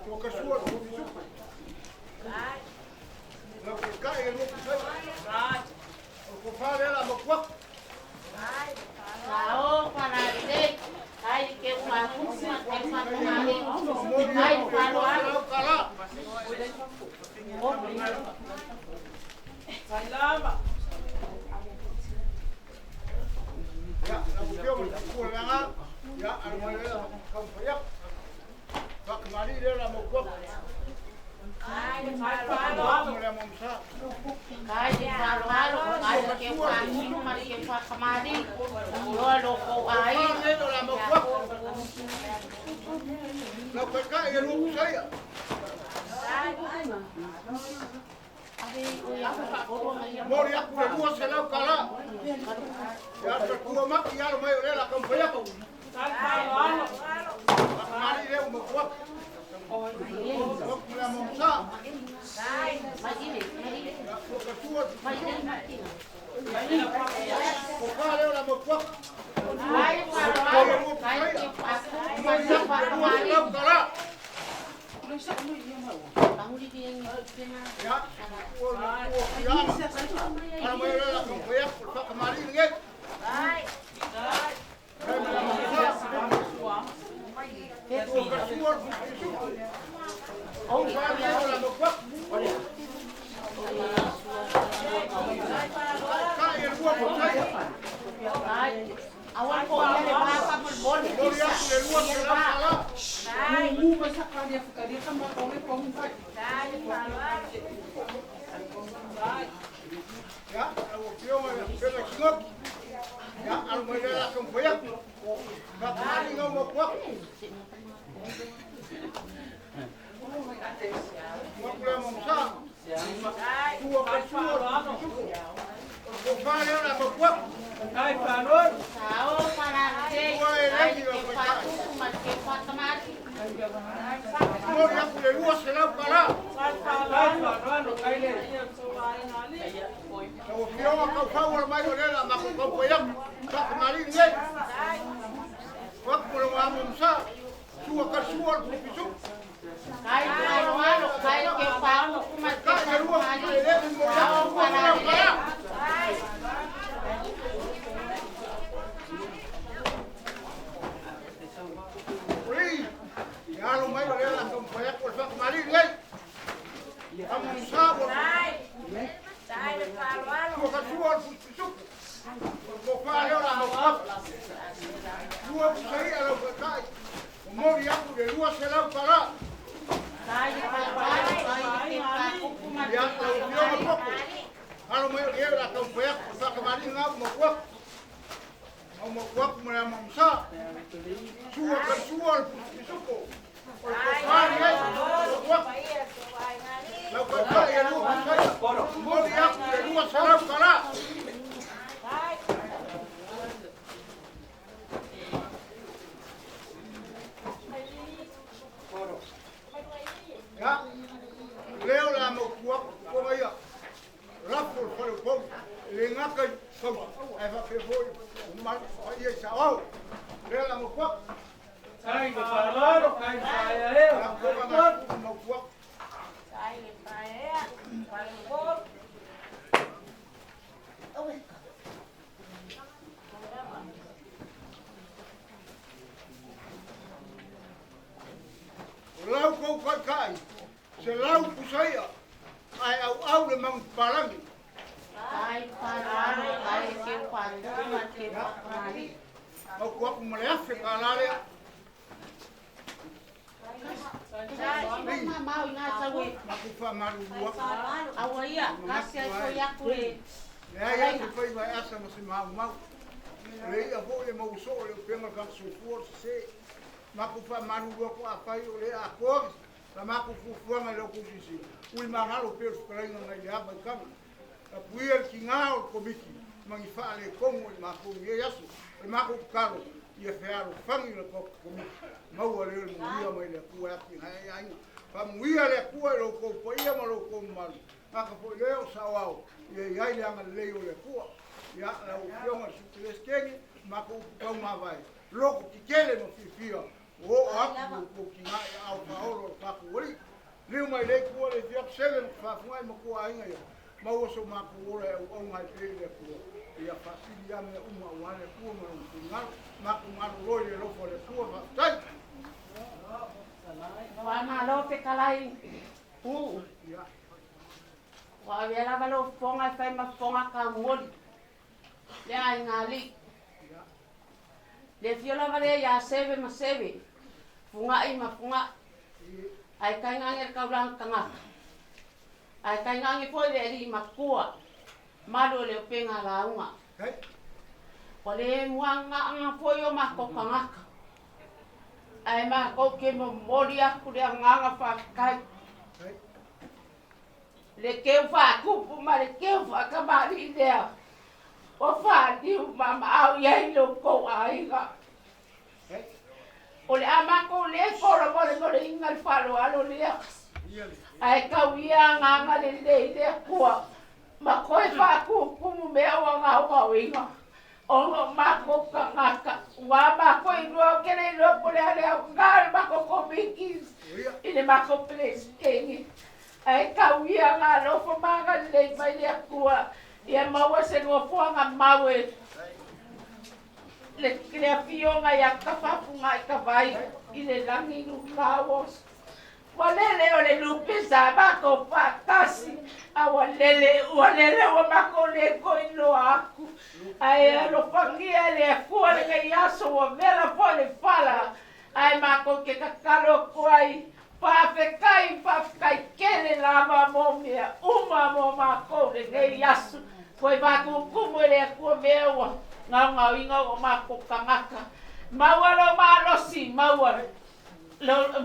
toka sua le supe. Lau ke kai e loku sai. O ko whare la makuaku. Lao whanalelei. Tai le ke whakupu ma ke whakamari. Tai le whaloalo. Ia, lau Afioga i le Tupua Leaga, ia, alo mai lea taumafai atu. Faakamali'i lea o le a maua atu. Ma le amo sa. Kai le faaaloalo, kai le keu faatino ma le keu faakamali, loa lo kou ai. Lea o le a maua atu. Lau taitai e lua pusaia. Mori aku le $200. Ia sa tua maki alo mai o lea la taumafai atu. Faakamali'i lea ua maua atu. Maua le amo sa. Ua katua. O pa lea o le a maua atu. Kai le faaaloalo, kai le keu faatino ma le keu faakamali. $200. Ia, ua ua fiama. Ala mai lea la taumafai atu, le faakamali'i lenei. Kai ma le amo sa. Ua katua le fusisuku. O pa lea o le a maua atu. Kai e lua pusaia. Awan ko ia le bapa mo le Mori aku le $200. Ia, lau Afioga i le Afioga Tinoki. Ia, alo mai lea la taumafai atu. Faakamali'i ngau maua atu. Maua le amo sa. Tua katua le fusisuku. O le kofa lea o le a maua atu. Sao parate, Ua e kai legi le lau keu taitai. faatupu ma le keu faakamali. Mori aku le $200. Lau Afioga kaufau ala mai o lea la makou taumafai atu. Faakamali'i lenei. Atu ma lona amo sa. Sua kasua le fusisuku. Kai le faaaloalo, kai le keu faatupu ma le keu Kai e lua faakamali. e legi mori aku Sao le $200. parate. Ui, ia alo mai o lea la taumafai atu o le faakamali'i lenei. Amo sa ua Ua kasua le fusisuku. O le kofa lea o le a maua atu. Lua pusaia lau taitai. O mori aku le $200. Kai le faaaloalo, kai le keu faatupu ma le Ia, keu lau Afioga faakamali. Popo. Alo mai o lea o le a taumafai atu. O le faakamali'i ngau maua atu. Au maua atu ma le amo sa. Sua kasua le fusisuku. O le kofa lenei. Maua atu. Lau taitai e lua pusaia. Mori aku le $200. Ia, lea o le a maua atu tupuaga ia. Lafo le faleupolu. E le gata i fausi, ae faapea foi o mamalu paia i saoao. Lea o le a maua atu. Lau Afioga Masu'u maua atu. O lau kou kaikai, se lau pusaia, ae auau le magupalagi. Kai le faaaloalo, kai le keu faatupu ma le keu faakamali. Maua atu ma le $1,000 lea. Ma mau ina sau e. Maku faamalulu atu. Aua ia, kasi ai foi aku le. Leai atu faiva e asa ma se maumau. O le ia foi e mau soo le upega o le tagata soifua o le sesē. Maku faamalulu atu afai o le atoa la makou fuafuaga i lau kou silasila. Ui magalo pea o le fetalaiga nai le ava i taga. Tapuia le tigā o le komiti ma ni faaletonu o i makou i nei aso. O le makou tatalo ia fealofagi le komiti. Maua lea o le manuia mai le Atua e atiae ai aiga. Faamanuia le Atua i lo outou paia ma lo outou mamalu. Gata foi lea o saoao ia i ai le agalelei o le Atua. Ia, lau Afioga i le Sui Peresetene, matou upu taumavae. Loko tetele ma fiafia o oo atu i outou tigā i aao faaolo o le tatou Alii. Liu mai lei tua le fiatu sele ma faafugai ma tua aiga ia. Maua so matou ola e auauga ai pea i le Atua. Ia faasili ia mea uma auā le Atua ma lona finagalo. Matou malolo i le alofa o le Atua. Faafetai. Faamalo fetalai. Ua avea lava lou fofoga e fai ma fofoga taumoli, le aiga alii. Le afio lava lea ia Seve ma Seve, Fuga'i ma Fuga'i, ae tainane le taulaga tagata, ae tainane foi le alii matua, malu o le upega lauga. Ua le muagaaga foi o matou tagata, ae matou te momoli atu le agaga faafetai. Le keu faatupu ma le keu faatamalii lea ua faaliu maamaau i ai lo outou aiga. O le a matou le folamolemoleina le faaaloalo lea, ae tau ia agaga lelei le Atua ma toe faatumutumu mea ua gaogaoina ona o matou tagata. Ua matou iloa, ou te le iloa po o le a le aoga o le matou komiti i le matou Peresetene, ae tau ia agaalofa ma agalelei mai le Atua ia maua se nofoaga mau e le afioga ia Tafafugaitavai i le lagi lukau. Ua lele o le lupe sa matou faatasi, a ua lele ua lele ua matou le toe iloa atu. Ae alofagia e le Atua lenei aso, ua vela foi le fala, ae matou te tatalo atu ai, faafetai, faafetai tele lava mo mea uma mo matou lenei aso. Toe faatutumu e le Atua mea ua gaogaoina o matou tagata. Maua lo malosi, maua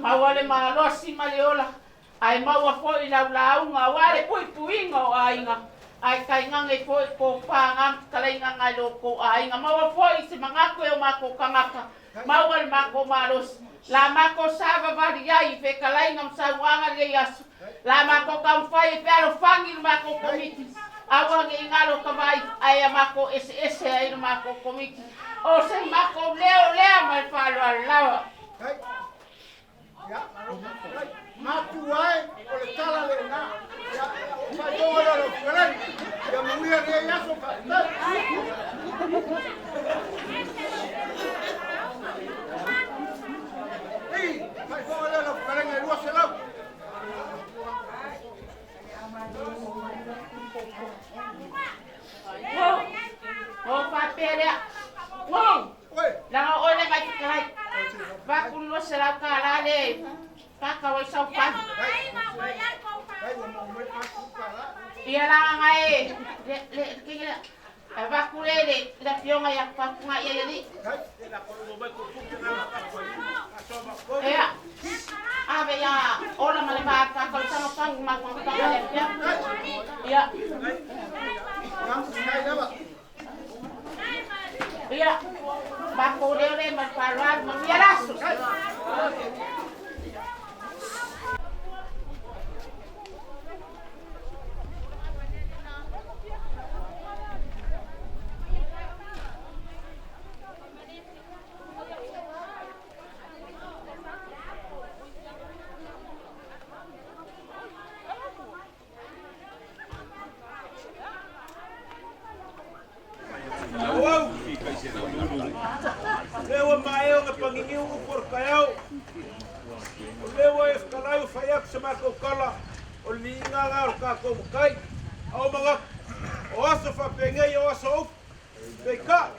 maua le malosi ma le ola, ae maua foi lau lauga aua le puipuiga o aiga, ae tainane foi tofaga ma fetalaiga nai lo outou aiga. Maua foi se manatu e o matou tagata, maua le matou malosi, la matou savavali ai i fetalaiga ma saunoaga lenei aso, la matou taumafai e fealofani le matou komiti, aua ne i galo ka vai, ae ia matou eseese ai le matou komiti. O se matou leo lea ma le faaaloalo lava. Ia, matua e, o le tala lena. Ia, o faitoga lea o lau fetalai. Ia manuia lenei aso, faafetai. Ei, faitoga lea o lau fetalaiga e 200. O faapea lea. Ngo! Leaga o oe le nai fetalai. Vaku $200 le faatau ai sau fale. Ia laga ngai le le le avatu le le le afioga ia Fafuga ia alii. Ia ave ia Ola ma le va faatausaga fagu ma fagafagaga le afioga. Ia. Ia, matou leo le ma le faaaloalo, manuia le aso. Lea ua maea ona paginiu upu o le taeao. O lea ua e fetalai ua fai atu se matou tala, o le liiga la o le tatou matai. A o manatu, o aso faapenei o aso upu. Peitai,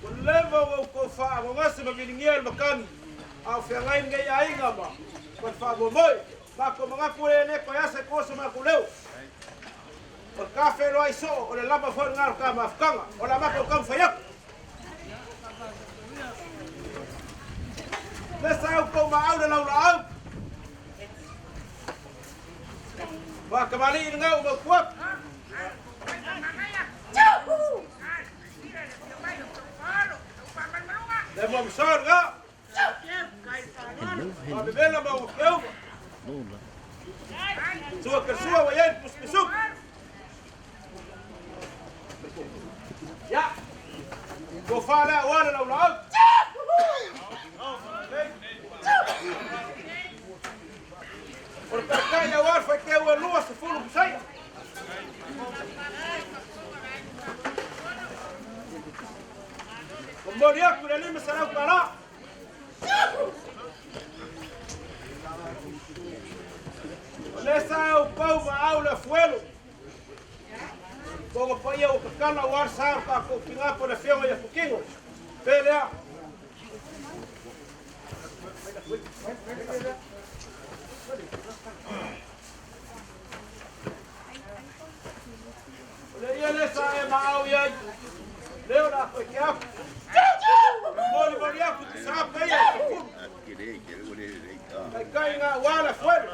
ua leva ona outou faaanogase ma viligia e le matagi, a o feagai lenei aiga ma le faamoemoe. Matou manatu e le toe asa i tua so matou leo. O le ta feiloai soo, o le lava foi lena o le ta mafutaga. O le a matou taumafai atu. Le sa outou maau le laulaau. Ua tamalii lena ua mautu atu. Le moa masoa lena. Faavevela ma ua keuga. Sua ke sua ua iai le pusupusuku. Ya. Tofa lea aua le laulaau. O le taitai aua le faiteu e 20 pusaia. Momoli atu le $500. O lea sa e outou ma au le afuelo. Toga paia o kakana o ar sa o tākou tinga po le whionga ia fukingo. Pele a. O le ia le sa e maau iai. Leo la koe ke aku. Moli moli aku tu sa pa ia. Kai kai ngā wala fuere.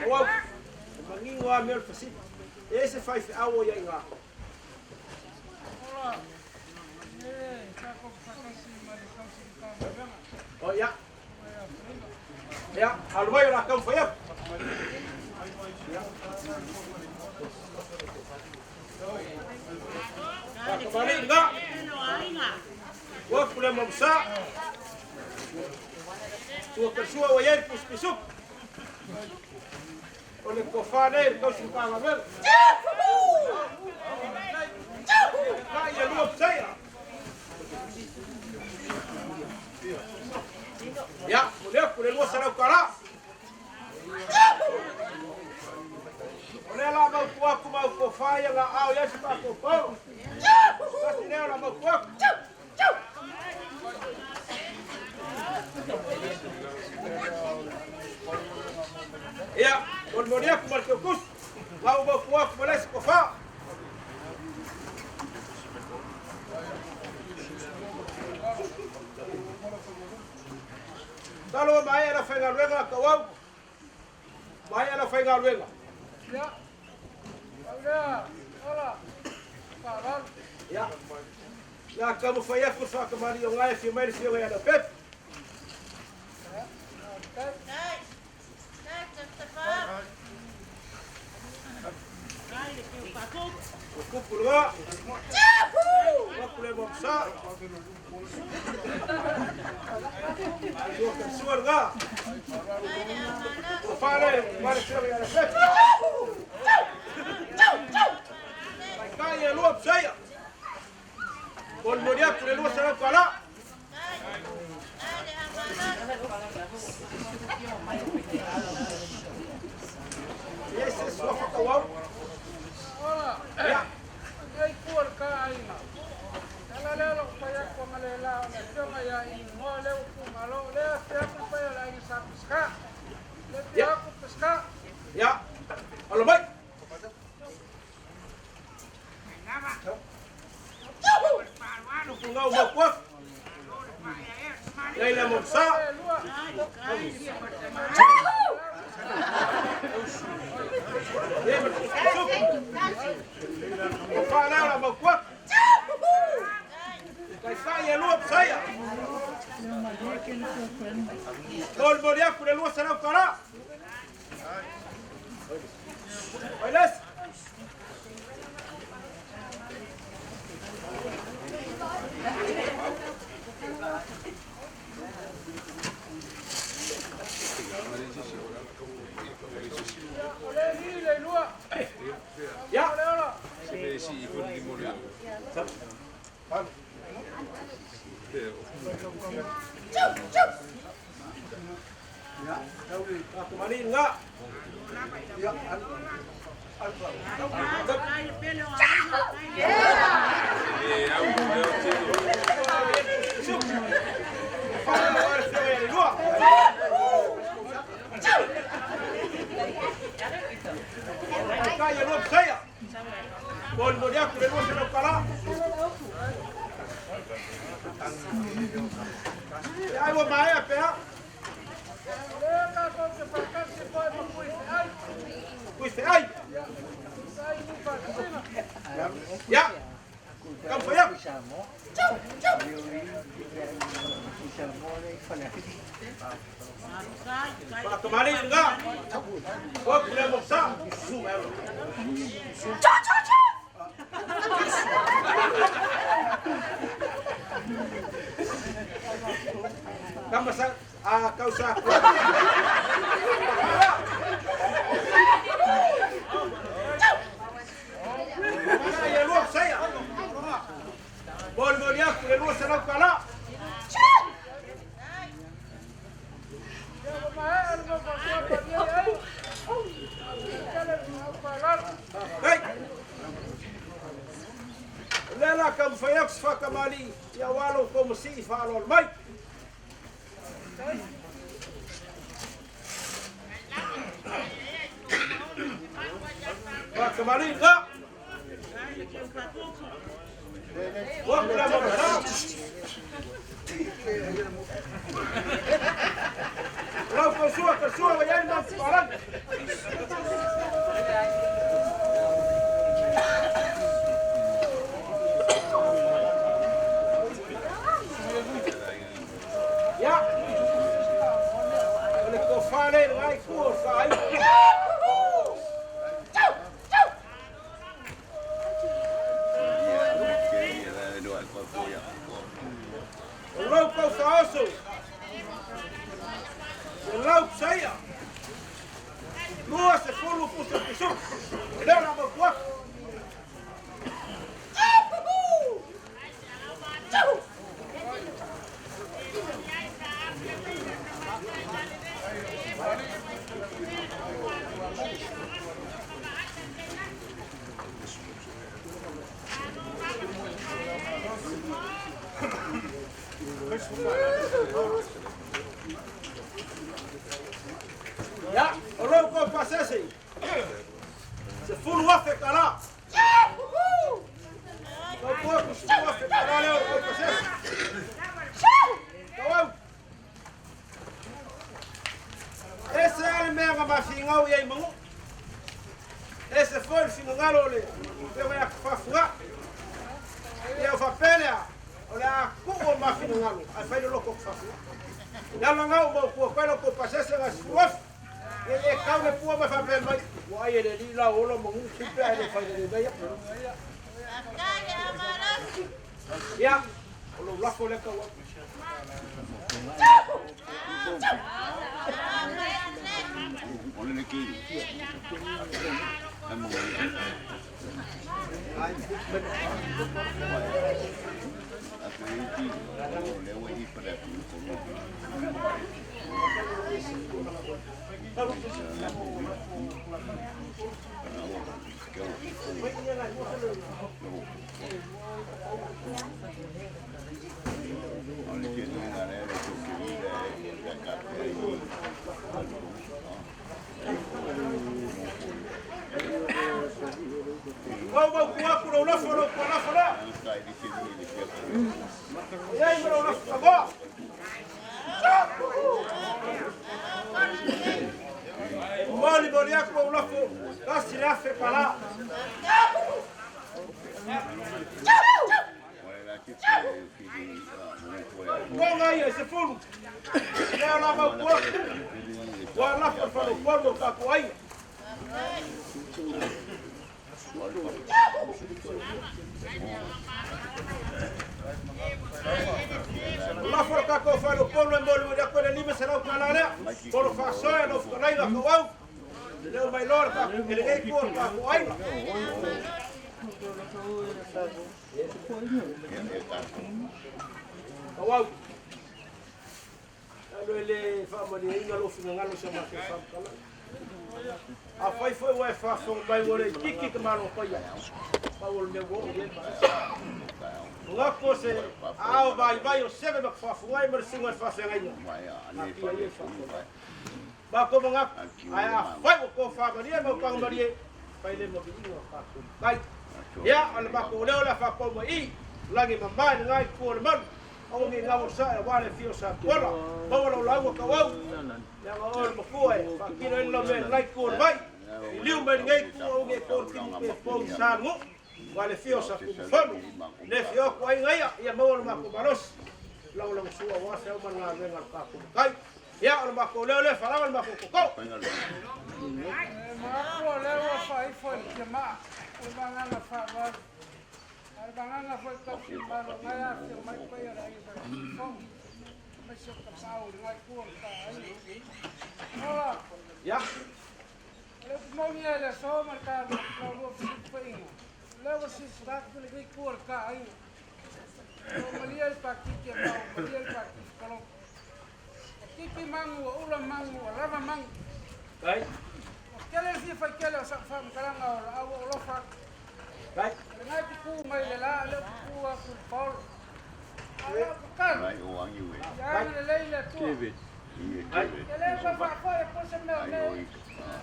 O au, e mangingo a mea o le fasili. E se whai whiau o ia i ngā. O ia. Ia, alu mai o la kau whai aku. Whakamari ngā. Ua kule mamsa. Tua kasua o iai puspisuk. O le kofa nei, kau sukanga mele. Ka ia lua psaia. Ia, o lea kule lua sarau kara. O lea la mau tuaku mau kofa ia ngā ao ia si pa pau. Kasi lea la mau tuaku. Ia, o le moni aku ma le taukusi. Lau mau tuaku ma lesi kofa. Talo mai ala whaingaluega ka wau. Mai ala whaingaluega. Ia. Aulea, ola. Whaararu. Ia. La kamu whai aku whakamari o ngai whia mai le whia ngai ana pep. O kupu loa. Waku le mamsa. Tua kasua nga. O whare, whare whia ngai ana pep. Kai kai e lua psaia. O le moni aku le lua sarau kala. Yes, yes, sua whakawau. Ola. Ia. Nei kua le ka aina. Ala lea lo pai aku nga le la o le fionga ia i ngoa leo ku malo lea te aku pai o le ainga sa piska. Le te Ia. aku piska. Ia. Alo mai. Tupu ngau mau kuak. Ia ila mamsa. Ia ma tusuk. O whanau la mau kuak. Kai whai e lua psaia. Moli moli aku le lua sarau kara. Oi les. O le ni le lua. Ia. O le ola. Whakamari ngā. Whanau le whia ngai le lua. Kai e lua psaia. Moli moli aku le lua sarau kara. Ia ai ua maea pea. O lea ka kou te whakasi poe ma kui te ai. Kui te ai. Ia. Ai ni whakasina. Ia. Kam whai aku. Whakamari ngā. Waku le mamsa. Kama sa a kau sa. Ia lua psaia. Moli moli aku le lua sarau kala. Ia wa maea le mau whakua pa ni ai. fai atu se faatamalii ia aua lo outou masii faaaloalo mai. Faatamalii lena. Ua ku le mama. Lau tausua, tausua, ua i ai le mafuaalagi. Ia, o le tofa lea i lena itu o le faaiga. O lau tau faaoso, se lau pisaia, 20 pusa pisuku, o lea o le a mautu atu. Ia, o lou kou pasese, 10,000 tala. Mautu atu 10,000 tala lea o le kou pasese. Tauau. Ese lava le mea na mafigau i ai manu'u. Ese foi le finagalo o le afioga ia Fafuga. Ia o faapea lea, o le a tuu o mafinagalo ae fai le loto o Fafuga. Le ala lena ua mautu atu ai la outou pasese na 10,000. Ia e tau le pua ma faapea mai, ua ai e le alii la ola manu'u tupe ae le fai lelei mai ia. Ia, o lou lafo lea tau atu. Ua mautu atu lou lafo lou tualafo lea. E ai ma lou lafo tagoa. E molimoli atu lou lafo 1,000 tala. Toga ia e 10. Lea o la mautu atu. Ua lafo le faleupolu o tatou aiga. O lafo le tatou faleupolu e molimoli atu ai le 500 tala lea. Mo le faasoa e lau fetalaiga Tauau. Leo mai loa le tatou e lenei itu o le tatou aiga. Tauau. Alo e le faamalieina lou finagalo i sa matou faamatalaga. Afai foi ua e faafofoga mai ua le itiiti te Malo paia, pau o le mea ua oo i ai le malosi. Manatu o se aao vaivai o seve ma faafofoga ai ma le susuga i le faafeagaiga, natia ia i faafofoga ai. Matou manatu, ae afai ua tofamalie ma utaga malie, fai le ma viiga o tatou matai. Ia, o le matou leo le a faapau mai i, lagi mama i lena itu o le malu, aua ne i gau o sae aua le afio o Satuala, maua lau lauga tauau, leaga o oe o le matua e faatino ai le lau mea i lena itu o le vai, liliu mai lenei itu aua ne i tolotini pe pou i sa le nuu, aua le afio o Satunumafono, le afio atu aiga ia, ia maua lo matou malosi, lagolagosua aua se au ma le galuega a le tatou matai. Ia, o le matou leo lea, faalava le matou toto. E manatu o lea ua faaifo i le tiamaa o le vagaga faavalu. A o le vagaga foi tausi malo na e afio mai paia o le aiga sa Tuifou. Aemaise o tapaau i lena itu o le taaiga. Ola! Ia. O le upu moni lava i le aso ma le taulua fesilafaiga, o lea ua silasila atu i lenei itu o le taaiga. Ua malie le pakiti a Mao, malie le pakiti paloka. Ua tipi magu, ua ula magu, ua lava magu. Ai. Ua tele le fia faitele o sau faamatalaga o laau ua olofa atu. O lena e pupū mai le la, lea pupū atu i le paolo. A o lau tatalo, ia agalelei le Atua. E le toe faafoi atu se mea o nei.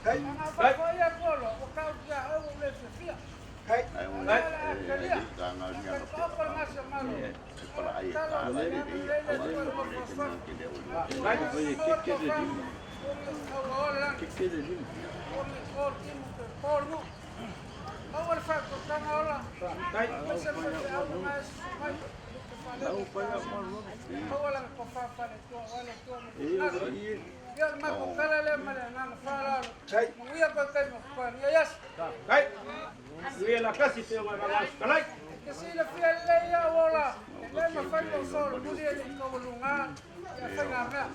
Ana ou faafoi atu loa, ua tau ia oe ua ou le fiafia. A o lea o le a talia, ia taitoafa le gasi o Malo. A o lau tatalo, ia agalelei le Atua i le nofo asuafu. Ia maua le tofa, ua o le lagi. Ua o le timu po le nuu. Maua le faatotaga ola, aemaise le faifeau lena e susu mai, te faalele le Maua lana tofa faale-Atua aua le Atua ma le finagalo. Ia o le matou tala lea ma le agaga faaaloalo. Manuia toe taimi o totoe lenei aso. E te silafia lelei au ola, e le mafai lou solomuli e le i taualuga ia faigamea.